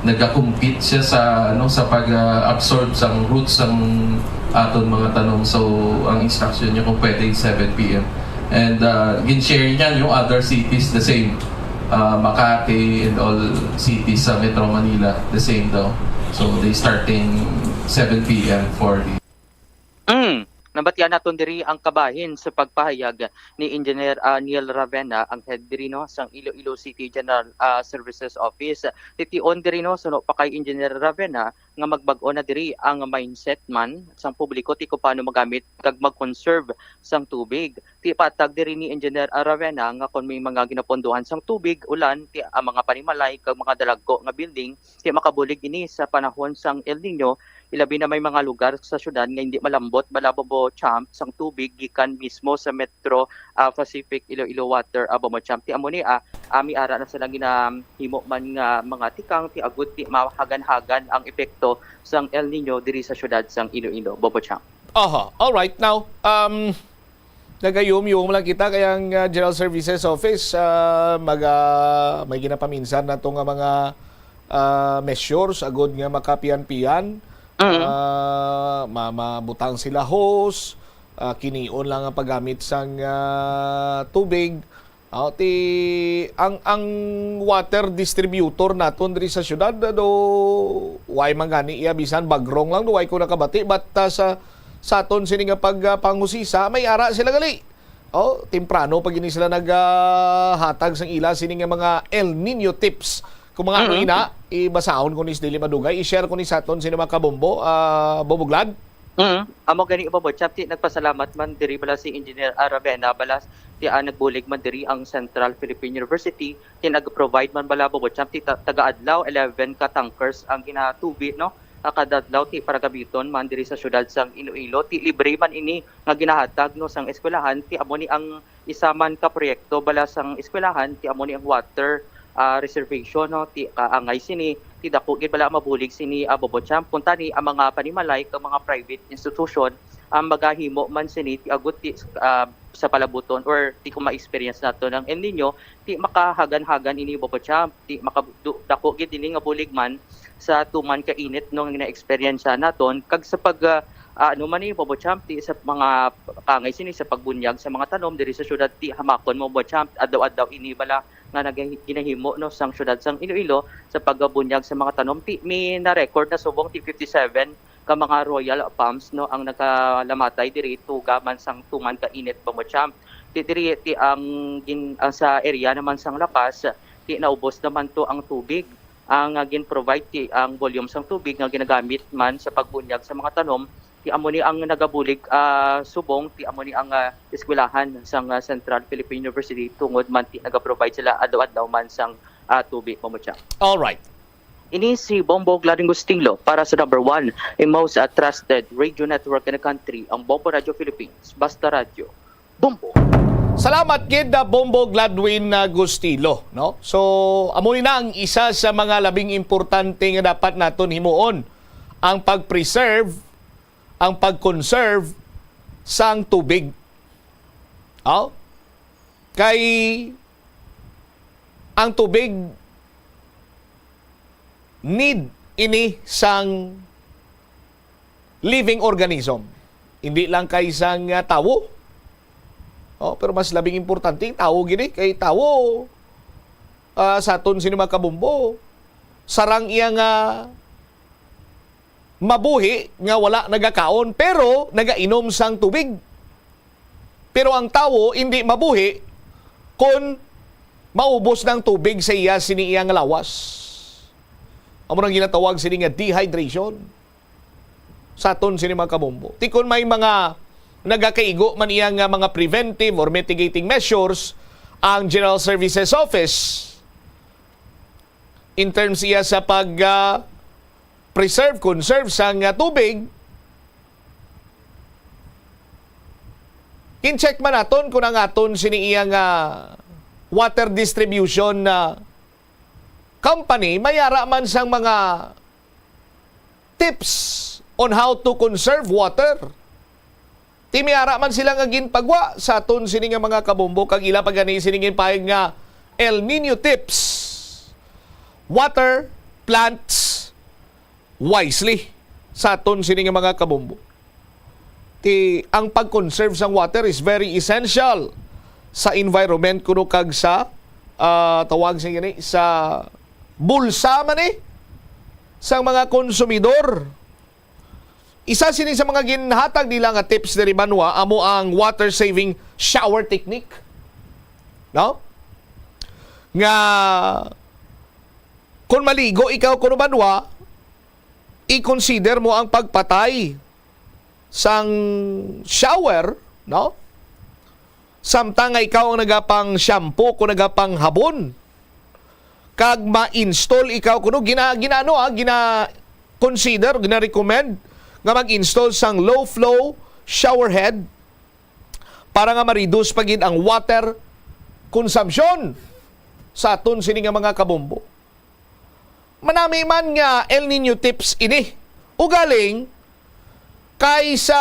nagakumpit siya sa ano, sa pag-absorb sang roots sang aton mga tanom. So ang instruction niya kung pwede seven p.m. And uh, gin-share niya yung other cities the same. Uh, Makati and all cities sa Metro Manila the same daw. So they starting seven p.m. for the Mm. Nabatian naton diri ang kabahin sa pagpahayag ni Engineer uh, Neil Ravena, ang head diri, no, sang Iloilo City General uh, Services Office. Titiun diri, no, suno pa kay Engineer Ravena, nga magbag-o na diri ang mindset man sang publiko ti kung paano magamit kag mag-conserve sang tubig. Ti patag diri ni Engineer Ravena nga kon may mga ginapondohan sang tubig, ulan, ti ang mga panimalay kag mga dalagko nga building, ti makabulig ini sa panahon sang El Nino, ilabi na may mga lugar sa syudad nga hindi malambot bala Bobo Champ sang tubig gikan mismo sa Metro uh, Pacific Iloilo Water uh, Bobo Champ. Ti amo ni uh, ami ara na sila ginahimo man nga mga tikang ti agud ti mahagan-hagan ang epekto sang El Nino diri sa syudad sang Iloilo, Bobo Champ. Aha, all right. Now, um, nagayum-yum lang kita kay ang uh, General Services Office uh, mag uh, may ginapaminsan nato nga mga uh, measures agud nga makapian-pian. Uh, ma mabutang sila hose, uh, kinion lang ang paggamit sang uh, tubig. Oh, ti ang ang water distributor naton diri sa syudad, do, way man gani iya, bisan bagrong lang, do, way ko nakabati, but, ah, sa sa aton sini nga pag, ah, panghusisa, may ara sila gali. Oh, temprano pa gini sila nag, ah, hatag sang ila sini nga mga El Niño tips. Kung mga ano Mhm. ina, ibasahon ko ni sa dili madugay, i-share ko ni sa aton sini mga kabombo, ah, Boboglad. Mm. Amo gani, Bobo Champ, ti nagpasalamat man diri bala si Engineer Aravena bala, ti, ah, nagbulig man diri ang Central Philippine University, ti nag-provide man bala, Bobo Champ, ti ta-, taga-adlaw, eleven ka tankers ang ginatubi, no? Ah, kada adlaw, ti para gamiton man diri sa siyudad sang Iloilo. Ti libre man ini nga ginahatag, no, sang eskwelahan, ti amo ni ang isa man ka proyekto bala sang eskwelahan, ti amo ni ang water, ah, reservation, no, ti kaangay sini, ti dako gid bala ang mabulig sini, ah, Bobo Champ. Kuntani, ang mga panimalay kag mga private institution, ang magahimo man sini, ti agot ti, ah, sa palabuton or ti kung ma-experience nato ng El Nino, ti makahagan-hagan ini, Bobo Champ, ti makadu-, dako gid ini nga bulig man sa tuman ka init, no, nga gina-experience naton, kag sa pag, ah, ah, ano man ni, Bobo Champ, ti sa mga kaangay sini sa pagbunyag sa mga tanom diri sa syudad, ti hamakon mo, Bobo Champ, adlaw-adlaw ini bala nga nag-, ginahimo, no, sang syudad sang Iloilo sa pagbunyag sa mga tanom. Ti, may na-record na subong ti fifty-seven ka mga royal palms, no, ang nagkalamatay diri tuga man sang tuman ka init, Bobo Champ. Ti diri ti ang gin-, ang sa area naman sang La Paz, ti naubos naman to ang tubig. Ang, ah, gin-provide ti ang volume sang tubig nga ginagamit man sa pagbunyag sa mga tanom, ti amo ni ang nagabulig, ah, subong, ti amo ni ang, ah, eskwelahan sang, ah, Central Philippine University tungod man ti naga-provide sila adlaw-adlaw man sang, ah, tubig, Bobo Champ. All right. Ini si Bombo Glading Gustilo para sa number one, a most, ah, trusted radio network in the country, ang Bombo Radio Philippines. Basta Radio, Bombo. Salamat gid, ah, Bombo Gladwin, ah, Gustilo, no? So, amo ni na ang isa sa mga labing importante nga dapat naton himuon, ang pag-preserve, ang pag-conserve sang tubig. Oh? Kay ang tubig, need ini sang living organism. Hindi lang kay sang, ah, tawo. Oh, pero mas labing importante ang tawo gid, eh. Kay tawo, ah, sa aton sini mga kabombo, sarang iya nga mabuhi nga wala nagakaon, pero nagainom sang tubig. Pero ang tawo hindi mabuhi kon maubos na ang tubig sa iya sini iya nga lawas. Amo nang ginatawag sini nga dehydration sa aton sini mga kabombo. Ti kon may mga nagakaigo man iya nga mga preventive or mitigating measures ang General Services Office in terms iya sa pag, ah, preserve, conserve sang, ah, tubig, in-check man naton kung ang aton sini iya nga water distribution na company may ara man sang mga tips on how to conserve water. Ti may ara man sila nga ginpagwa sa aton sini nga mga kabombo, kag ila pa gani sini ginpahayag nga El Nino tips. Water, plants, wisely sa aton sini nga mga kabombo. Ti ang pag-conserve sang water is very essential sa environment kuno kag sa, ah, tawag sa gani, sa bulsa man, eh, sang mga konsumidor. Isa sini sa mga ginhatag nila nga tips diri banwa amo ang water saving shower technique. No? Nga kung maligo ikaw kuno banwa, i-consider mo ang pagpatay sang shower, no? Samtang nga ikaw ang nagapang shampoo, kung nagapang habon, kag ma-install ikaw kuno, gina-, ginaano, ah, gina-consider, gina-recommend nga mag-install sang low flow shower head para nga ma-reduce pa gid ang water consumption sa aton sini nga mga kabombo. Manami man nga El Nino tips ini. Ugaling, kay sa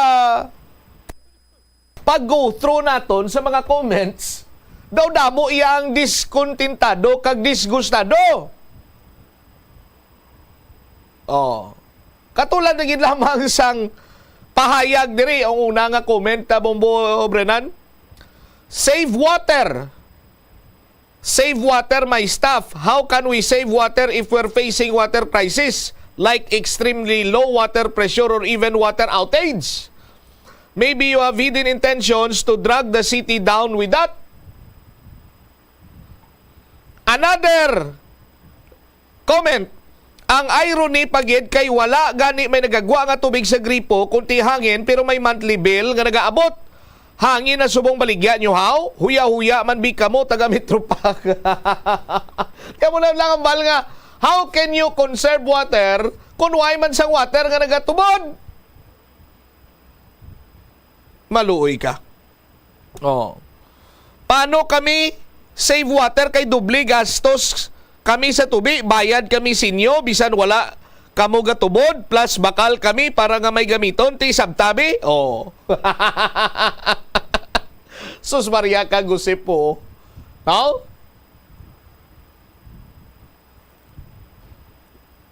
pag-go through naton sa mga comments, daw damo iya ang diskontentado kag disgustado. Oh. Katulad na gid lamang sang pahayag diri, ang una nga comment, ah, Bombo Brenan, "Save water, Save water, my staff. How can we save water if we're facing water crisis, like extremely low water pressure or even water outage? Maybe you have hidden intentions to drag the city down with that. Another comment. Ang irony pa gid kay wala gani may nagagwa nga tubig sa gripo, kundi hangin, pero may monthly bill nga nagaabot. Hangin na subong baligya nyo, haw? Huya-huya man bi kamo, taga Metro Pac. Kaya mo na lang ang bal nga, how can you conserve water kung why man sang water nga nagatubod? Maluoy ka. Oh. Paano kami save water kay doble gastos kami sa tubi, bayad kami sinyo, bisan wala kamo gatubod, plus bakal kami para nga may gamiton, ti sabtabi? Oh. Sus Maria ka, Josep po. No?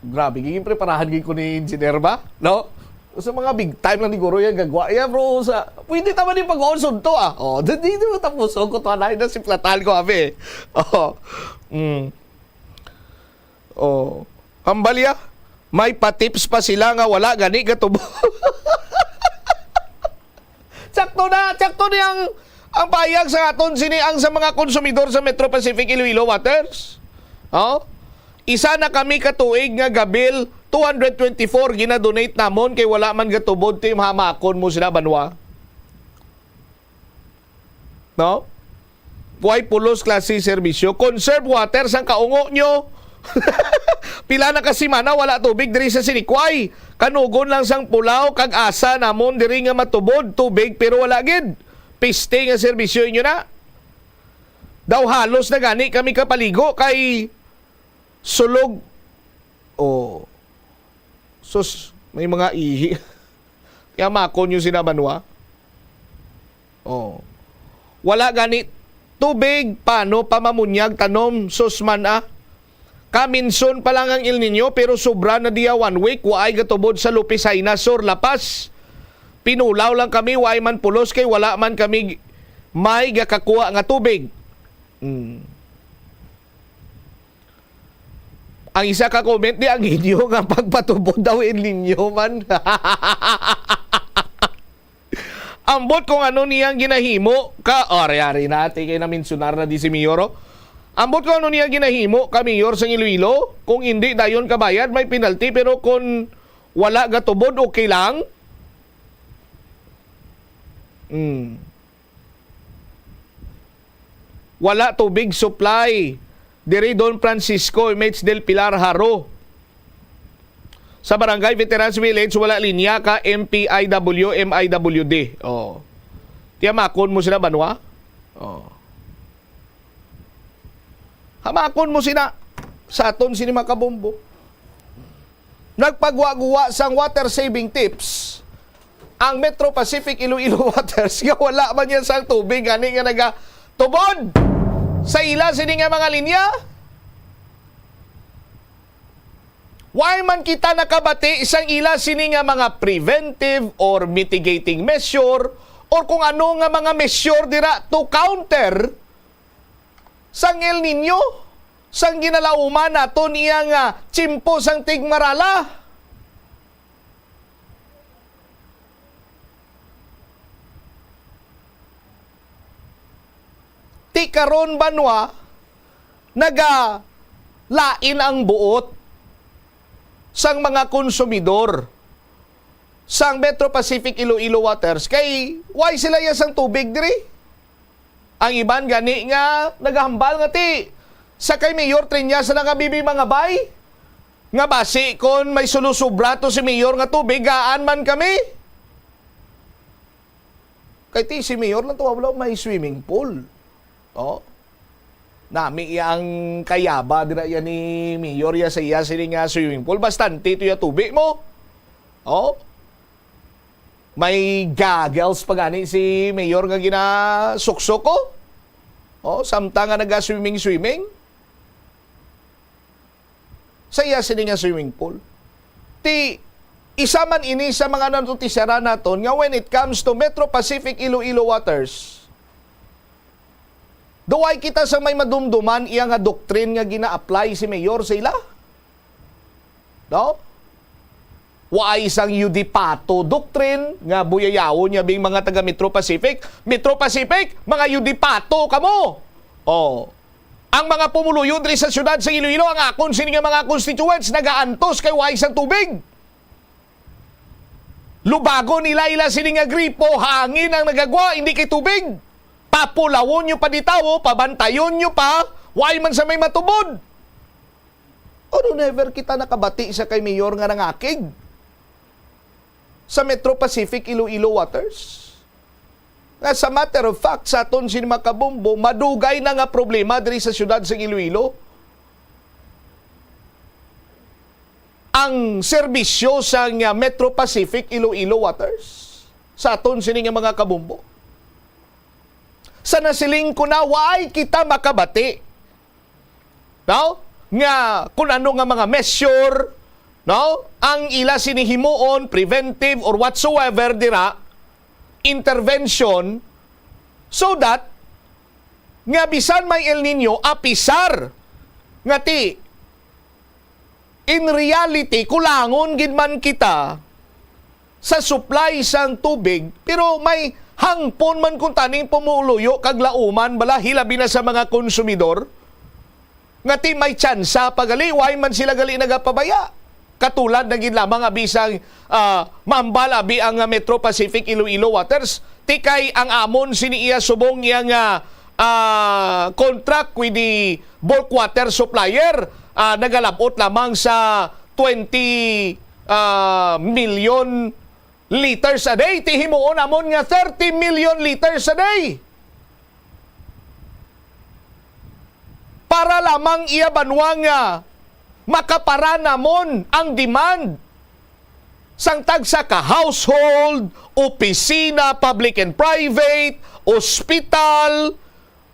Grabe, giging preparahan gid ko ni engineer ba? No? Sa mga big time lang ni Guro yan, gagwa. Yeah, bro, sa, pwede naman yung pag-uonsod to, ah. Oh, di, di, di mo tapos. Oh, kutuanay na si Platal ko, abi. Oh. Mm. Oh. Hambalya, may patips pa sila nga wala gani katubo. Sakto na, sakto ni ang, ang payag sa aton sini ang sa mga konsumidor sa Metro Pacific Iloilo Waters. Oh? Isa na kami ka tuig nga gabil two hundred twenty-four gina-donate namon kay wala man gatubod, ti hamakon mo sila, banwa. No? Way pulos klase serbisyo. Conserve water sang kaungo nyo. Pila na ka semana wala tubig diri sa Sinikway. Kanugon lang sang pulaw kag asa namon diri nga matubod tubig pero wala gid. Piste nga serbisyo inyo na. Daw halos na gani kami kapaligo kay sulog. Oh. Sus, may mga ihi. Kaya makon yung sinabanwa. Oh. Wala gani tubig, paano pa mamunyag tanom? Sus man, ah. Kaminson pa lang ang El Nino, pero sobra na diya one week, waay gatubod sa Lupisay na, Sur, La Paz. Pinulaw lang kami, waay man pulos kay wala man kami may gakakuha nga tubig. Mm. Ang isa ka comment di ang inyo nga pagpatubod daw El Nino man. Ambot kung ano niyang ginahimo ka, oh, ari-ari na, ate, kay naminsunar na di si Mayor, oh. Ambot kung ano niyang ginahimo ka, Mayor, sa Iloilo, kung hindi dayon kabayad, may penalty, pero kung wala gatubod, okay lang. Hmm. Wala tubig supply. Diri Don Francisco, M H del Pilar, Jaro. Sa Barangay Veterans Village, wala linya ka M P I W, M I W D. Oh. Tiyamakon mo sila, banwa? Oh. Hamakon mo sina sa aton sini mga kabombo. Nagpagwa-guwa sang water saving tips ang Metro Pacific Iloilo Waters nga wala man yan sang tubig gani nga nagatubod sa ila sini nga mga linya. Why man kita nakabati sang ila sini nga mga preventive or mitigating measure or kung ano nga mga measure dira to counter sang El Nino, sang ginalauman naton iya nga tiyempo sang tigmarala. Ti karon, banwa, nagalain ang buot sang mga konsumidor sang Metro Pacific Iloilo Waters kay why sila iya sang tubig diri? Ang iban gani nga nagahambal nga ti sa kay Mayor Triñas na nga bibi mga bay nga basi kon may sulusubra to si Mayor nga tubig, gaan man kami. Kay ti si Mayor lang to, wala may swimming pool. Oh. Nami iya ang kayaba dira iya ni Mayor iya sa iya sini nga swimming pool. Bastante to iya tubig mo. Oh. May goggles pa gani si Mayor nga ginasuksok ko. Oh, samtang nga naga-swimming-swimming sa iya sini nga swimming pool. Ti, isa man ini sa mga nanotisyaran naton nga when it comes to Metro Pacific Iloilo Waters, Duway kita sa may madumduman iya nga doctrine nga gina-apply si Mayor sa ila. No? Waay sang Yudipato doctrine nga buyayawon niya bing mga taga Metro Pacific. Metro Pacific, mga Yudipato kamo. Oh. Ang mga pumuluyo diri sa siyudad sa Iloilo, ang akon sini nga mga constituents nagaantos kay waay sang tubig. Lubagon nila ila sini nga gripo, hangin ang nagagwa, hindi kay tubig. Papulawon nyo pa di tawo, pabantayon nyo pa, waay man sa may matubod. Ano, never kita nakabati sa kay Mayor nga nangakig sa Metro Pacific Iloilo Waters? Nga, sa matter of fact, sa aton sini mga kabombo, madugay na nga problema diri sa siyudad sa Iloilo ang serbisyo sang, ah, Metro Pacific Iloilo Waters sa aton sini nga mga kabombo. Sa nasiling ko na, waay kita makabati, no? Nga kung ano nga mga measure, no? Ang ila sini himuon, preventive or whatsoever dira, intervention, so that nga bisan may El Nino, apisar nga ti in reality, kulangon gid man kita sa supply sang tubig, pero may hangpon man kung taning pumuluyo kag lauman bala, hilabi na sa mga konsumidor, nga ti may tsansa pa gali, why man sila gali nagapabaya? Katulad na gid lamang abi sang, ah, mambal abi ang, ah, Metro Pacific Iloilo Waters, ti kay ang amon sini iya subong iya nga, ah, contract with the bulk water supplier, ah, nagalabot lamang sa twenty, ah, million liters a day. Ti himuon namon nga thirty million liters a day para lamang iya banwa nga makapara namon ang demand sang tagsa ka household, opisina, public and private, ospital,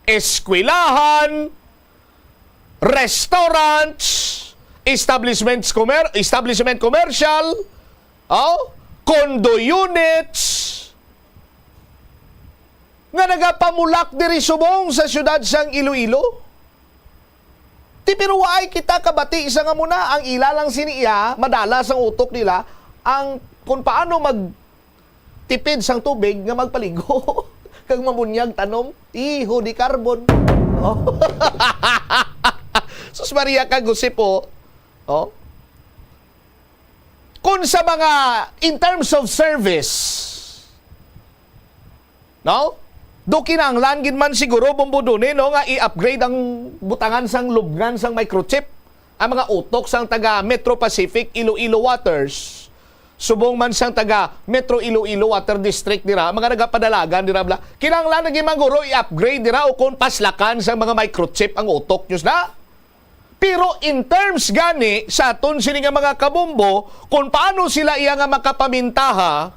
eskwelahan, restaurants, establishments commer-, establishment commercial, oh, condo units, nga nagapamulak diri subong sa siyudad sang Iloilo. Ti, pero waay kita kabati sa nga muna. Ang ila lang sini iya, madala sang utok nila, ang kung paano magtipid sang tubig nga magpaligo kag mabunyag tanom. Iho di carbon. Oh. Sus Maria kag Jose po. Oh. Kung sa mga, in terms of service, no? Do kinahanglan gid man siguro, Bombo Duni, no, nga i-upgrade ang butangan sang lubngan sang microchip ang mga utok sang taga Metro Pacific Iloilo Waters, subong man sang taga Metro Iloilo Water District dira, mga nagapadalagan dira bala. Kinahanglan na gid man guro i-upgrade dira o kung paslakan sang mga microchip ang utok, news na. Pero in terms gani sa aton sini nga mga kabombo, kung paano sila iya nga makapamintaha,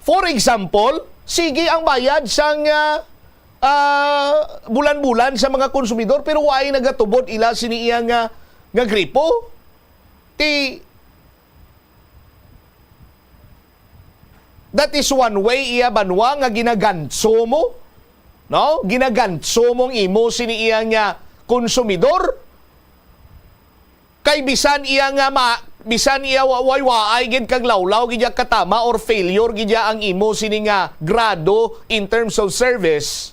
for example, sige ang bayad sang, ah, ah, bulan-bulan sa mga konsumidor, pero waay nagatubod ila sini iya nga, nga gripo. Ti, that is one way, iya banwa, nga ginaganso mo, no? Ginaganso mo ang imo sini iya nga konsumidor. Kay bisan iya nga ma-, bisan iya wa-, way waay gid kag lawlaw gid iya katama or failure gid iya ang imo sini nga grado in terms of service,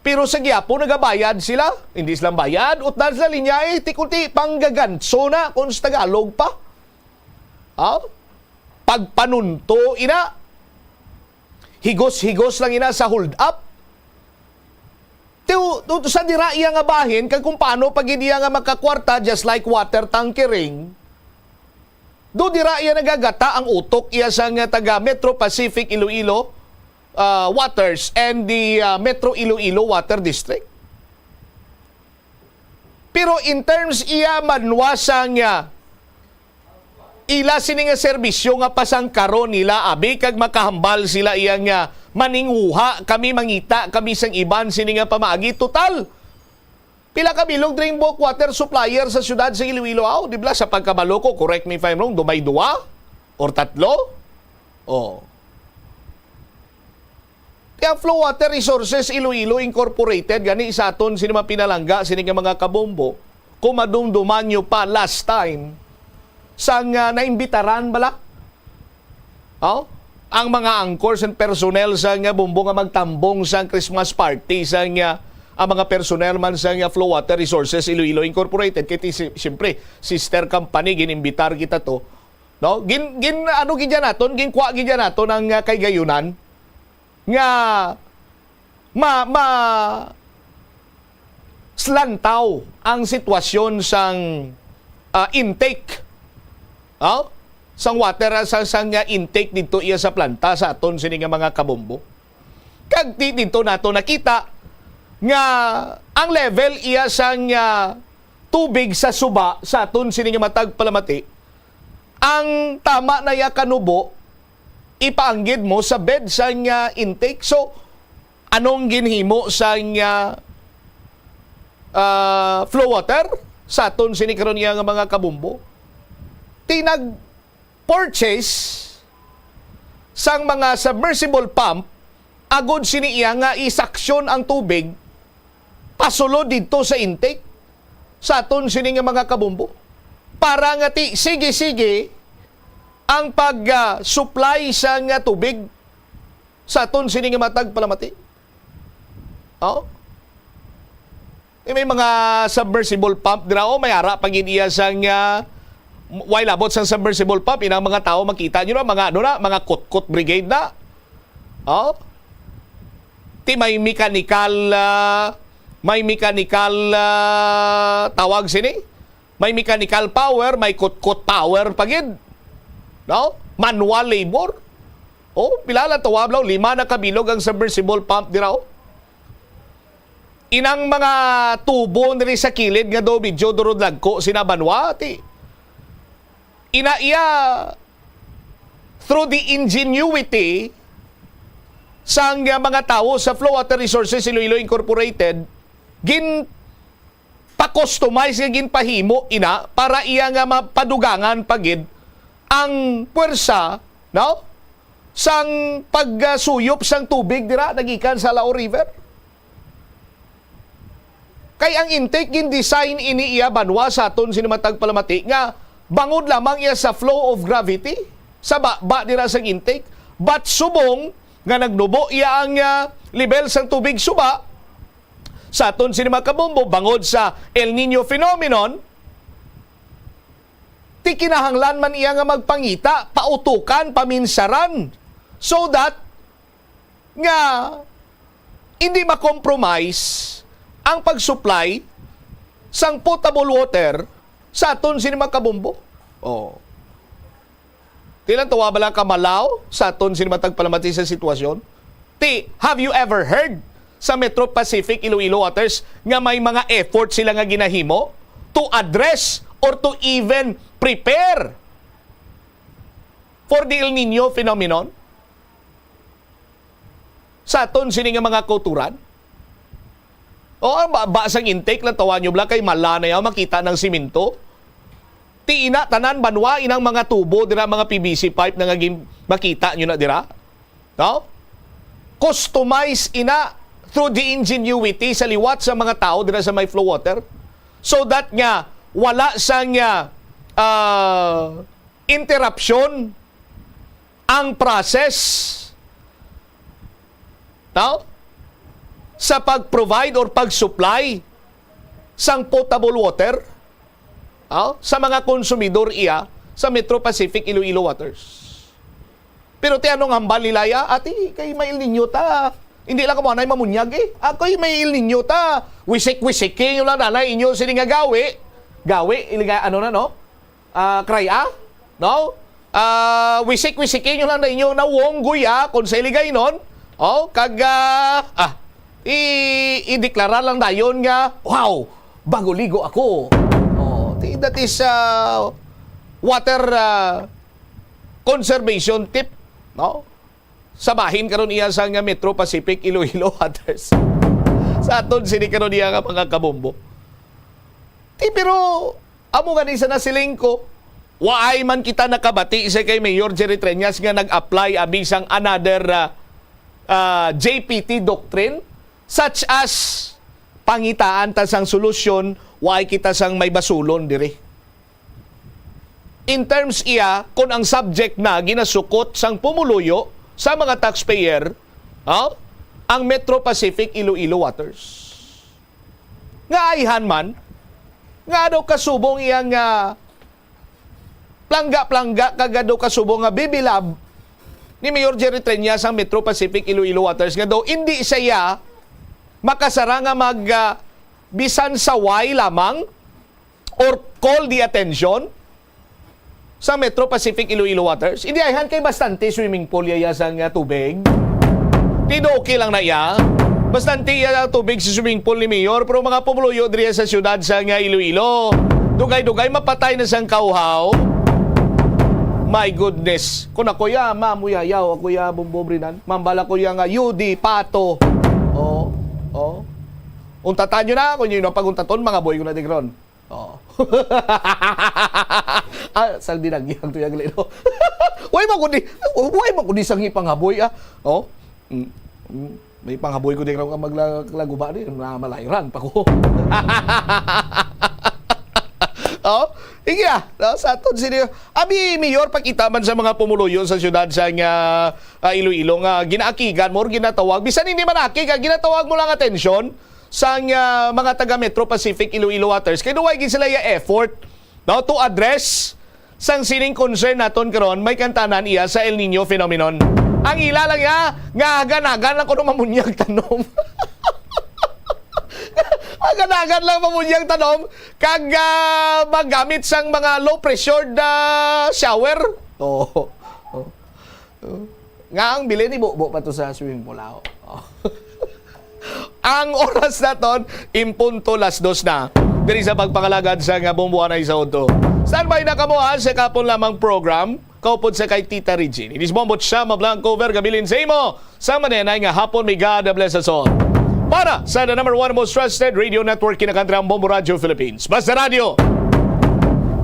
pero sa gihapon nagabayad sila. Hindi sila bayad, utdan sila linya, eh, ti kunti panggaganso na kung sa Tagalog pa. Ha? Pagpanunto ina. Higos-higos lang ina sa hold up. Tu, tu, tu, sa dira iya nga bahin, kag kung paano pa gid iya nga makakwarta, just like water tankering, do dira iya nagagata ang utok iya sa nga taga Metro Pacific Iloilo, ah, Waters and the, ah, Metro Iloilo Water District. Pero in terms iya manwa sa nga ila sini nga serbisyo nga pasangkaron nila, abi, kag makahambal sila iya nga maninguha kami, mangita kami sang iban sini nga pamaagi. Total, pila ka bilog dring bulk water supplier sa siyudad sa Iloilo, aw, di ba? Sa pagkabalo ko, correct me if I'm wrong, dumay duwa or tatlo? Oh. Ang Flow Water Resources Iloilo Incorporated, gani sa aton sini mga pinalangga, sini nga mga kabombo, kung madumduman nyo pa last time, sang, ah, naimbitaran bala? Oh? Ang mga anchors and personnel sa nga bombo nga magtambong sa Christmas party sa nga, ang mga personnel man sa nga Flow Water Resources Iloilo Incorporated, kay ti-, si-, siyempre, sister company, ginimbitar kita to. No? Gin-, gin-, ano gid yan naton? Ginkwa gid yan naton ang, ah, kahigayonan nga ma-, ma-, slantaw ang sitwasyon sang, ah, intake, oh, sang water, ah, sang, sang, ah, intake didto iya sa planta sa aton sini nga mga kabombo. Kag di didto nato nakita nga ang level iya sang, ah, tubig sa suba sa aton sini nga matag palamati, ang tama na iya kanubo ipaanggid mo sa bed sang, ah, intake. So, anong ginhimo sang, ah, ah, Flow Water sa aton sini karon iya nga mga kabombo? Ti nag-purchase sang mga submersible pump agod sini iya nga isaksyon ang tubig pasulod didto sa intake sa aton sini nga mga kabombo, para nga ti sige-sige ang pag, ah, supply sa nga tubig sa aton sini nga matag palamati. Oh? Eh, may mga submersible pump dira, oh, may ara pa gid iya sang, ah, while abot sang submersible pump, inang mga tawo makita nyo na, mga ano na, mga kutkot brigade na. Oh? Ti may mechanical, ah, may mechanical, ah, tawag sini? May mechanical power, may kutkot power pa gid. No? Manual labor. Oh, pila lang to, wablaw, lima na kabilog ang submersible pump dira, oh. Inang mga tubo diri sa kilid nga daw medyo durod lagko sina banwa, ti. Ina iya, through the ingenuity sang mga tawo sa Flow Water Resources Iloilo Incorporated, gin pa-customize nga ginpahimo ina para iya nga mapadugangan pa gid ang puwersa, no? Sang pagsuyop sang tubig dira nagikan sa Lao River. Kay ang intake gin-design ini iya banwa sa aton sini matag palamati nga bangod lamang iya sa flow of gravity sa baba dira sang intake, but subong nga nagnubo iya ang, ah, level sang tubig suba, sa aton sini mga kabombo, bangod sa El Nino phenomenon, ti kinahanglan man iya nga magpangita, pautukan, paminsaran, so that nga hindi ma-compromise ang pag-supply sang potable water sa aton sini mga kabombo. Oh. Ti lang tuwa bala ka malaw sa aton sini matag palamati sa sitwasyon? Ti, have you ever heard sa Metro Pacific Iloilo Waters nga may mga effort sila nga ginahimo to address or to even prepare for the El Nino phenomenon sa aton sini nga mga kauturan? O ang ba, ba sang intake lang, tawa nyo bala kay mala na yaw makita ng simento. Ti ina, tanan banwa, inang mga tubo dira, mga P V C pipe na nga gin-, makita nyo na dira. No? Customize ina through the ingenuity sa liwat sa mga tao dira sa may flow water, so that nga wala sang, ah, ah, interruption ang process, no? Sa pag-provide or pag-supply sang potable water, no? Sa mga konsumidor iya sa Metro Pacific Iloilo Waters. Pero ti anong hambal nila ya? Ati, kay may El Nino ta. Hindi lang kamo anay mamunyag eh. Ako'y may El Nino ta. Wisik-wisiki nyo lang nanay inyo sini nga gawi. Gawi, iliga, ano na, no? Ah, cry, ah? No? Ah, wisik-wisiki nyo lang na inyo na wong guya, kung sa iligay nun. Oh, kag, ah, ah, i-, ideklara lang dayon nga, "Wow, bago ligo ako." Oh, ti-, that is, ah, water, ah, conservation tip, no? Sa bahin karon iya sa nga Metro Pacific Iloilo Waters. Sa aton sini karon iya nga mga kabombo. Ti, pero amo gani sa nasiling ko, waay man kita nakabati sa kay Mayor Jerry Treñas nga nag-apply abi sang another, ah, ah, J P T doctrine, such as pangitaan ta sang solusyon, why kita sang may basulon diri. In terms iya, kung ang subject na ginasukot sang pumuluyo sa mga taxpayer, ha, ang Metro Pacific Iloilo Waters. Nga ayhan man, nga daw kasubong iyang, ah, plangga-plangga kag daw kasubong nga bibilab ni Mayor Jerry Treñas ang Metro Pacific Iloilo Waters, nga daw indi siya makasara nga mag, ah, bisan sa why lamang or call the attention sa Metro Pacific Iloilo Waters. Hindi ayhan kay bastante swimming pool yaya sang, ah, tubig. Tido okay lang na iya. Bastante iya ang tubig sa swimming pool ni Mayor, pero mga pumuluyo diri sa siyudad sang, ah, Iloilo, dugay-dugay mapatay na sang kauhaw. My goodness. Kung ako ya, ma'am, uyayaw, ako ya, bumbom rinan. Ma'am, bala ko ya nga, yudi, pato. Oh, oh. Untatan nyo na, kung yun ang paguntaton, mga boy ko na di karon. Oh. Ah, sang dinagyan to yung lino. Way mo kundi, way mo kundi sang ipanghaboy, ah. Oh. Mm. Mm. May panghaboy ko din ako maglaguba din. Na malayran pa ko. Oh. Sige, ah. No? Sa aton sini, abi, Mayor, pakita man sa mga pumuluyo sa siyudad sa nga, ah, Iloilo nga ginaakigan mo or ginatawag. Bisan hindi man akig, ah, ginatawag mo lang atensyon sang, ah, mga taga Metro Pacific Iloilo Waters, kay duway gid sila ya effort, no, to address sang sining concern naton karon, may kantanan iya sa El Nino phenomenon. Ang ila lang ya, nga hagan-hagan lang kuno mamunyag tanom. Hagan-hagan lang mamunyag tanom, kag, ah, magamit sang mga low pressured, ah, shower. Oh. Oh. Nga ang bilin ni Bobo pa to sa swimming pool, ah. Oh. Ang oras naton, impunto las dos na. Diri sa pagpangalagad sa nga bumbuanay sa udto. Standby na kamo, ha, sa kapon lamang program, kaupod sa kay Tita Regine. Inis Bombo Chama Blanco, Verga bilin sa imo. Sa manenay nga hapon, may God bless us all. Para sa the number one most trusted radio network, kinakantrang Bombo Radio Philippines. Basta Radio,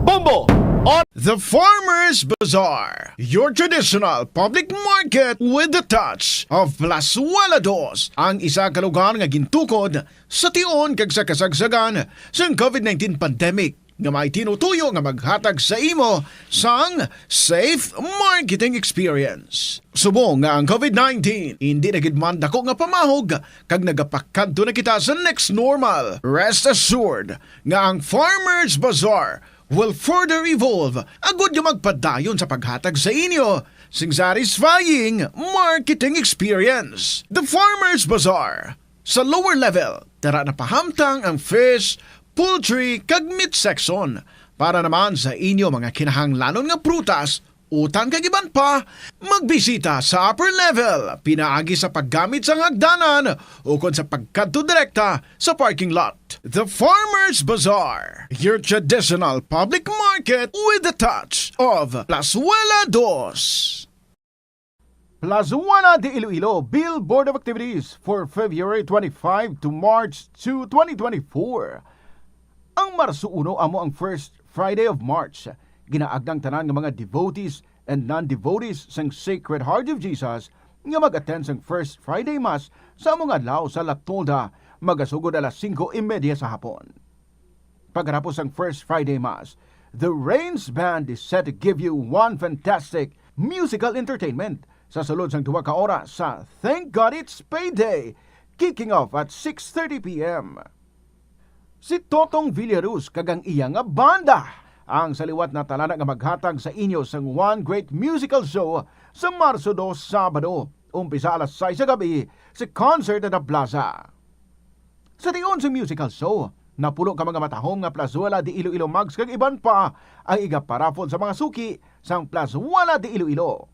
Bombo on The Farmers Bazaar, your traditional public market with the touch of Plazuela Dos, ang isa ka lugar nga gintukod sa tion kag sa kasagsagan sang covid nineteen pandemic nga may tinutuyo nga maghatag sa imo sang safe marketing experience. Subong nga ang covid nineteen indi na gid man dako nga pamahog kag nagapakadto na kita sa next normal, rest assured nga ang Farmers Bazaar will further evolve agud nga magpadayon sa paghatag sa inyo sing satisfying marketing experience. The Farmers Bazaar. Sa lower level, tara na pahamtang ang fish, poultry, kag meat section. Para naman sa inyo mga kinahanglanon nga prutas, utan kag iban pa, magbisita sa upper level, pinaagi sa paggamit sang hagdanan ukon sa pagkadto direkta sa parking lot. The Farmers Bazaar, your traditional public market with the touch of Plazuela Dos. Plazuela de Iloilo, Bill Board of Activities for February twenty-five to March two, twenty twenty-four. Ang Marso uno amo ang first Friday of March. Ginaagda ang tanan nga mga devotees and non-devotees sang Sacred Heart of Jesus nga mag-attend sang First Friday Mass sa among adlaw sa La Tolda, magasugod alas singko y media sa hapon. Pagkatapos sang First Friday Mass, the Rains Band is set to give you one fantastic musical entertainment sa sulod sang duha ka oras sa Thank God It's Payday, kicking off at six thirty p m. Si Totong Villaruz kag ang iya nga banda ang sa liwat na talana nga maghatag sa inyo sang one great musical show sa Marso dos, Sabado, umpisa alas sais sa gabi, sa Concert at the Plaza. Sa tion sang musical show, napulo ka mga matahom nga Plazuela de Iloilo mugs kag iban pa ang igaparaffle sa mga suki sang Plazuela de Iloilo.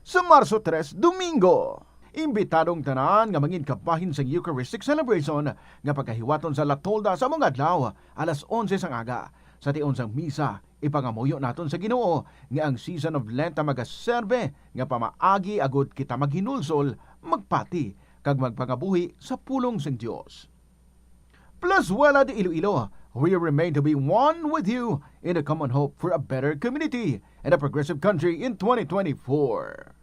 Sa Marso tres, Domingo, imbitado ang tanan nga mangin kabahin sang Eucharistic celebration nga pagahiwaton sa La Tolda sa among adlaw, alas onse sang aga. Sa tion sang misa, ipangamuyo naton sa Ginoo nga ang season of Lent ang magaserbe nga pamaagi agud kita maghinulsol, magpati, kag magpangabuhi sa pulong sang Dios. Plazuela de Iloilo, we remain to be one with you in the common hope for a better community and a progressive country in twenty twenty-four.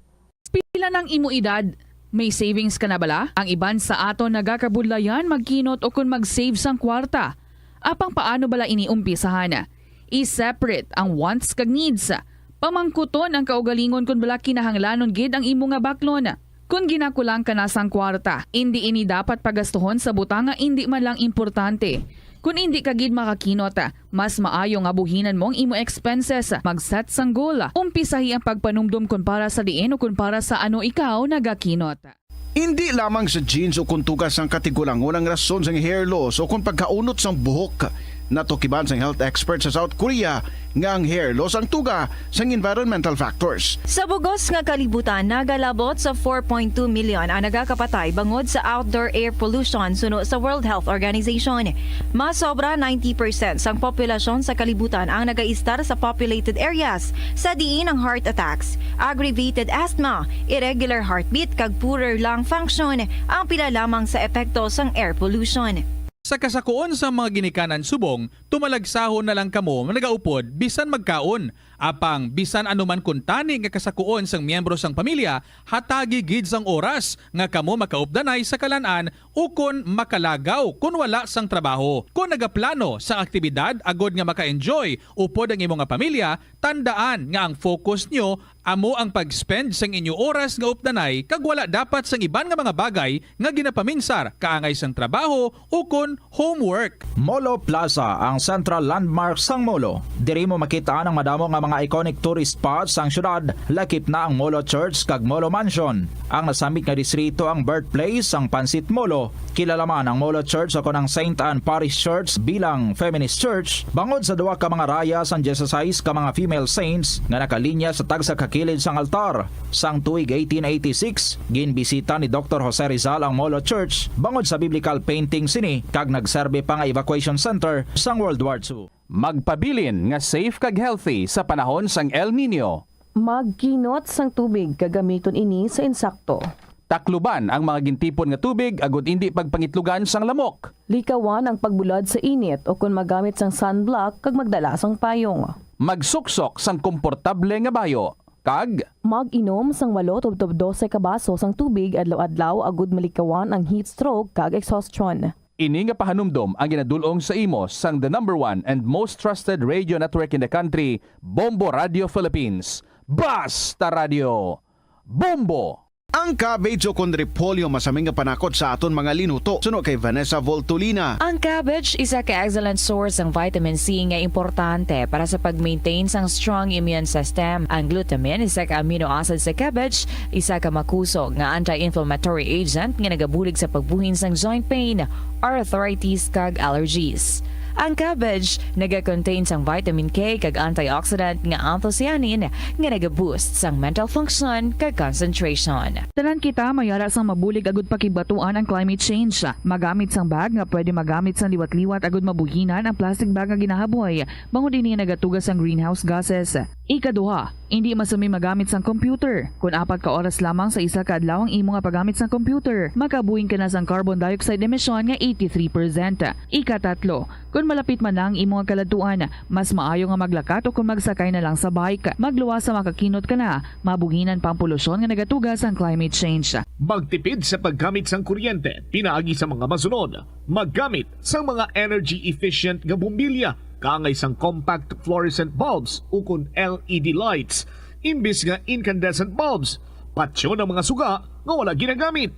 Pila nang imo edad? May savings ka na bala? Ang iban sa aton nagakabudlayan magkinot o kon mag-save sang kwarta. Apang paano bala ini umpisahan? I-separate ang wants kag needs. Pamangkuton ang kaugalingon kon bala kinahanglanon gid ang imo nga baklon. Kon ginakulang ka na sang kwarta, indi ini dapat pagastuhon sa butang nga indi man lang importante. Kon indi ka gid makakinot, mas maayo nga buhinan mo ang imo expenses. Mag-set sang goal. Umpisahi ang pagpanumdom kon para sa diin o kon para sa ano ikaw nagakinot. Indi lamang sa genes o kon tuga sang katigulangon ang rason sang hair loss o kon pagkaunot sang buhok. Natukiban sang health expert sa South Korea nga ang hair loss ang tuga sang environmental factors. Sa bugos nga kalibutan, nagalabot sa four point two million ang nagakapatay bangod sa outdoor air pollution suno sa World Health Organization. Mas sobra ninety percent sang populasyon sa kalibutan ang nagaistar sa populated areas, sa diin ang heart attacks, aggravated asthma, irregular heartbeat, kag poorer lung function ang pila lamang sa epekto sang air pollution. Sa kasakuon sang mga ginikanan subong, tumalagsahon na lang kamo nagaupod bisan magkaon. Apang bisan ano man kuntani nga kasakuon sang miyembro sang pamilya, hatagi gid sang oras nga kamo makaupdanay sa kalan-an ukon makalagaw kon wala sang trabaho. Kon nagaplano sang aktibidad agod nga maka-enjoy upod ang imo nga pamilya, tandaan nga ang focus nyo amo ang pag-spend sang inyo oras nga updanay kag wala dapat sang iban nga mga bagay nga ginapaminsar kaangay sang trabaho ukon homework. Molo Plaza, ang central landmark sang Molo. Diri mo makit-an ang madamo nga mga iconic tourist spots sang syudad, lakip na ang Molo Church kag Molo Mansion. Ang nasambit nga distrito ang birthplace sang Pansit Molo. Kilala man ang Molo Church o kon ang Saint Anne Parish Church bilang feminist church bangod sa duha ka mga raya sang dieciséis ka mga female saints nga nakalinya sa tagsa ka kilid sang altar. Sang tuig eighteen eighty-six, ginbisita ni Doktor Jose Rizal ang Molo Church bangod sa biblical painting sini kag nagserbi pa nga evacuation center sang World War Two. Magpabilin nga safe kag healthy sa panahon sang El Niño. Magkinot sang tubig kag gamiton ini sa insakto. Takluban ang mga gintipon nga tubig agud indi pagpangitlugan sang lamok. Likawan ang pagbulad sa init o kon magamit sang sunblock kag magdala sang payong. Magsuksok sang komportable nga bayo kag mag-inom sang walo tubtob dose ka baso sang tubig adlaw-adlaw agud malikawan ang heat stroke kag exhaustion. Ini nga pahanumdom ang ginadul-ong sa imo sang the number one and most trusted radio network in the country, Bombo Radio Philippines. Basta Radio! Bombo! Ang cabbage o kon repolyo masami nga panakot sa aton mga linuto, suno kay Vanessa Voltolina. Ang cabbage isa ka excellent source sang vitamin C nga importante para sa pag-maintain sang strong immune system. Ang glutamine, isa ka amino acid sa cabbage, isa ka makusog nga anti-inflammatory agent nga nagabulig sa pagbuhin sang joint pain, arthritis, kag allergies. Ang cabbage naga-contain sang vitamin K kag antioxidant nga anthocyanin nga naga-boost sang mental function kag concentration. Tanan kita may ara sang mabulig agud pakigbatuan ang climate change. Magamit sang bag nga pwede magamit sang liwat-liwat agud mabuhinan ang plastic bag nga ginahaboy, bangod ini nagatuga sang greenhouse gases. Ikaduha, indi masami magamit sang computer. Kon apat ka oras lamang sa isa ka adlaw ang imo nga paggamit sang computer, makabuhin ka na sang carbon dioxide emission nga eighty-three percent. Ikatatlo, kon malapit man na ang imo nga kaladtuan, mas maayo nga maglakat o kon magsakay na lang sa bike. Magluwas sa makakinot ka na, mabuhinan pa ang polusyon nga nagatuga sang climate change. Magtipid sa paggamit sang kuryente pinaagi sa mga masunod. Maggamit sang mga energy efficient nga bombilya kaangay sang compact fluorescent bulbs ukon L E D lights imbis nga incandescent bulbs. Patyon ang mga suga nga wala ginagamit.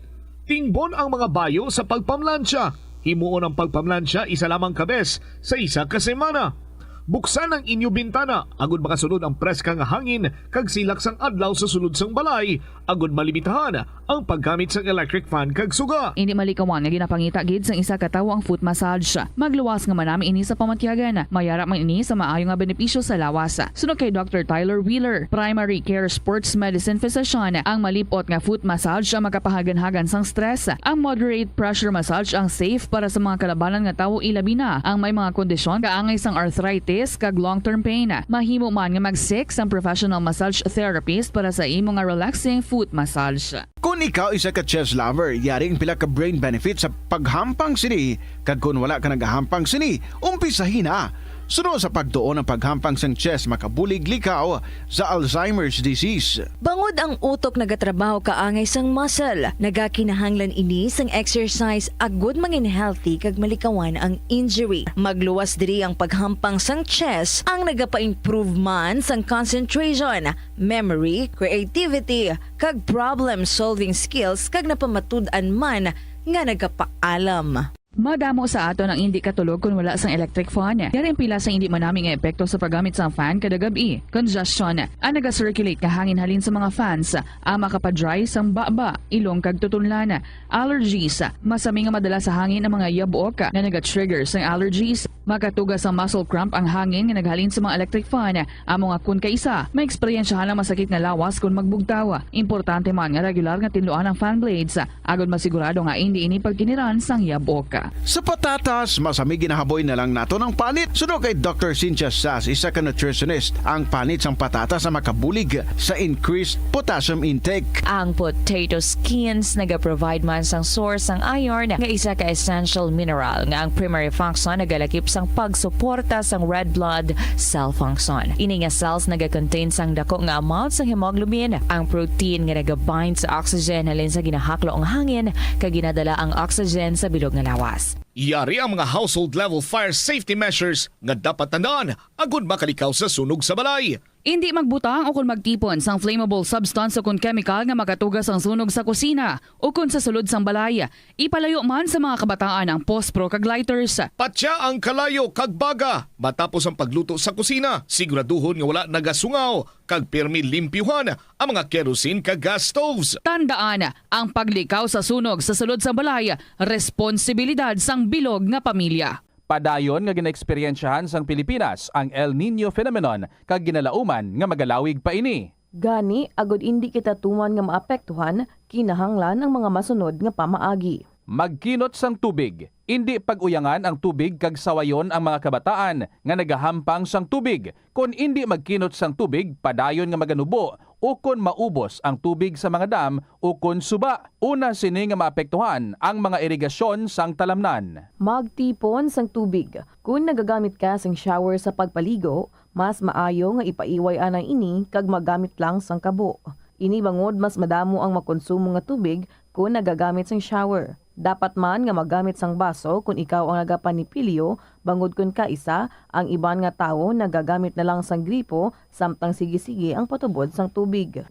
Tingbon ang mga bayo sa pagpamlansya. Himuon ang pagpamlansya isa lamang ka bes sa isa ka semana. Buksan ang inyo bintana agud makasulod ang preska nga hangin kag silak sang adlaw sa sulod sang balay, agud malimitahan ang paggamit sang electric fan kag suga. Indi malikawan nga ginapangita gid sang isa ka tawo ang foot massage. Magluwas nga manami ini sa pamatyagan. May ara man ini sa maayo nga benepisyo sa lawas. Suno kay Doctor Tyler Wheeler, primary care sports medicine physician, ang malip-ot nga foot massage ang makapahaganhagan sang stress. Ang moderate pressure massage ang safe para sa mga kalabanan nga tawo, ilabi na ang may mga kondisyon kaangay sang arthritis kag long-term pain. Mahimo man nga mag-seek sang professional massage therapist para sa imo nga relaxing foot massage. Kon ikaw isa ka chess lover, yari ang pila ka brain benefits sa paghampang sini, kag kon wala ka nagahampang sini, umpisahi na. Suno sa pagtuon, ang paghampang sang chess makabulig likaw sa Alzheimer's disease. Bangod ang utok nagatrabaho kaangay sang muscle, nagakinahanglan ini sang exercise agud mangin healthy kag malikawan ang injury. Magluwas diri ang paghampang sang chess, ang nagapa-improve man sang concentration, memory, creativity, kag problem-solving skills, kag napamatud-an man nga nagapaalam. Madamo sa aton ang indi katulog kon wala sang electric fan. Yari ang pila sang indi manami nga epekto sa paggamit sang fan kada gab-i. Congestion, ang naga-circulate nga hangin halin sa mga fans, ang makapa-dry sang baba, ilong kag tutunlan. Allergies, masami nga madala sa hangin ang mga yabok nga naga-trigger sang allergies. Makatuga sang muscle cramp ang hangin nga naghalin sa mga electric fan. Amo nga kon kaisa, maeksperiensyahan ang masakit nga lawas kon magbugtaw. Importante man nga regular nga tinluan ang fan blades. Agod masigurado nga indi ini pagkiniran sang yabok. Sa patatas, masami ginahaboy na lang naton ang panit. Suno kay Doctor Cynthia Sass, isa ka nutritionist, ang panit sang patatas ang makabulig sa increased potassium intake. Ang potato skins nagaprovide man sang source sang iron, nga isa ka essential mineral nga ang primary function nagalakip sang pagsuporta sang red blood cell function. Ini nga cells nagakontain sang dako nga amount sang hemoglobin, ang protein nga nagabind sa oxygen halin sa ginahaklo nga hangin kag ginadala ang oxygen sa bilog nga lawas. Yari ang mga household level fire safety measures nga dapat tandaan agud makalikaw sa sunog sa balay. Indi magbutang o kon magtipon sang flammable substance o kon chemical nga makatuga sang sunog sa kusina o kon sa sulod sang balay. Ipalayo man sa mga kabataan ang pospro kag lighters. Patya ang kalayo kag baga matapos ang pagluto sa kusina. Siguraduhon nga wala nagasungaw kag pirmi limpyuhan ang mga kerosene kag gas stoves. Tandaan, ang paglikaw sa sunog sa sulod sang balay, responsibilidad sang bilog nga pamilya. Padayon nga ginaeksperyensyahan sang Pilipinas ang El Niño phenomenon kag ginalauman nga magalawig pa ini. Gani, agud indi kita tuman nga maapektuhan, kinahanglan ang mga masunod nga pamaagi. Magkinot sang tubig. Indi pag-uyangan ang tubig kag sawayon ang mga kabataan nga nagahampang sang tubig. Kon indi magkinot sang tubig, padayon nga maganubo ukon maubos ang tubig sa mga dam ukon suba. Una sini nga maapektuhan ang mga irigasyon sang talamnan. Magtipon sang tubig. Kon nagagamit ka sang shower sa pagpaligo, mas maayo nga ipaiway anay ini kag magamit lang sang kabo. Ini bangod mas madamo ang makonsumo nga tubig kon nagagamit sang shower. Dapat man nga magamit sang baso kon ikaw ang nagapanipilyo, bangod kon kaisa, ang iban nga tawo nagagamit na lang sang gripo samtang sige-sige ang patubod sang tubig.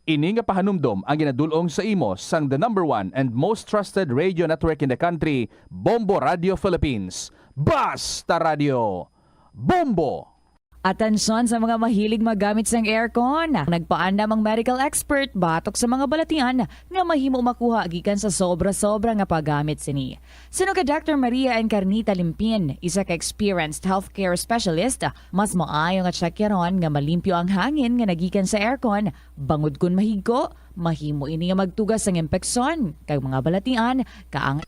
Ini nga pahanumdom ang ginadul-ong sa imo sang the number one and most trusted radio network in the country, Bombo Radio Philippines. Basta Radio! Bombo! Atensyon sa mga mahilig maggamit sang aircon. Nagpaandam ang medical expert batok sa mga balatian nga mahimo makuha gikan sa sobra-sobra nga paggamit sini. Suno kay Doctor Maria Encarnita Limpin, isa ka experienced healthcare specialist, mas maayo nga tsakyaron nga malimpyo ang hangin nga nagikan sa aircon, bangod kon mahigko, mahimo ini nga magtuga sang impeksyon kag mga balatian, kaang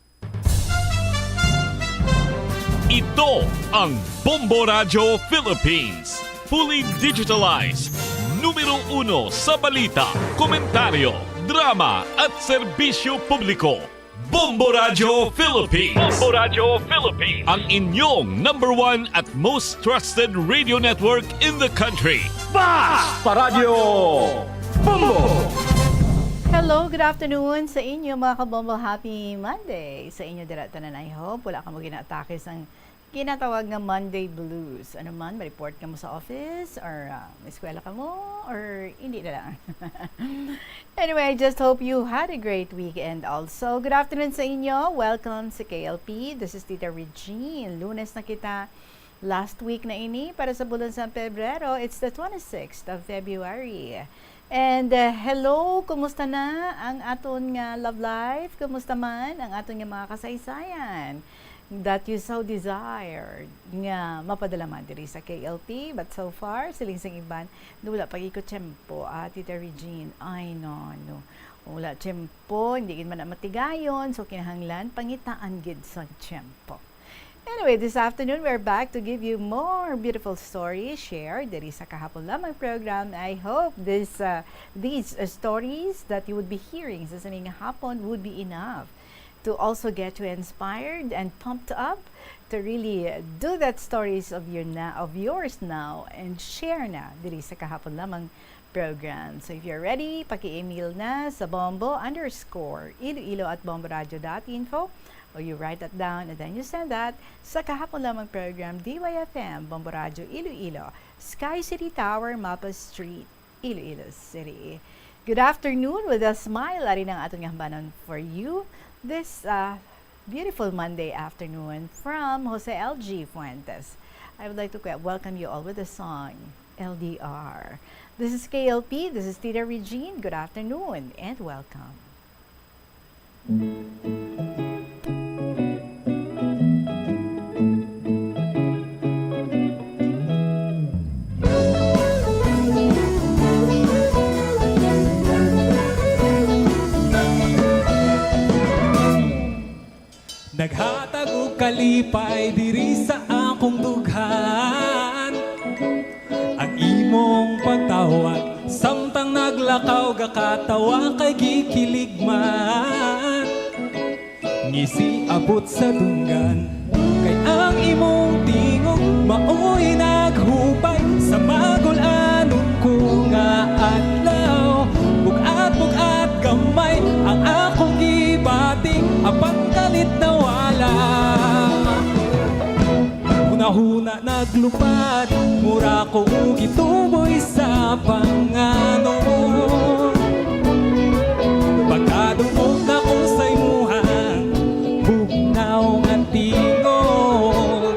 Ito ang Bombo Radyo Philippines. Fully digitalized. Numero uno sa balita, komentaryo, drama at serbisyo publiko. Bombo Radyo Philippines. Bombo Radyo Philippines. Ang inyong number one at most trusted radio network in the country. Basta Radyo Bombo! Hello, good afternoon sa inyo, mga kabombo. Happy Monday sa inyo dira tanan. I hope wala kamo ginaatake sang ginatawag nga Monday blues. Ano man, ma-report kamo sa office or ah, eskwela kamo or hindi na lang. Anyway, I just hope you had a great weekend also. Good afternoon sa inyo. Welcome sa K L P. This is Tita Regine. Lunes na kita. Last week na ini para sa bulan sa Pebrero. It's the twenty-sixth of February. And uh, hello, kumusta na ang aton nga love life? Kumusta man ang aton nga mga kasaysayan that you so desired nga mapadala man diri sa K L P? But so far, siling sang iban, wala pa gyud ko tiyempo, ah, Tita Regine. Ay, no, no. Wala tiyempo, hindi gid man na matigayon, so kinahanglan pangitaan gid sa tiyempo. Anyway, this afternoon, we're back to give you more beautiful stories shared diri sa Kahapon Lamang program. I hope this, uh, these uh, stories that you would be hearing sa sining hapon would be enough to also get you inspired and pumped up to really do that stories of your na, of yours now and share na diri sa Kahapon Lamang program. So if you're ready, paki-email na sa bombo underscore iloilo at bomboradio dot info, or you write that down and then you send that sa Kahapon Lamang program, D Y F M, Bombo Radio Iloilo, Sky City Tower, Mapa Street, Iloilo City. Good afternoon with a smile. Ari na ang aton nga hambanon for you this, uh, beautiful Monday afternoon from Jose L G Fuentes. I would like to que-, welcome you all with the song L D R. This is K L P, this is Tita Regine. Good afternoon and welcome. Naghatag og kalipay diri sa akong dughan ang imong pagtawag, samtang naglakaw gakatawa kay gikilig man. Ngisi abot sa dunggan, kay ang imong tingog maoy naghupay sa magul-anon ko nga adlaw. Bug-at-bug-at gamay ang akong gibati, apan kalit nawala. Hunahuna naglupad, mura ko gituboy sa panganon. Pagkadungog nako sa imuhang bugnaw nga tingog,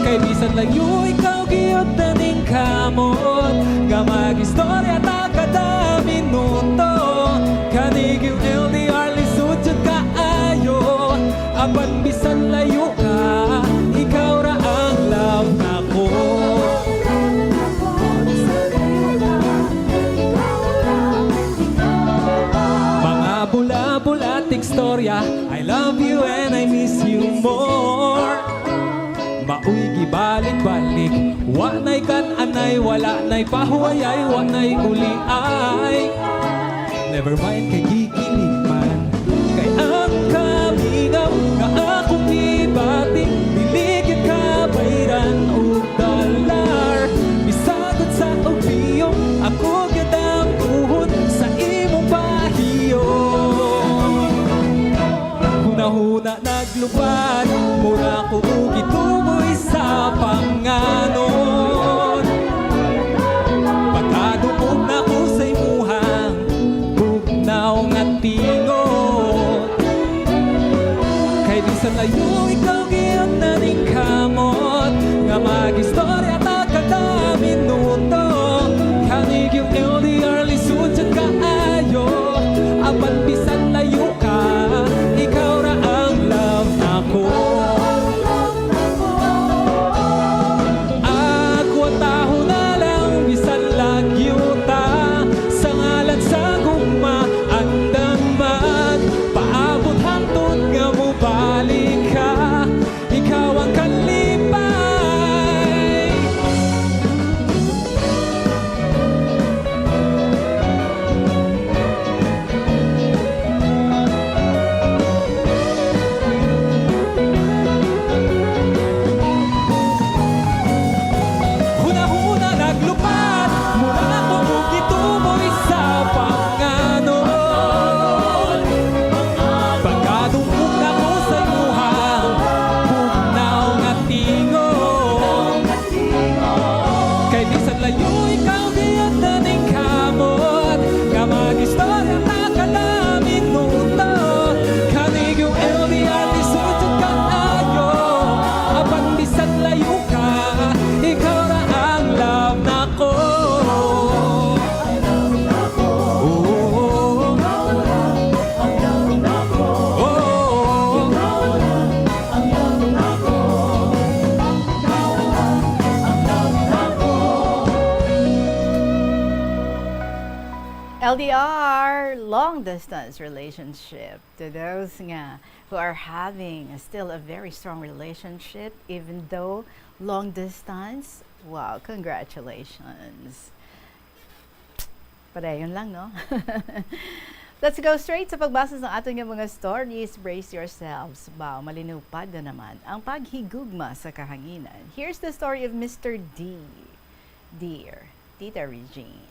kay bisan layo ikaw gihapon naningkamot nga mag-istorya ta kada minuto. Kani gyud L D R lisod jud kaayo, apan bisan layo ka, ikaw ra ang love nako. Mga bula-bula at istorya, I love you and I miss you more. Maoy gibalik-balik, wa na'y kan-anay, wala na'y pahuwayay, wa na'y uliay. Never mind kay gikilig man, kay ang kamingaw nga akong gibati, dili gyud kabayran og dollar. Bisag unsa og biyong, ako gyud ang buhon sa imong pahiyom. Hunahuna naglupad, mura ko gituboy sa panganon. Pagkadungog nako sa imuhang bugnaw nga tingog, kay bisan layo ikaw gihapon naningkamot nga mag-istorya ta kada minuto. Kani gyud L D R lisod jud kaayo, apan bisan layo ka, ikaw ra ang love nako. Akwataho na lang bisan lagyo ta, sa ngalan sa gugma andam magpaabot hangtod nga mobalik ka. Ikaw ang kalipay. Hunahuna naglupad, mura ko gituboy sa panganon. Pagkadungog nako sa imuhang bugnaw nga tingog, kay bisan layo ikaw gihapon naningkamot nga mag-istorya ta kada minuto. Kani gyud L D R lisod jud kaayo, apan bisan layo ka, ikaw ra ang love nako. Oh, oh, oh. L D R, long distance relationship. To those nga who are having still a very strong relationship, even though long distance, wow, congratulations. Padayon lang, no? Let's go straight sa pagbasa sa aton nga mga stories. Brace yourselves. Ba, malinupad na naman ang paghigugma sa kahanginan. Here's the story of Mister D. Dear Tita Regine.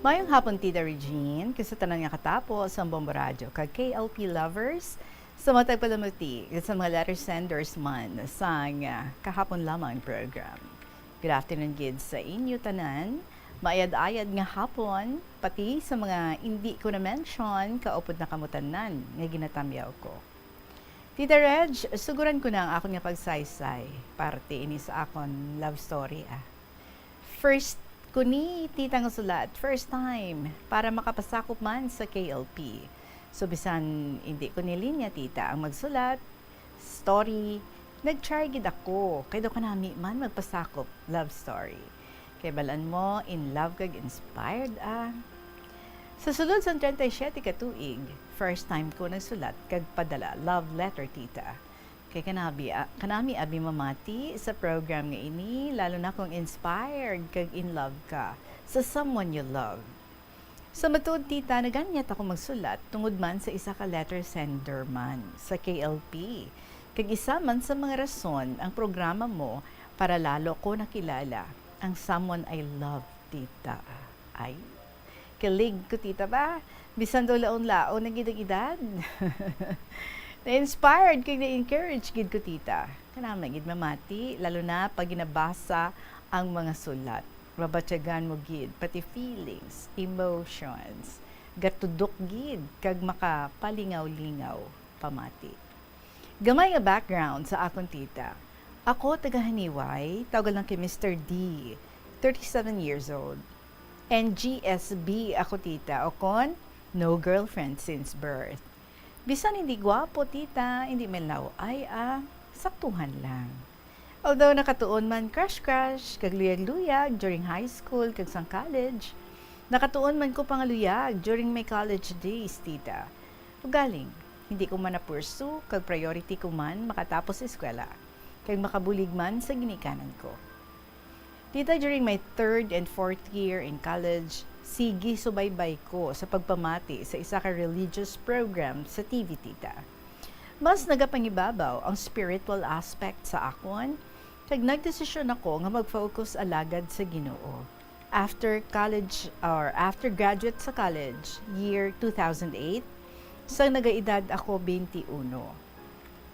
Mayong hapon, Tita Regine, kag sa tanan nga katapo sa Bombo Radyo, kag K L P lovers, sa mga tagpalamuti, sa mga letter senders man sang, ah, kahapon lamang program. Good afternoon gid sa inyo tanan. Maayad-ayad nga hapon, pati sa mga indi ko na-mention, kaupod na kamo tanan nga ginatamyaw ko. Tita Reg, suguran ko na ang akon nga pagsaysay. Parte ini sa akon love story, ah. First ko ni, Tita, nga sulat, first time, para makapasakop man sa K L P. So, bisan hindi ko ni linya, Tita, ang magsulat, story, nag-try gid ako, kay daw kanami man magpasakop love story. Kay balan mo, in love kag inspired, ah. Sa sulod sang treinta y siete ka tuig, first time ko nagsulat kag padala love letter, Tita. Kay kanabi, ah, kanami abi mamati sa program nga ini, lalo na kung inspired kag in love ka sa someone you love. Sa matuod, Tita, naganyat ako magsulat tungod man sa isa ka letter sender man sa K L P. Kag isa man sa mga rason ang programa mo para lalo ko nakilala ang someone I love, Tita. Ay, kilig ko, Tita, ba? Bisan daw laon-laon na gid ang edad. Na-inspired kag na-encourage gid ko, Tita. Kanami gid mamati, lalo na pag ginabasa ang mga sulat. Mabatyagan mo gid, pati feelings, emotions. Gatudok gid kag makapalingaw-lingaw pamati. Gamay nga background sa akon, Tita. Ako taga Janiuay, tawag lang kay Mister D, thirty-seven years old. And G S B ako, Tita, o kon no girlfriend since birth. Bisan hindi gwapo, Tita, hindi malaw-ay, ah, saktuhan lang. Although nakatuon man crush-crush kag luyag-luyag during high school kag sang college, nakatuon man ko pangaluyag during my college days, Tita. Ugaling, hindi ko man na-pursue kag priority ko man makatapos eskwela kag makabulig man sa ginikanan ko. Tita, during my third and fourth year in college, sige subaybay ko sa pagpamati sa isa ka religious program sa T V, Tita. Mas nagapangibabaw ang spiritual aspect sa akon, kag nagdesisyon ako nga mag-focus alagad sa Ginoo. After college, or after graduate sa college, year two thousand eight, sang nagaedad ako twenty-one.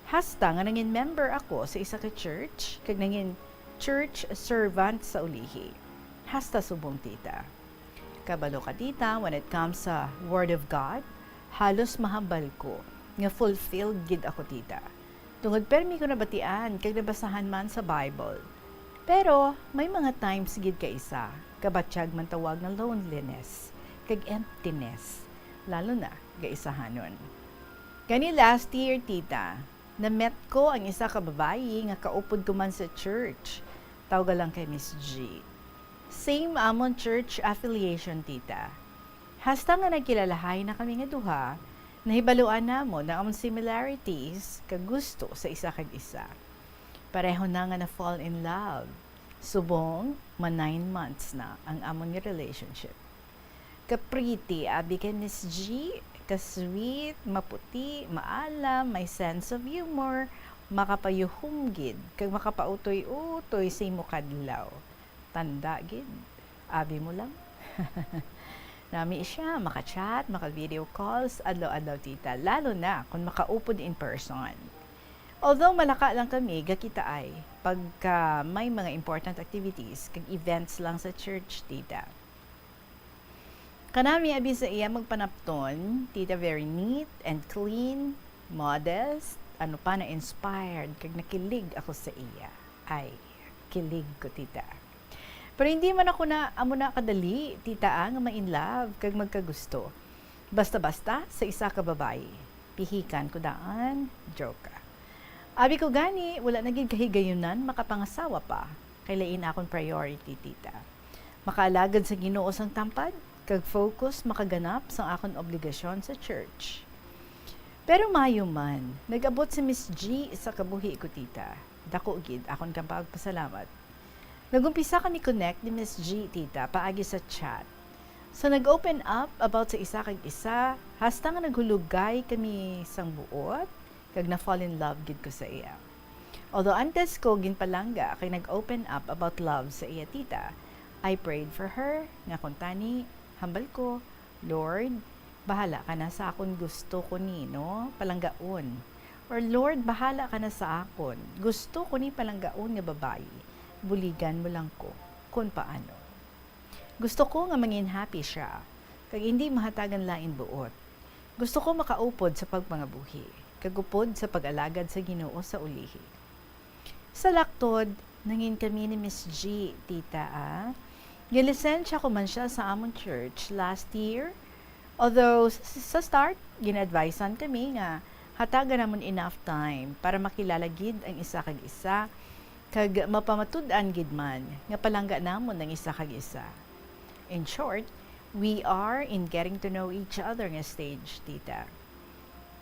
Hasta nga nangin member ako sa isa ka church, kag nangin church servant sa ulihi. Hasta subong, Tita. Kabalo ka, Tita, when it comes sa Word of God, halos mahambal ko nga fulfilled gid ako, Tita. Tungod permi ko nabatian kag nabasahan man sa Bible. Pero may mga times gid ka isa, kabatyag man tawag nga loneliness kag emptiness, lalo na gaisahanon. Gani last year, Tita, na-met ko ang isa ka babayi nga kaupod ko man sa church. Tawga lang kay Miss G. Same amon church affiliation, Tita. Hasta nga nagkilalahay na kami nga duha, nahibaluan namon ang amon similarities kag gusto sa isa kag isa. Pareho na nga na-fall in love. Subong, ma nine months na ang amon nga relationship. Ka-pretty abi kay Miss G, ka-sweet, maputi, maalam, may sense of humor, makapayuhom gid, kag makapautoy-utoy sa imo kadlaw. Tanda gid, abi mo lang. Nami siya, maka-chat, maka-video calls, adlaw-adlaw, Tita, lalo na kung makaupod in person. Although malaka lang kami gakitaay pagka may mga important activities kag events lang sa church, Tita. Kanami abi sa iya magpanapton, Tita, very neat and clean, modest, ano pa, na-inspired kag nakilig ako sa iya. Ay, kilig ko, Tita. Pero hindi man ako na amo na kadali, Tita, ah, nga ma-in love kag magkagusto. Basta-basta sa isa ka babayi. Pihikan ko daan, joke. Abi ko gani, wala na gid kahigayunan makapangasawa pa, kay lain akon priority, Tita. Makaalagad sa Ginoo sang tampad, kag focus makaganap sang akon obligasyon sa church. Pero maayo man, nag-abot si Miss G sa kabuhi ko, tita. Dako gid akon kang pagpasalamat. Nag-umpisa kami connect ni Miss G, tita, paagi sa chat. So, nag-open up about sa isa kag isa, hasta nga naghulugay kami sang buot, kag na-fall in love gid ko sa iya. Although antes ko ginpalangga kay nag-open up about love sa iya tita, I prayed for her, nga kuntani, hambal ko, "Lord, bahala ka na sa akon, gusto ko ni, no, palanggaon." Or, "Lord, bahala ka na sa akon, gusto ko ni palanggaon nga babayi, buligan mo lang ko kon paano." Gusto ko nga mangin happy sia, kag indi mahatagan lain buot. Gusto ko makaupod sa pagpangabuhi, kag upod sa pag-alagad sa Ginoo sa ulihi. Sa laktod, nangin kami ni Miss G, tita, ah. Ginlisensya ko man sia sa amon church last year. Although, s-, sa start, gin-advisean kami nga hatagan namon enough time para makilala gid ang isa kag isa, kag mapamatud-an gid man nga palangga namon ang isa kag isa. In short, we are in getting to know each other nga stage, tita.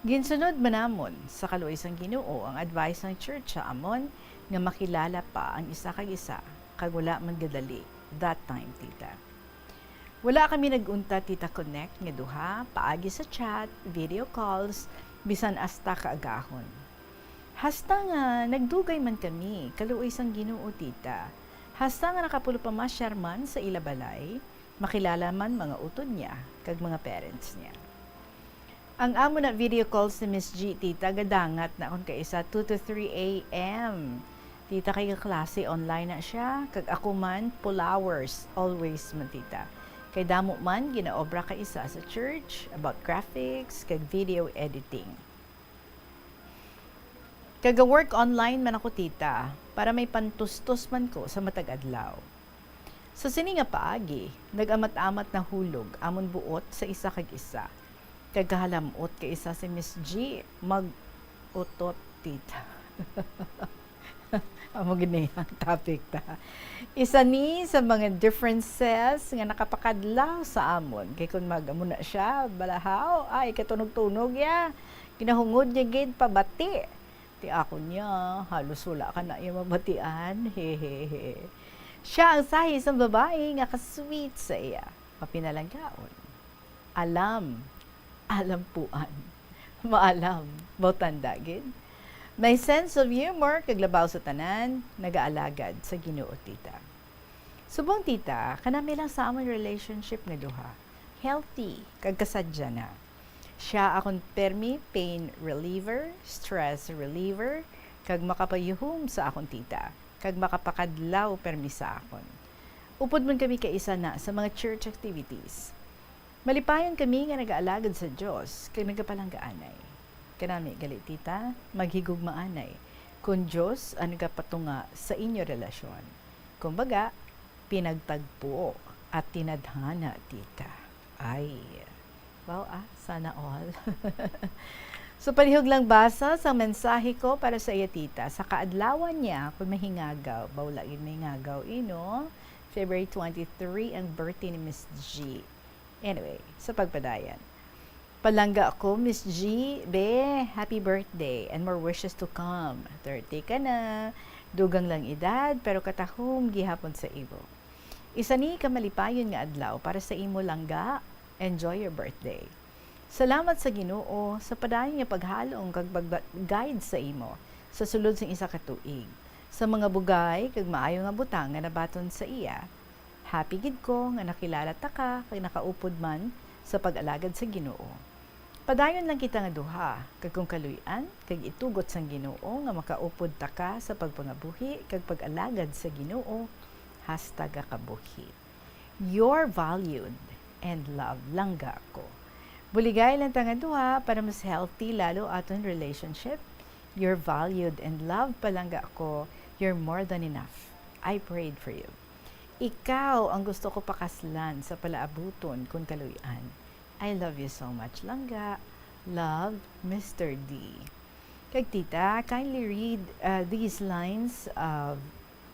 Ginsunod man namon sa kaluoy sang Ginoo ang advice sang church sa amon nga makilala pa ang isa kag isa, kag wala man gadali that time, tita. Wala kami nag-untat, tita, connect nga duha, paagi sa chat, video calls, bisan hasta kaagahon. Hasta nga nagdugay man kami, kaluoy sang Ginoo, tita. Hasta nga nakapulopamasyar man sa ila balay, makilala man mga utod niya kag mga parents niya. Ang amo na video calls ni Miss G, tita, gadangat na kon kaisa two to three A M. Tita, kay klase online na siya, kag ako man, full hours, always man, tita. Kay damo man ginaobra kaisa sa church about graphics kag video editing. Kaga-work online man ako, tita, para may pantustos man ko sa matag adlaw. Sa sini nga paagi, nag-amat-amat na hulog amon buot sa isa kag isa. Kag kahalam-ot kay isa si Miss G, mag-utot, tita. Amo gid ni ang topic, ta. Isa ni sa mga differences nga nakapakadlaw sa amon. Kay kun mag-amo na siya, balahaw, ay, katunog-tunog ya. Ginahungod niya gid pabati. Ti ako niya, halos wala ka na iya mabatian. Hehehe. Siya ang sahi sang babayi nga ka-sweet sa iya. Mapinalanggaon. Alam. Alampuan. Maalam. Bautanda gid. May sense of humor, kag labaw sa tanan, nagaalagad sa Ginoo, tita. Subong, tita, kanami lang sa amon relationship nga duha. Healthy, kag kasadya na. Siya akon permi pain reliever, stress reliever, kag makapayuhom sa akon tita, kag makapakadlaw permi sa akon. Upod man kami kaisa na sa mga church activities. Malipayon kami nga nagaalagad sa Dios kag nagapalanggaanay. Kanami gali, tita, maghigugmaanay kon Dios ang nagapatunga sa inyo relasyon. Kumbaga, pinagtagpo at tinadhana, tita. Ay, wow, ah, sana all. So, palihog lang basa sang mensahe ko para sa iya tita. Sa kaadlawan niya, kung mahingagaw, ba, wala gid mahingagaw, eh, no? February twenty-three ang birthday ni Miss G. Anyway, sa pagpadayon. Palangga ko, Miss G, be, happy birthday and more wishes to come. Thirty ka na, dugang lang edad, pero katahom gihapon sa imo. Isa ni ka malipayon nga adlaw para sa imo, langga. Enjoy your birthday. Salamat sa Ginoo sa padayon nga paghalong kag pag-guide sa imo sa sulod sing isa ka tuig, sa mga bugay kag maayo nga butang nga nabaton sa iya. Happy gid ko nga nakilala ta ka kag nakaupod man sa pag-alagad sa Ginoo. Padayon lang kita nga duha, kag kung kaluy-an kag itugot sang Ginoo nga makaupod ta ka sa pagpangabuhi kag pag-alagad sa Ginoo hasta gakabuhi. You're valued and loved, langga ko. Buligay lang ta nga duha para mas healthy lalo aton relationship. You're valued and loved, palangga ko. You're more than enough. I prayed for you. Ikaw ang gusto ko pakaslan sa palaabuton kon kaluy-an. I love you so much, langga. Love, Mister D. Kag tita, kindly read, uh, these lines of,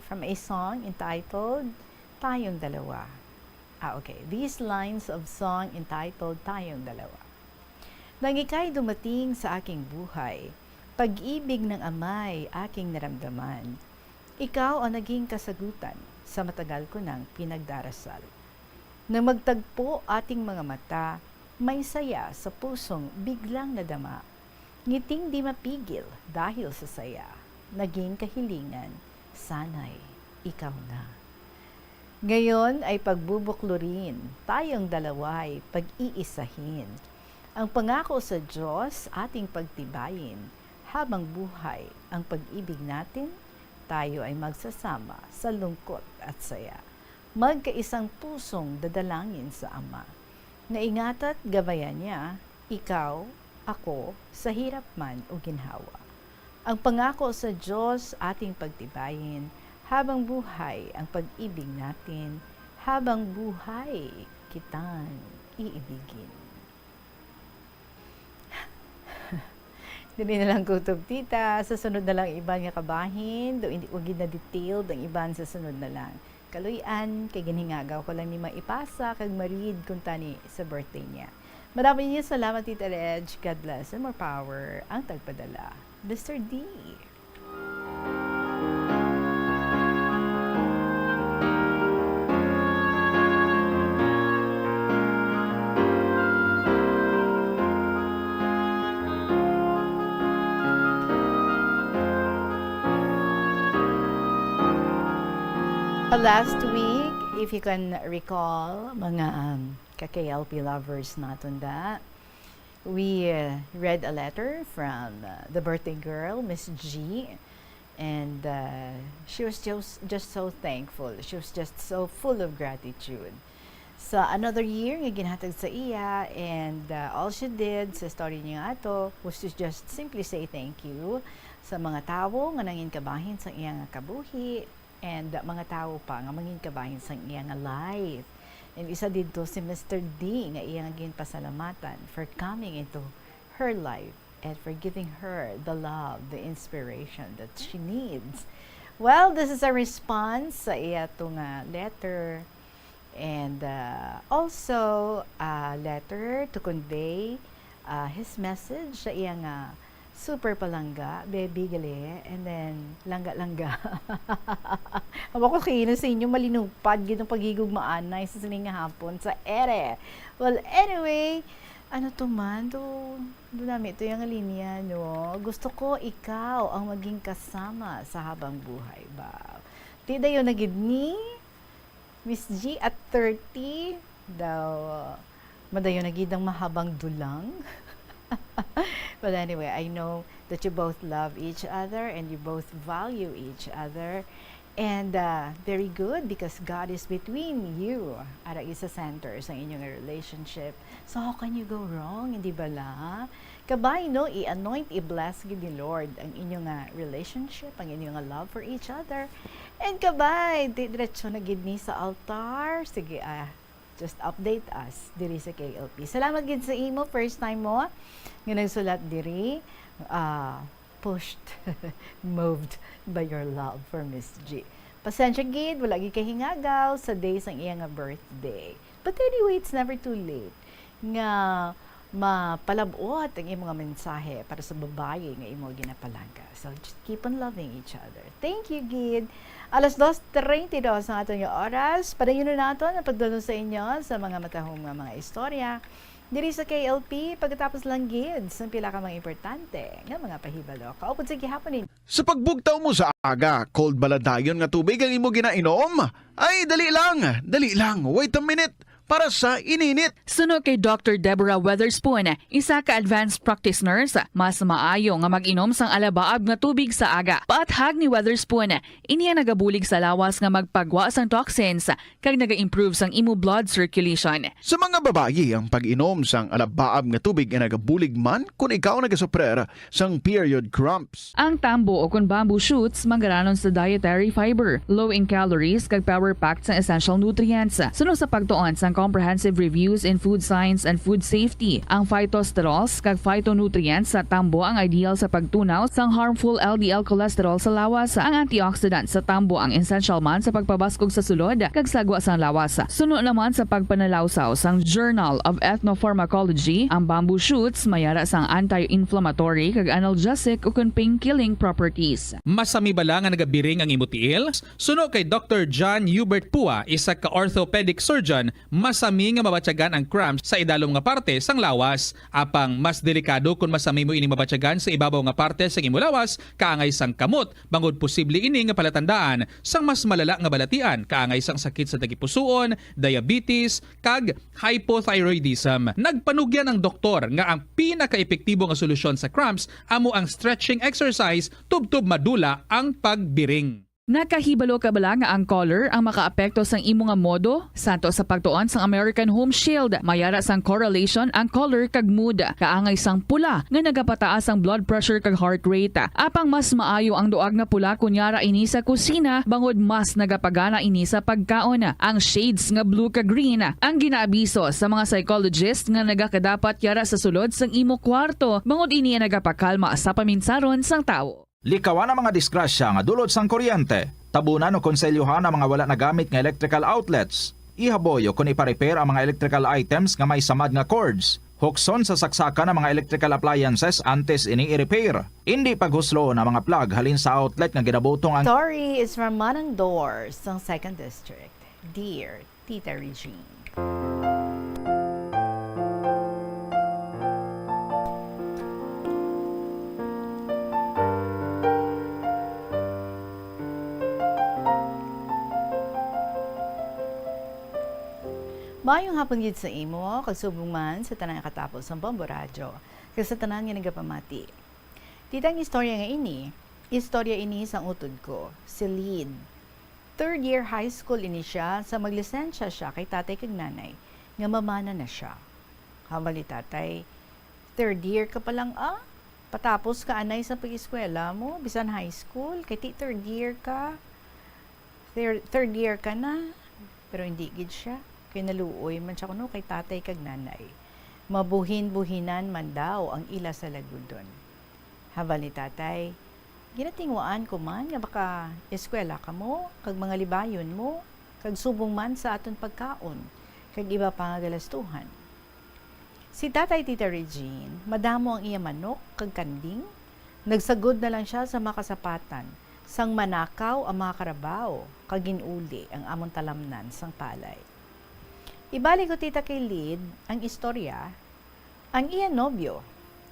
from a song entitled Tayong Dalawa. Ah, okay. These lines of song entitled Tayong Dalawa. Nang ika'y dumating sa aking buhay, pag-ibig ng ama'y aking naramdaman. Ikaw ang naging kasagutan sa matagal ko nang pinagdarasal. Nang magtagpo ating mga mata, may saya sa pusong biglang nadama. Ngiting di mapigil dahil sa saya. Naging kahilingan, sana'y ikaw na. Ngayon ay pagbubuklurin, tayong dalawa'y pag-iisahin. Ang pangako sa Diyos ating pagtibayin, habang buhay ang pag-ibig natin, tayo ay magsasama sa lungkot at saya. Magkaisang pusong dadalangin sa Ama. Naingata't gabayan niya, ikaw, ako, sa hirap man o ginhawa. Ang pangako sa Diyos ating pagtibayin, habang buhay ang pag-ibig natin, habang buhay kitang iibigin. Dili na lang kutob, tita. Sa sunod na lang iban nga kabahin, do hindi ko gid na detailed ang iban sa sunod na lang. Kaluy-an, kay ginhingagaw ko lang ni maipasa kag ma-read kuntani sa birthday niya. Madamo ninyo salamat, Tita Reg. God bless and more power ang tagpadala. Mister D. Last week, if you can recall, mga, um, ka-K L P lovers naton da, we, uh, read a letter from, uh, the birthday girl, Miss G, and, uh, she was just, just so thankful. She was just so full of gratitude sa another year nga ginhatag sa iya, and, uh, all she did sa story niya ato was to just simply say thank you sa mga tawo nga nangin kabahin sa iya nga kabuhi, and, uh, mga tawo pa nga mangin kabahin sa iya nga life. And isa didto si Mister D nga iya nga ginpasalamatan for coming into her life and for giving her the love, the inspiration that she needs. Well, this is a response sa iya to nga letter. And, uh, also a letter to convey, uh, his message sa iya nga super palangga, baby gali, and then langga-langga. Amo ko kay sa inyo, malinupad gid ang paghigugmaanay sa sining nga hapon sa ere. Well, anyway, ano to man, do, do nami to yung linya, no? Gusto ko ikaw ang maging kasama sa habang buhay ba? Ti dayon na gid ni Miss G at thirty, daw, madayon na gid ang mahabang dulang. But anyway, I know that you both love each other and you both value each other. And, uh, very good, because God is between you. Ara isa center sa inyong relationship. So how can you go wrong, hindi bala? Kabay, no? I-anoint, i-bless gid ni Lord ang inyo nga relationship, ang inyo nga love for each other. And kabay, di diretso na gid ni sa altar. Sige, ah, just update us diri sa K L P. Salamat gid sa imo, first time mo nga nagsulat diri. Ah, pushed, moved by your love for Miss G. Pasensya gid, wala gid kahingagaw sa day sang iya nga birthday. But anyway, it's never too late nga mapalab-ot ang imo nga mensahe para sa babayi nga imo ginapalangga. So, just keep on loving each other. Thank you, gid. Alas dos treinta y dos ang aton nga oras. Padayon na naton ang pagdulong sa inyo sa mga matahom nga mga istorya diri sa K L P, pagkatapos lang gid sa pila ka mga importante nga mga pahibalo. Kaupod sa gihapon ninyo. Sa pagbugtaw mo sa aga, cold bala dayon nga tubig ang imo ginainom? Ay, dali lang, dali lang, wait a minute, para sa ininit. Suno kay Doctor Deborah Weatherspoon, isa ka advanced practice nurse, mas maayo nga mag-inom sang alabaab nga tubig sa aga. Paathag ni Weatherspoon, ini ang nagabulig sa lawas nga magpagwa sang toxins kag naga-improve sang imo blood circulation. Sa mga babayi, ang pag-inom sang alabaab nga tubig ay nagabulig man kon ikaw nagasuprer sang period cramps. Ang tambo o kon bamboo shoots manggaranon sa dietary fiber, low in calories kag power-packed sang essential nutrients. Suno sa pagtuon sang Comprehensive reviews in food science and food safety. Ang phytosterols kag phytonutrients sa tambo ang ideal sa pagtunaw sang harmful L D L cholesterol sa lawas. Ang antioxidant sa tambo ang essential man sa pagpabaskog sa sulod kag sagwa sang lawas. Suno naman sa pagpanalawsaw sang Journal of Ethnopharmacology, ang bamboo shoots may ara sang anti-inflammatory kag analgesic ukon pain-killing properties. Masami bala nga nagabiring ang imo tiil? Suno kay Doktor John Hubert Pua, isa ka orthopedic surgeon, masami nga mabatyagan ang cramps sa idalom nga parte sang lawas. Apang mas delikado kon masami mo ining mabatyagan sa ibabaw nga parte sang imo lawas, kaangay sang kamot, bangod posible ini nga palatandaan sang mas malala nga balatian, kaangay sang sakit sa tagipusoon, diabetes, kag hypothyroidism. Nagpanugyan ang doktor nga ang pinakaepektibo nga solusyon sa cramps amo ang stretching exercise tubtob madula ang pagbiring. Nakahibalo ka bala nga ang color ang makaapekto sang imo nga modo? Santo sa pagtuon sang American Home Shield, may ara sang correlation ang color kag mood. Kaangay sang pula nga nagapataas ang blood pressure kag heart rate. Apang mas maayo ang duag nga pula kon yara ini sa kusina, bangod mas nagapagana ini sa pagkaon. Ang shades nga blue kag green ang ginaabiso sa mga psychologist nga nagakadapat yara sa sulod sang imo kwarto, bangod ini ang nagapakalma sa paminsaron sang tawo. Likawan ang mga disgrasya nga dulot sang kuryente. Tabunan o konselyuhan ang mga wala nagamit nga electrical outlets. Ihaboy o kon ipa-repair ang mga electrical items nga may samad nga cords. Hukson sa saksakan ang mga electrical appliances antes ini i-repair. Indi paghusloon ang mga plug halin sa outlet nga ginabutong ang Story is from Manang Dor sang Second District. Dear Tita Regine. Maayong hapon gid sa imo, kag subong man sa tanan nga katapos sang Bombo Radyo, kag sa tanan nga nagapamati. Tita, ang istorya nga ini, istorya ini sang utod ko, si Lid. Third year high school ini siya sa maglisensya siya kay tatay kag nanay nga mamana na siya. Hambal ni tatay, "Third year ka pa lang, ah? Patapos ka anay sa pag-eskwela mo, bisan high school, kay ti third year ka." Thir-, third year ka na, pero hindi gid siya, kay naluoy man siya kuno kay tatay kag nanay. Mabuhin-buhinan man daw ang ila salagudon. Hambal ni tatay, "Ginatinguhaan ko man nga maka-eskwela kamo kag mga libayon mo, kag subong man sa aton pagkaon, kag iba pa nga galastuhan." Si Tatay, Tita Regine, madamo ang iya manok kag kanding. Nagsagod na lang sia sa makasapatan sang manakaw ang mga karabaw kag gin-uli ang amon talamnan sang palay. Ibalik ko, Tita, kay Lid ang istorya. Ang iya nobyo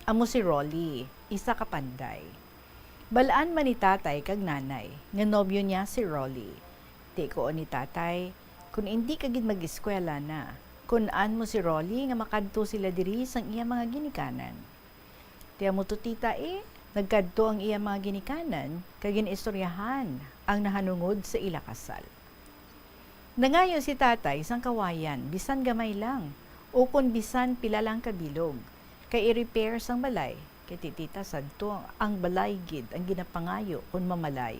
amo si Rolly, isa ka panday. Bal-an man ni tatay kag nanay nga nobyo niya si Rolly. Ti kuon ni tatay, "Kon indi ka gid mag-eskwela na, kun-an mo si Rolly nga makadto sila diri sang iya mga ginikanan." Ti amo to, Tita, eh, nagkadto ang iya mga ginikanan kag gin-istoryahan ang nahanungod sa ila kasal. Nangayo si tatay sang kawayan, bisan gamay lang, ukon bisan pila lang ka bilog, kay i-repair sang balay, kay ti tita sadto ang balay gid ang ginapangayo kon mamalay.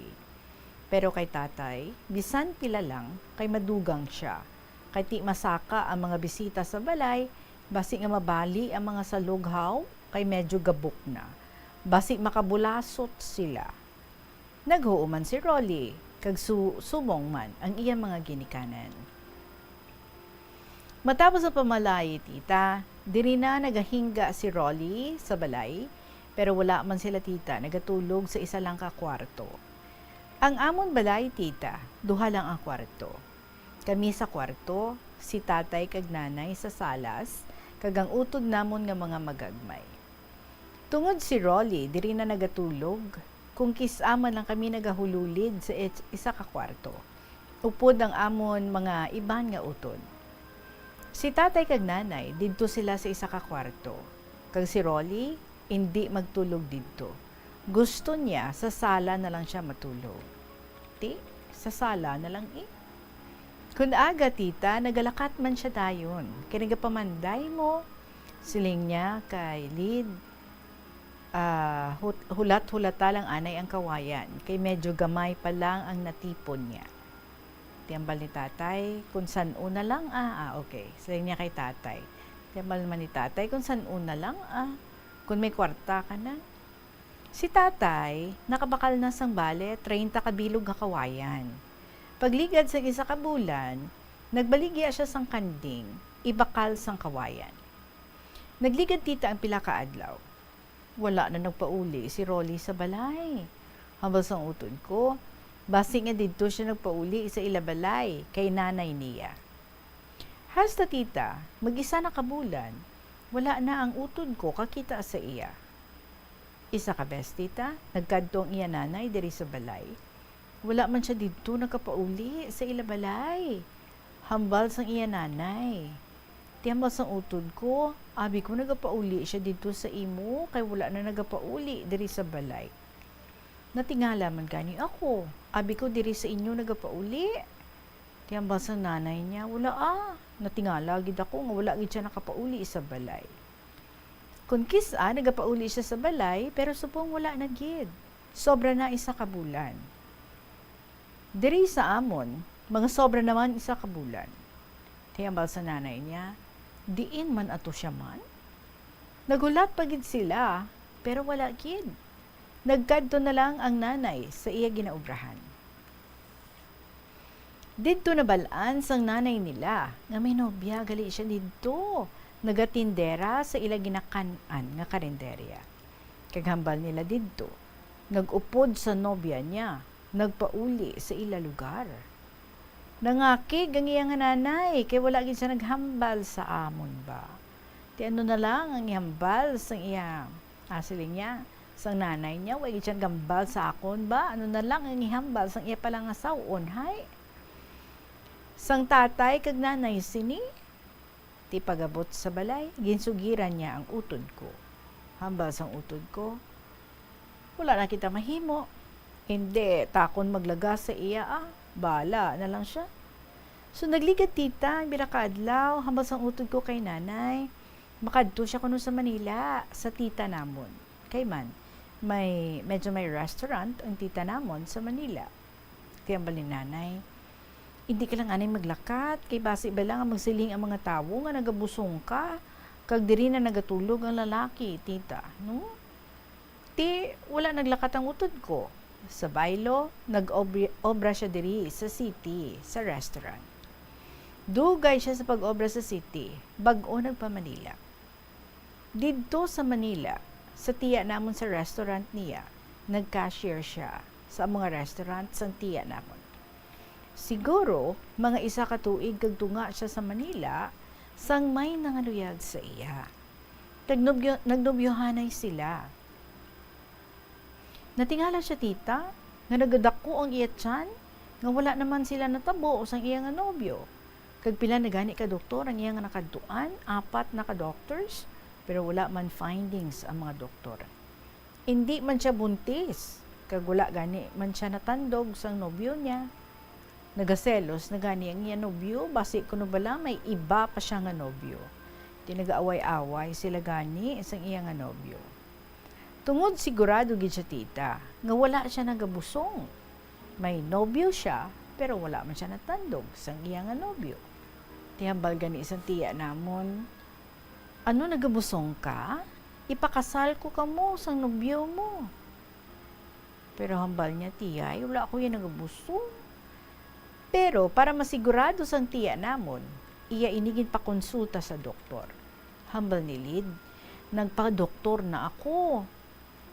Pero kay tatay, bisan pila lang, kay madugang sia, kay ti masaka ang mga bisita sa balay, basi nga mabali ang mga salog haw, kay medyo gabok na, basi makabulasot sila. Naghuo man si Rolly, kag su-, subong man ang iya mga ginikanan. Matapos ang pamalayi, tita, diri na nagahingga si Rolly sa balay, pero wala man sila, tita, nagatulog sa isa lang ka kwarto. Ang amon balay, tita, duha lang ang kwarto. Kami sa kwarto, si tatay kag nanay sa salas, kag ang utod namon nga mga magagmay. Tungod si Rolly diri na nagatulog, kon kis-a man lang kami nagahululid sa is-, isa ka kwarto, upod ang amon mga iban nga utod. Si tatay kag nanay didto sila sa isa ka kwarto, kag si Rolly indi magtulog didto. Gusto niya sa sala na lang sia matulog. Ti, sa sala na lang, eh. Kon aga, tita, nagalakat man sia dayon, kay nagapamanday mo. Siling niya kay Lid, ah, hut-, hulat-hulata lang anay ang kawayan, kay medyo gamay pa lang ang natipon niya. Ti hambal ni tatay, "Kung san-o na lang, ah." Ah, okay. Siling niya kay tatay. Ti hambal naman ni tatay, "Kung san-o na lang, ah. Kung may kwarta ka na." Si tatay nakabakal na sang bale treinta ka bilog nga kawayan. Pagligad sang isa ka bulan, nagbaligya sia sang kanding, ibakal sang kawayan. Nagligad tita ang pila ka adlaw. Wala na nagpauli si Rolly sa balay. Hambal sang utod ko, basi nga didto sia nagpauli sa ila balay kay nanay niya. Hasta tita, mag-isa na ka bulan, wala na ang utod ko kakita sa iya. Isa ka bes, tita, nagkadto ang iya nanay diri sa balay. Wala man sia didto nakapauli sa ila balay. Hambal sang iya nanay. Ti hambal sang utod ko, abi ko nagapauli sia didto sa imo, kay wala na nagapauli diri sa balay. Natingala man gani ako, abi ko diri sa inyo nagapauli. Ti hambal sang nanay niya, wala ah. Natingala gid ako nga wala gid sia nakapauli sa balay. Kon kis-a nagapauli sia sa balay, pero subong wala na gid. Sobra na isa ka bulan. Diri sa amon, mga sobra naman isa ka bulan. Ti hambal sa nanay niya, diin man ato sia man? Naghulat pa gid sila, pero wala gid. Nagkadto na lang ang nanay sa iya ginaobrahan. Didto nabal-an sang nanay nila nga may nobya gali siya didto, nagatindera sa ila ginakan-an nga karinderya. Kag hambal nila didto, nag-upod sa nobya niya, nagpauli sa ila lugar. Nangakig ang iya nga nanay, kay wala gid siya naghambal sa amon ba. Ti ano na lang ang ihambal sang iya, ah, siling niya, sang nanay niya, wa gid siya naghambal sa akon ba? Ano na lang ang ihambal sang iya palangasaw-on, hay? Sang tatay kag nanay sini, ti pag-abot sa balay, ginsugiran niya ang utod ko. Hambal sang utod ko, wala na kita mahimo. Hindi, takon maglagas sa iya, ah. Bala na lang siya. So, nagligad tita, ang pila ka adlaw, hambal sang utod ko kay nanay, makadto siya kuno sa Manila, sa tita namon. Kay man, may, medyo may restaurant ang tita namon sa Manila. Ti hambal ni nanay, hindi ka lang anay maglakat, kay basi bala nga magsiling ang mga tawo nga nagabusong ka, kag diri na nagatulog ang lalaki, tita, no? Ti, wala naglakat ang utod ko. Sa baylo, nag-obra siya diri sa city, sa restaurant. Dugay siya sa pag-obra sa city, bag-o nagpa-Manila. Didto sa Manila, sa tiya namon sa restaurant niya, nag-cashier siya sa mga restaurant sang tiya namon. Siguro, mga isa ka tuig kag tunga siya sa Manila, sang may nangaluyag sa iya. Nagnobyo-, nagnobyohanay sila. Natingala siya, tita, nga nagadako ang iya tiyan, nga wala naman sila natabo sang iya nga nobyo. Kag pila na gani ka doktor ang iya nga nakadtuan, apat na ka doctors, pero wala man findings ang mga doktor. Indi man siya buntis, kag wala gani man siya natandog sang nobyo niya. Nagaselos na gani ang iya nobyo, basi kuno bala may iba pa siya nga nobyo. Ti nagaaway-away sila gani sang iya nga nobyo. Tungod sigurado gid siya, tita, nga wala siya nagabusong. May nobyo siya, pero wala man siya natandog sang iya nga nobyo. Ti hambal gani sang tiya namon, "Ano, nagabusong ka? Ipakasal ko kamo sang nobyo mo." Pero hambal niya, "Tiyay, wala ko yan nagabusong." Pero para masigurado sang tiya namon, iya ini ginpakonsulta sa doktor. Hambal ni Lid, "Nagpa-doktor na ako."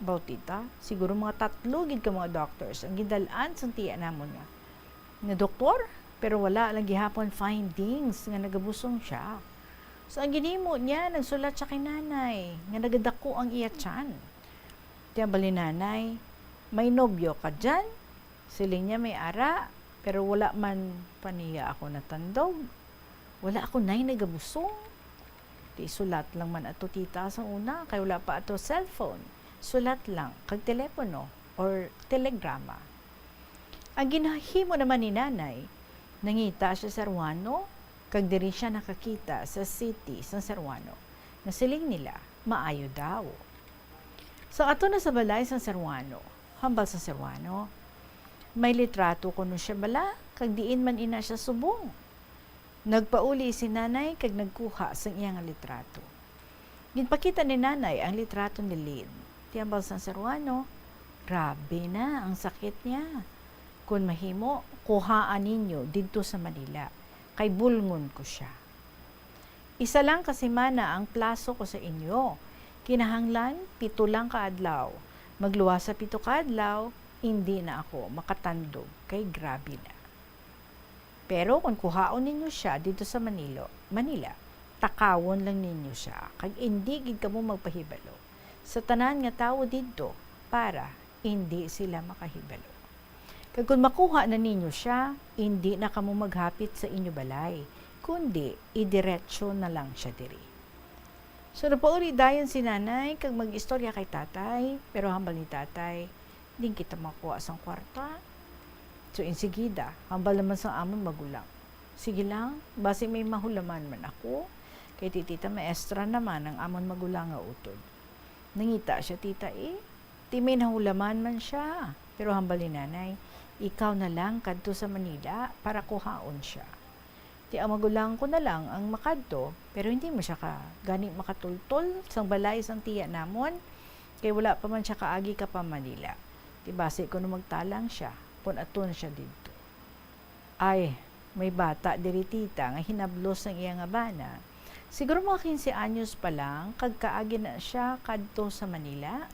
Baw, tita, siguro mga tatlo gid ka mga doctors ang gindal-an sang tiya namon nga, nga doktor, pero wala lang gihapon findings nga nagabusong siya. So, ang ginhimo niya, nagsulat siya kay nanay nga nagadako ang iya tiyan. Ti hambal ni nanay, "May nobyo ka diyan?" Siling niya, "May ara, pero wala man pa niya ako natandog. Wala ako nay nagabusong." Ti sulat lang man ato, tita, sa una, kay wala pa ato cellphone. Sulat lang, kag telepono, or telegrama. Ang ginahimo naman ni nanay, nangita siya sa Ceruano, kag diri siya nakakita sa city sang Ceruano, nga siling nila, maayo daw. Sa ato na sa balay sang Ceruano, hambal sang Ceruano, "May litrato kuno siya bala Kag diin man ina siya subong? Nagpauli si Nanay kag nagkuha sang iya nga litrato. Ginpakita ni Nanay ang litrato ni Lynn. Ti hambal sang Ceruano, "Grabe na ang sakit niya. Kon mahimo, kuhaa ninyo didto sa Manila, kay bulngon ko sia. Isa lang ka semana ang plaso ko sa inyo. Kinahanglan pito lang ka adlaw. Magluwas sa pito ka adlaw, indi na ako makatandog kay grabe na. Pero kon kuhaon ninyo sia didto sa Manilo, Manila, takawon lang ninyo sia, kag indi gid kamo magpahibalo sa tanan nga tawo didto, para indi sila makahibalo. Kag kon makuha na ninyo sia, indi na kamo maghapit sa inyo balay, kundi idiretso na lang sia diri." So, napauli dayon si Nanay kag mag-istorya kay Tatay, pero hambal ni Tatay, "Diin kita makuha sang kwarta?" So, insigida, hambal naman sang amon magulang, "Sige lang, basi may mahulaman man ako, kay ti tita maestra naman ang amon magulang nga utod." Nangita sia, tita, eh. Ti may nahulaman man sia, pero hambal ni Nanay, "Ikaw na lang kadto sa Manila para kuhaon sia. Ti ang magulang ko na lang ang makadto, pero hindi mo sia ka gani makatultol sang balay sang tiya namon, kay wala pa man sia kaagi ka pa Manila. Ti basi kuno magtalang sia kon aton sia didto." Ay, may bata diri, tita, nga hinablos sang iya nga bana. Siguro mga quince anyos pa lang, kag kaagi na sia kadto sa Manila.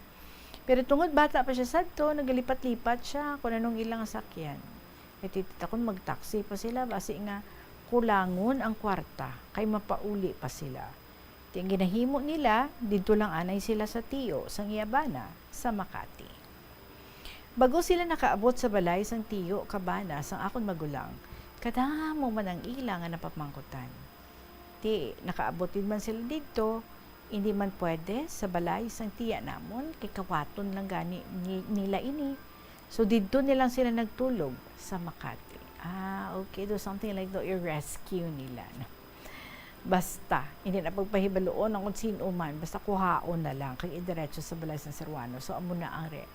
Pero tungod bata pa sia sadto, nagalipat-lipat sia kon anong ilang sakyan. Kay ti tita, kon magtaksi pa sila, basi nga kulangon ang kwarta, kay mapauli pa sila. Ti ang ginahimo nila, didto lang anay sila sa tiyo sang iya bana sa Makati. Bag-o sila nakaabot sa balay sang tiyo ka bana sang akon magulang, kadamo man ang ila nga napamangkutan. Ti nakaabot gid man sila didto, indi man pwede sa balay sang tiya namon, kay kawaton lang gani ni-, nila ini. So, didto nilang sila nagtulog sa Makati. Ah, okay. Do something like do i-rescue nila, no? Basta, hindi na pagpahibaluon ang kung sino man. Basta kuhaon na lang, kag idiretso sa balay sang Ceruano. So, amo na ang re-,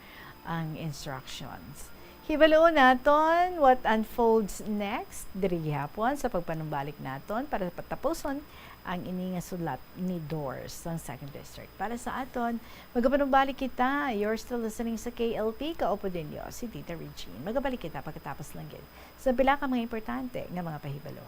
ang instructions. Hibaluon naton what unfolds next diri gihapon sa pagpanumbalik naton para patapuson ang ini nga sulat ni Dors sang Second District. Para sa aton, magapanumbalik kita. You're still listening sa K L P, kaupo ninyo si Tita Regine. Magabalik kita pagkatapos lang gid sa pila ka mga importante nga mga pahibalo.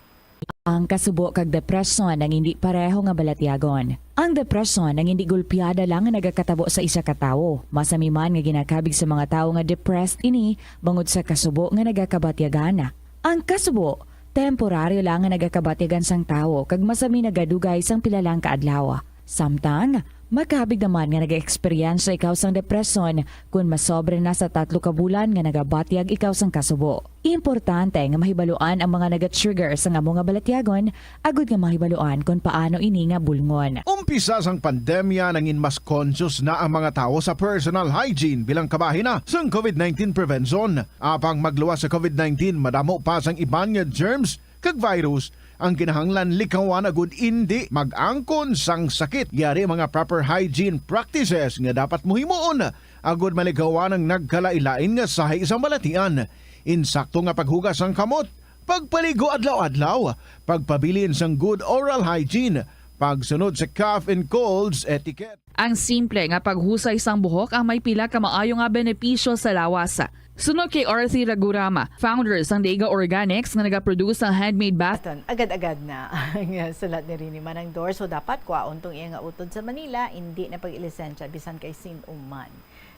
Ang kasubo kag depresyon ang indi pareho nga balatyagon. Ang depresyon ang indi gulpiada lang nga nagakatabo sa isa ka tawo. Masami man nga ginakabig sa mga tawo nga depressed ini bangod sa kasubo nga nagakabatyagan. Ang kasubo, temporaryo lang nga nagakabatyagan sang tawo kag masami nagadugay sang pila lang ka adlaw. Samtang, makabig naman nga nag-eksperyensya ikaw sang depresyon kon masobra na sa tatlo ka bulan nga nagabatyag ikaw sang kasubo. Importante nga mahibaluan ang mga naga-trigger sang amo nga balatyagon agud nga mahibaluan kon paano ini nga bulngon. Umpisa sang pandemya, nangin mas conscious na ang mga tawo sa personal hygiene bilang kabahin na sang covid nineteen prevention. Apang magluwas sa covid nineteen, madamo pa sang iban nga germs kag virus ang kinahanglan likawan agud indi mag-angkon sang sakit. Yari mga proper hygiene practices nga dapat mo himuon agud malikawan ang nagkalain-lain nga sahi sang balatian. Insakto nga paghugas sang kamot, pagpaligo adlaw-adlaw, pagpabilin sang good oral hygiene, pagsunod sa cough and colds etiquette. Ang simple nga paghusay sang buhok ang may pila ka maayo nga benepisyo sa lawas. Suno kay Arthur Ragurama, founder sang Daiga Organics nga nagaproduce sang handmade bath. Aton, agad-agad na ang, uh, sulat ni Rini Manang Dor. So, dapat kwaon tong iya nga utod sa Manila, hindi na pag-ilisensya bisan kay sin-o man.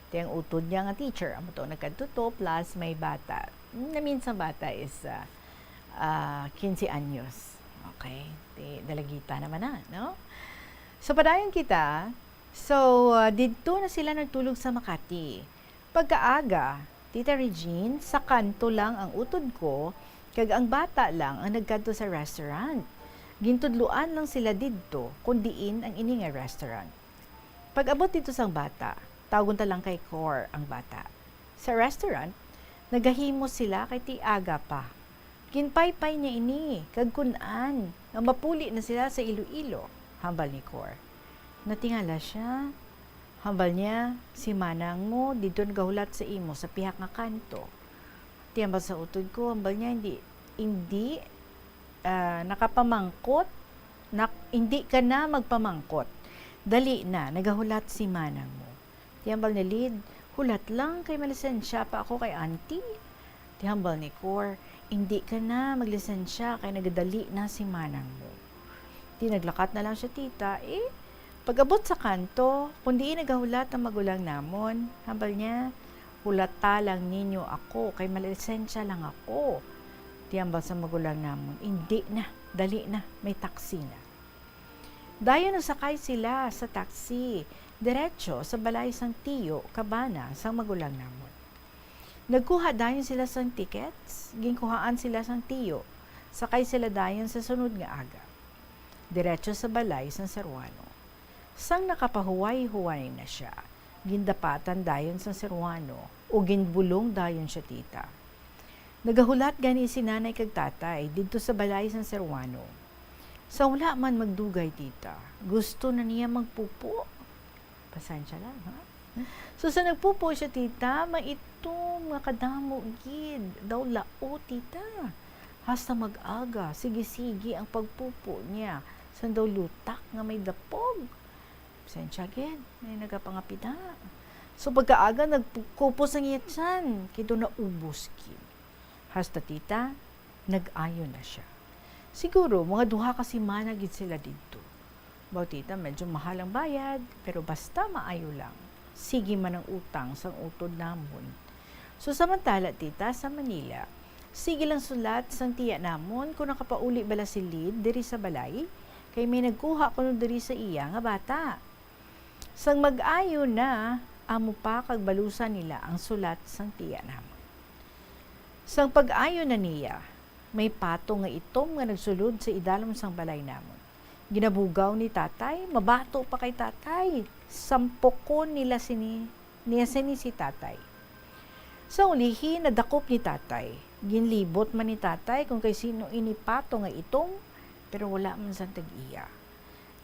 Ti ang utod niya nga teacher, amo to nagkadto to, plus may bata. Namin sa bata is, uh, uh, quince anyos. Okay? Ti dalagita naman na, no? So, padayon kita. So, uh, didto na sila nagtulog sa Makati. Pagkaaga, Tita Regine, sa kanto lang ang utod ko, kag ang bata lang ang nagkadto sa restaurant. Gintudloan lang sila didto kung diin ang ini nga restaurant. Pag-abot didto sang bata, tawgon ta lang kay Cor ang bata. Sa restaurant, nagahimo sila kay ti aga pa. Ginpaypay niya ini, kag kun-an nga mapuli na sila sa Iloilo, hambal ni Cor. Natingala sia. Hambal niya, "Si manang mo didto nagahulat sa imo sa pihak nga kanto." Ti hambal sa utod ko, hambal niya, "Hindi, Hindi, ah, nakapamangkot, nak-, hindi ka na magpamangkot. Dali na, nagahulat si manang mo. Ti hambal ni Lid, "Hulat lang kay malisensya pa ako kay auntie." Ti hambal ni Cor, "Hindi ka na maglisensya kay nagadali na si manang mo." Ti naglakat na lang siya, tita, eh, pag-abot sa kanto, kung diin nagahulat ang magulang namon, hambal niya, "Hulata lang ninyo ako kay malisensya lang ako." Ti hambal sa magulang namon, "Hindi na, dali na, may taxi na." Dayon nagsakay sila sa taxi, diretso sa balay sang tiyo, kabana sang magulang namon. Nagkuha dayon sila sang tickets, ginkuhaan sila sang tiyo, sakay sila dayon sa sunod nga aga, diretso sa balay sang Seruano. Sang nakapahuway-huway na sia, gindapatan dayon sang Seruano, o ginbulong dayon sia, tita. Nagahulat gani si nanay kag tatay didto sa balay sang Seruano. Sa wala man magdugay, tita, gusto na niya magpupo. Pasensya lang, ha? So, sa nagpupo siya, tita, maitom nga kadamo gid daw lao, tita. Hasta mag-aga, sige-sige ang pagpupo niya. Sang daw lutak nga may dapog. Pasensya gid, may nagapangapida. So, pagkaaga, nagkupos ang iya tiyan, kay daw naubos gid. Hasta, tita, nag-ayo na sia. Siguro, mga duha ka semana gid sila didto. Baw, tita, medyo mahal ang bayad, pero basta maayo lang. Sige man ang utang sang utod namon. So, samantala, tita, sa Manila, sige lang sulat sang tiya namon kung nakapauli bala si Lid diri sa balay, kay may nagkuha kuno diri sa iya nga bata. Sang mag-ayo na, amo pa kag balusan nila ang sulat sang tiya namon. Sang pag-ayo na niya, may pato nga itom nga nagsulod sa idalom sang balay namon. Ginabugaw ni tatay, mabato pa kay tatay. Sampukon nila sini, niya sini si tatay. Sa ulihi, nadakop ni tatay. Ginlibot man ni tatay kung kay sino ini pato nga itom, pero wala man sang tag-iya.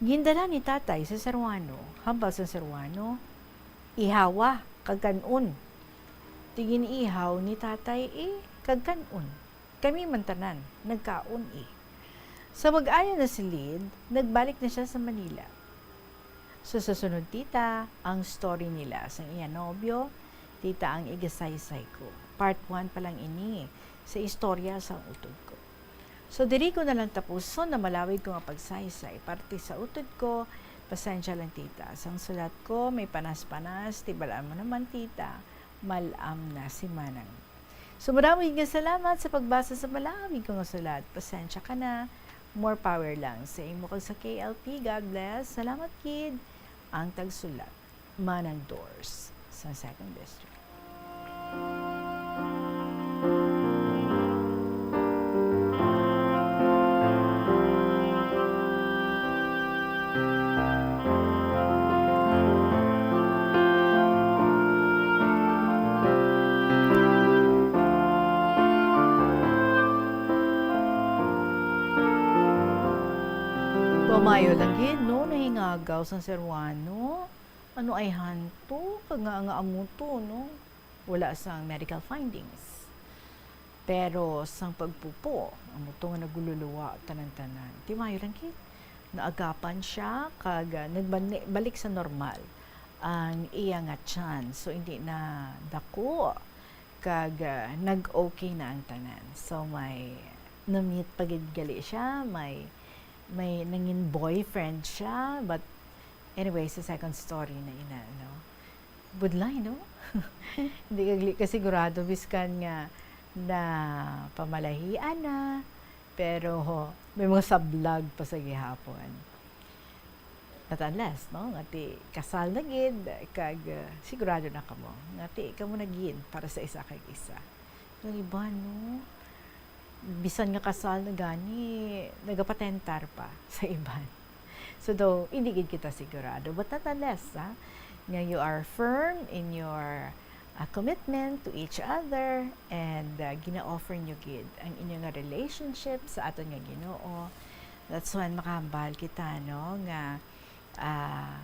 Gindala ni tatay sa Seruano, hambal sa Seruano, "Ihawa kag kan-on." Ti gin-ihaw ni tatay, eh, kag kan-on. Kami man tanan, nagkaon, eh. Sa mag-ayo na si Lid, nagbalik na siya sa Manila. So, sa sunod, tita, ang story nila sang iya nobyo, tita, ang igasaysay ko. Part one pa lang ini sa istorya sang utod ko. So, diri ko na lang tapuson na malawig ko nga pagsaysay parte sa utod ko. Pasensya lang, tita. Sang sulat ko, may panas-panas, ti bal-an mo naman, tita, mal-am na si Manang. So, marami nga salamat sa pagbasa sa malawig ko nga sulat. Pasensya ka na. More power lang sa imo kag sa K L P. God bless. Salamat, kid. Ang tagsulat, Manang Dors, sa Second District. Pamayo lang gid, no, nahingagaw sang Seruano. Ano ay hanto? Kag nga, nga amo to, no? Wala sang medical findings. Pero sang pagpupo, amo to nga nagululuwa tanan-tanan. Ti mayo lang gid. Naagapan siya kag, ah, nagbani-, balik sa normal ang iya nga tiyan. So, hindi na dako kag, ah, nag-okay na ang tanan. So, may na-meet pa gid gali siya, may, may nangin boyfriend siya, but anyway, sa second story na ina, no? Budlay, no? Hindi ka gali kasigurado, biskan nga napamalahian na, pero may mga sablag pa sa gihapon. But unless, no, nga ti kasal na gid, kag, uh, sigurado na kamo nga ti kamo na gid para sa isa kag isa. Yung iba, no, bisan nga kasal na gani, nagapatentar pa sa iban. So, though, hindi gid kita sigurado. But nonetheless, ha, nga you are firm in your, uh, commitment to each other, and, uh, gina-offer nyo gid ang inyo nga relationship sa aton nga Ginoo. That's when makahambal kita, no, nga, uh,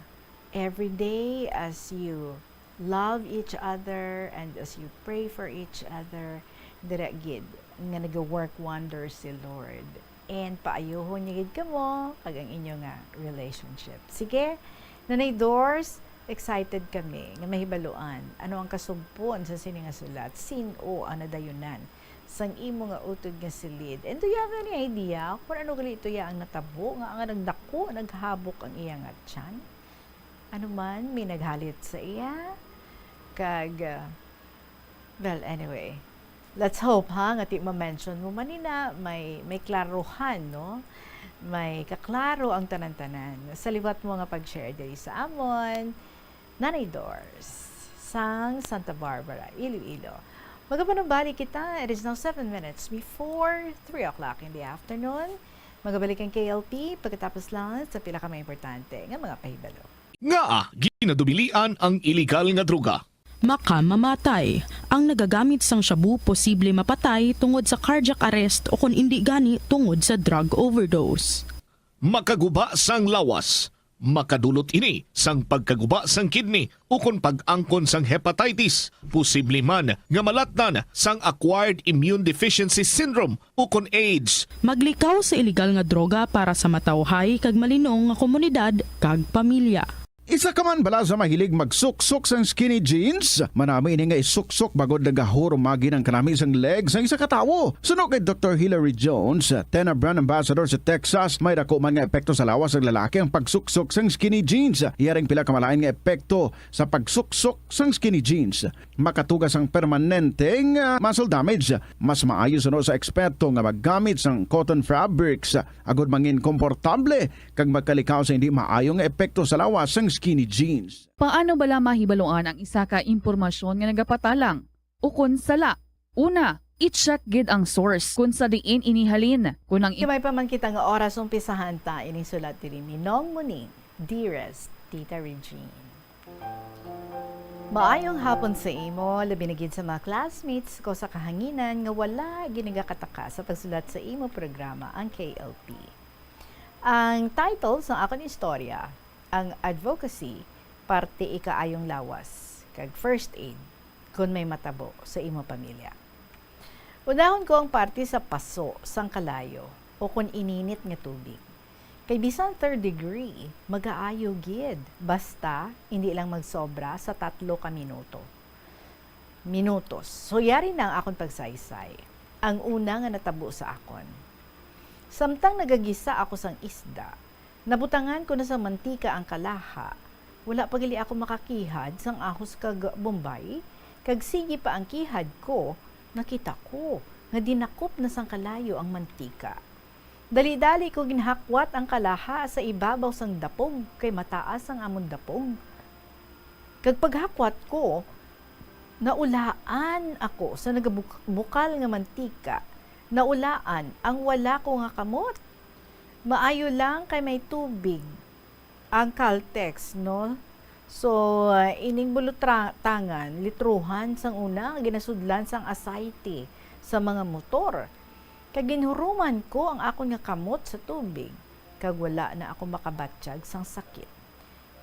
every day as you love each other and as you pray for each other, dira gid nga naga-work wonders si Lord. And paayuhon niya gid kamo kag ang inyo nga relationship. Sige, Nanay Dors, excited kami nga mahibaluan ano ang kasugpon sa sini nga sulat. Sin-o ang nadayunan sang imo nga utod nga silid? And do you have any idea kung ano gali ito ya ang natabo nga, nga nagdako, naghabok ang iya nga tiyan? Ano man, may naghalit sa iya? Kag, uh, well, anyway. Let's hope, ha, nga ti ma-mention mo man ina, may, may klaruhan, no? May kaklaro ang tanan-tanan. Sa liwat mo nga pag-share diri sa amon, Nanay Dors, sang Santa Barbara, Iloilo. Magapanumbalik kita, it is now seven minutes before three o'clock in the afternoon. Magabalik ang K L P pagkatapos lang sa pila ka mga importante nga mga pahibalo. Ngaa ginadubilian ang iligal nga droga? Makamamatay. Ang nagagamit sang shabu posible mapatay tungod sa cardiac arrest o kon indi gani tungod sa drug overdose. Makaguba sang lawas. Makadulot ini sang pagkaguba sang kidney ukon pag-angkon sang hepatitis, posible man nga malatnan sang acquired immune deficiency syndrome ukon AIDS. Maglikaw sa iligal nga droga para sa matawhay kag malinong nga komunidad kag pamilya. Isa ka man bala sa mahilig magsuksok sang skinny jeans? Manami ini nga isuksok bangod nagahurumagi ang kanami sang leg sang isa ka tawo. Suno kay Doktor Hilary Jones, Tena brand ambassador sa Texas, may dako man nga epekto sa lawas sang lalaki ang pagsuksok sang skinny jeans. Iya ring pila ka malain nga epekto sa pagsuksok sang skinny jeans. Makatuga sang permanente nga muscle damage. Mas maayo suno sa eksperto nga maggamit sang cotton fabrics agod mangin komportable kag magkalikaw sa hindi maayo nga epekto sa lawas sang skinny jeans. Paano bala mahibaluan ang isa ka impormasyon nga nagapatalang ukon sala? Una, i-check gid ang source kon sa diin ini halin. Kon ang May pa man kita nga oras, umpisahan ta ining sulat diri ni Nong Muning, Dearest Tita Regine. Maayong hapon sa imo, labi na gid sa mga classmates ko sa kahanginan nga wala ginagakataka sa pagsulat sa imo programa, ang K L P. Ang title sang akon istorya, ang advocacy, parte ikaayong lawas, kag first aid kon may matabo sa imo pamilya. Unahon ko ang parte sa paso sang kalayo o kon ininit nga tubig. Kay bisan third degree, magaayo gid, basta indi lang magsobra sa tatlo ka minuto. Minutos. So, yari na ang akon pagsaysay. Ang una nga natabo sa akon. Samtang nagagisa ako sang isda, nabutangan ko na sang mantika ang kalaha. Wala pa gali ako makakihad sang ahos kag bombay, kag sige pa ang kihad ko, nakita ko nga dinakop na sang kalayo ang mantika. Dali-dali ko ginhakwat ang kalaha sa ibabaw sang dapog, kay mataas ang amon dapog. Kag paghakwat ko, naulaan ako sa nagabuk-, bukal nga mantika. Naulaan ang wala ko nga kamot. Maayo lang kay may tubig ang Caltex, no? So, uh, ining bulutangan, litrohan sang una nga ginasudlan sang asayte sa mga motor. Kag ginhuruman ko ang akon nga kamot sa tubig, kag wala na ako makabatyag sang sakit.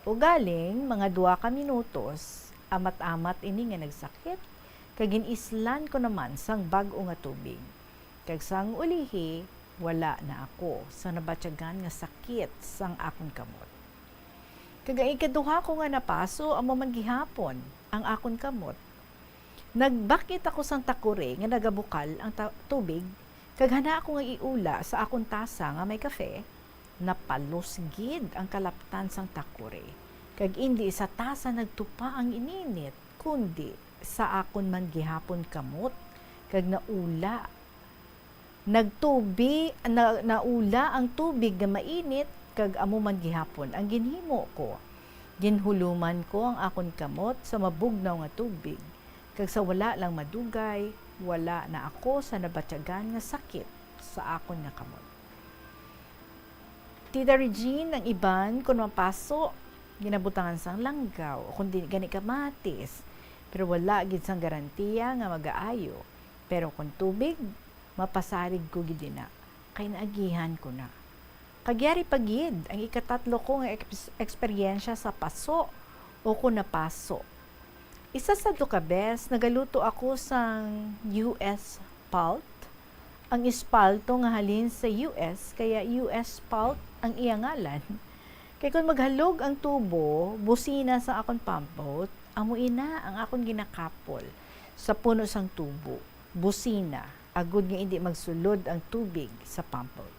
Ugaling, mga duha ka minutos, amat-amat ini nga nagsakit, kag gin-islan ko naman sang bag-o nga tubig. Kag sang ulihi, wala na ako sa nabatyagan nga sakit sang akon kamot. Kag ang ikaduha ko nga napaso amo man gihapon ang akon kamot. Nagbakit ako sang takuri nga nagabukal ang ta-, tubig, kag hana ako nga iula sa akon tasa nga may kafe, napalos gid ang kalaptan sang takuri, kag indi sa tasa nagtupa ang ininit, kundi sa akon man gihapon kamot, kag naula. Nagtubi-, na-, naula ang tubig nga mainit, kag amo man gihapon ang ginhimo ko. Ginhuluman ko ang akon kamot sa mabugnaw nga tubig, kag sa wala lang madugay, wala na ako sa nabatyagan nga sakit sa akon nga kamot. Tita Regine, ang iban, kon mapaso, ginabutangan sang langgaw, o kon di gani kamatis, pero wala gid sang garantiya nga magaayo. Pero kon tubig, mapasarig ko gid ina, kay naagihan ko na. Kag yari pa gid ang ikatatlo ko nga eks-, eksperyensya sa paso o kon napaso. Isa sadto ka bes, nagaluto ako sang U S palt, Ang espalto nga halin sa U S, kaya U S Spalt ang iya ngalan. Kay kon maghalog ang tubo, busina sa akon pump boat, amo ina ang akon ginakapol sa puno sang tubo, busina, agud nga indi magsulod ang tubig sa pump boat.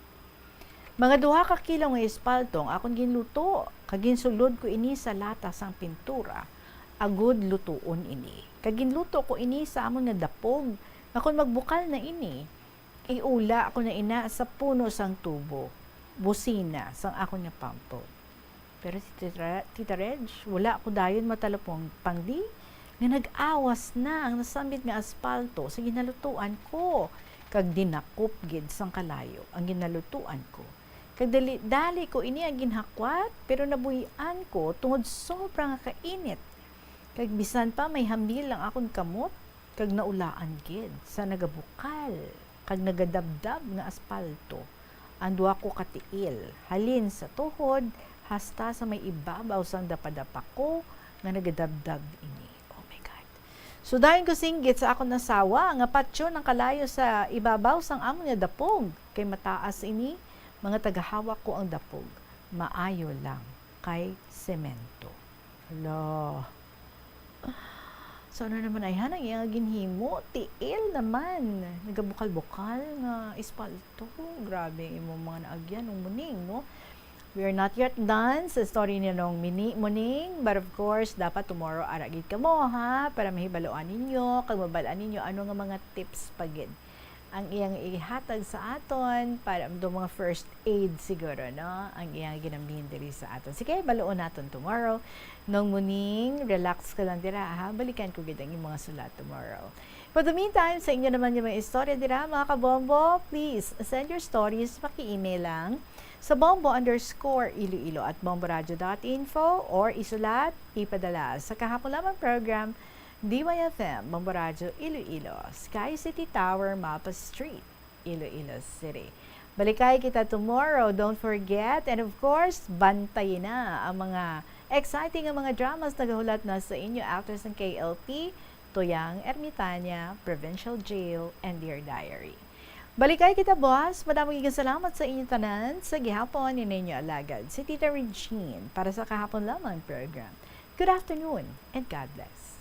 Mga duha ka kilo nga espalto ang akon ginluto, kag ginsulod ko ini sa lata sang pintura, agud lutuon ini. Kag ginluto ko ini sa amon nga dapog, nga kon magbukal na ini, iula ko na ina sa puno sang tubo, busina sang akon nga pump boat. Pero, Tita Re-, Tita Reg, wala ko dayon matalupong pangdi nga nag-awas na ang nasambit nga aspalto sa ginalutuan ko, kag dinakop gid sang kalayo ang ginalutuan ko. Kag dali-dali ko ini ang ginhakwat, pero nabuy-an ko tungod sobra nga kainit. Kag bisan pa may hamil ang akon kamot, kag naulaan gid sa nagabukal kag nagadabdab nga aspalto ang duha ko ka tiil, halin sa tuhod hasta sa may ibabaw sang dapadapa ko nga nagadabdab ini. Oh my God. So, dayon ko singgit sa akon asawa nga patyon ang kalayo sa ibabaw sang amon nga dapog, kay mataas ini, mga tagahawak ko ang dapog. Maayo lang kay semento. Hala. So, ano naman ay hanang iya nga ginhimo? Tiil naman. Nagabukal-bukal nga espalto. Grabe ang imong mga naagyan, Nong Muning, no? We are not yet done sa story ni Nong Mini-, Muning. But of course, dapat tomorrow ara gid kamo, ha? Para mahibaluan ninyo, kag mabal-an ninyo ano nga mga tips pa gid ang iyang ihatag sa aton para do mga first aid siguro, no? Ang iyang ginambihin diri sa aton. Sige, baluon naton tomorrow. Nong Muning, relax ka lang dira, ha? Balikan ko gid ang imong mga sulat tomorrow. For the meantime, sa inyo naman yung mga istorya dira, mga kabombo, please send your stories, paki-email lang sa bombo underscore iloilo at bomboradio dot info or isulat, ipadala sa Kahapon Lamang Program, D Y F M, Bombo Radyo Iloilo, Sky City Tower, Mapa Street, Iloilo City. Balikay kita tomorrow, don't forget. And of course, bantayin na ang mga exciting nga mga dramas nagahulat na sa inyo, actors ng K L P, Toyang Ermitania, Provincial Jail, and Dear Diary. Balikay kita, boss. Madamo gid nga salamat sa inyo tanan. Sa gihapon, ini inyo alagad, si Tita Regine, para sa Kahapon Lamang Program. Good afternoon and God bless.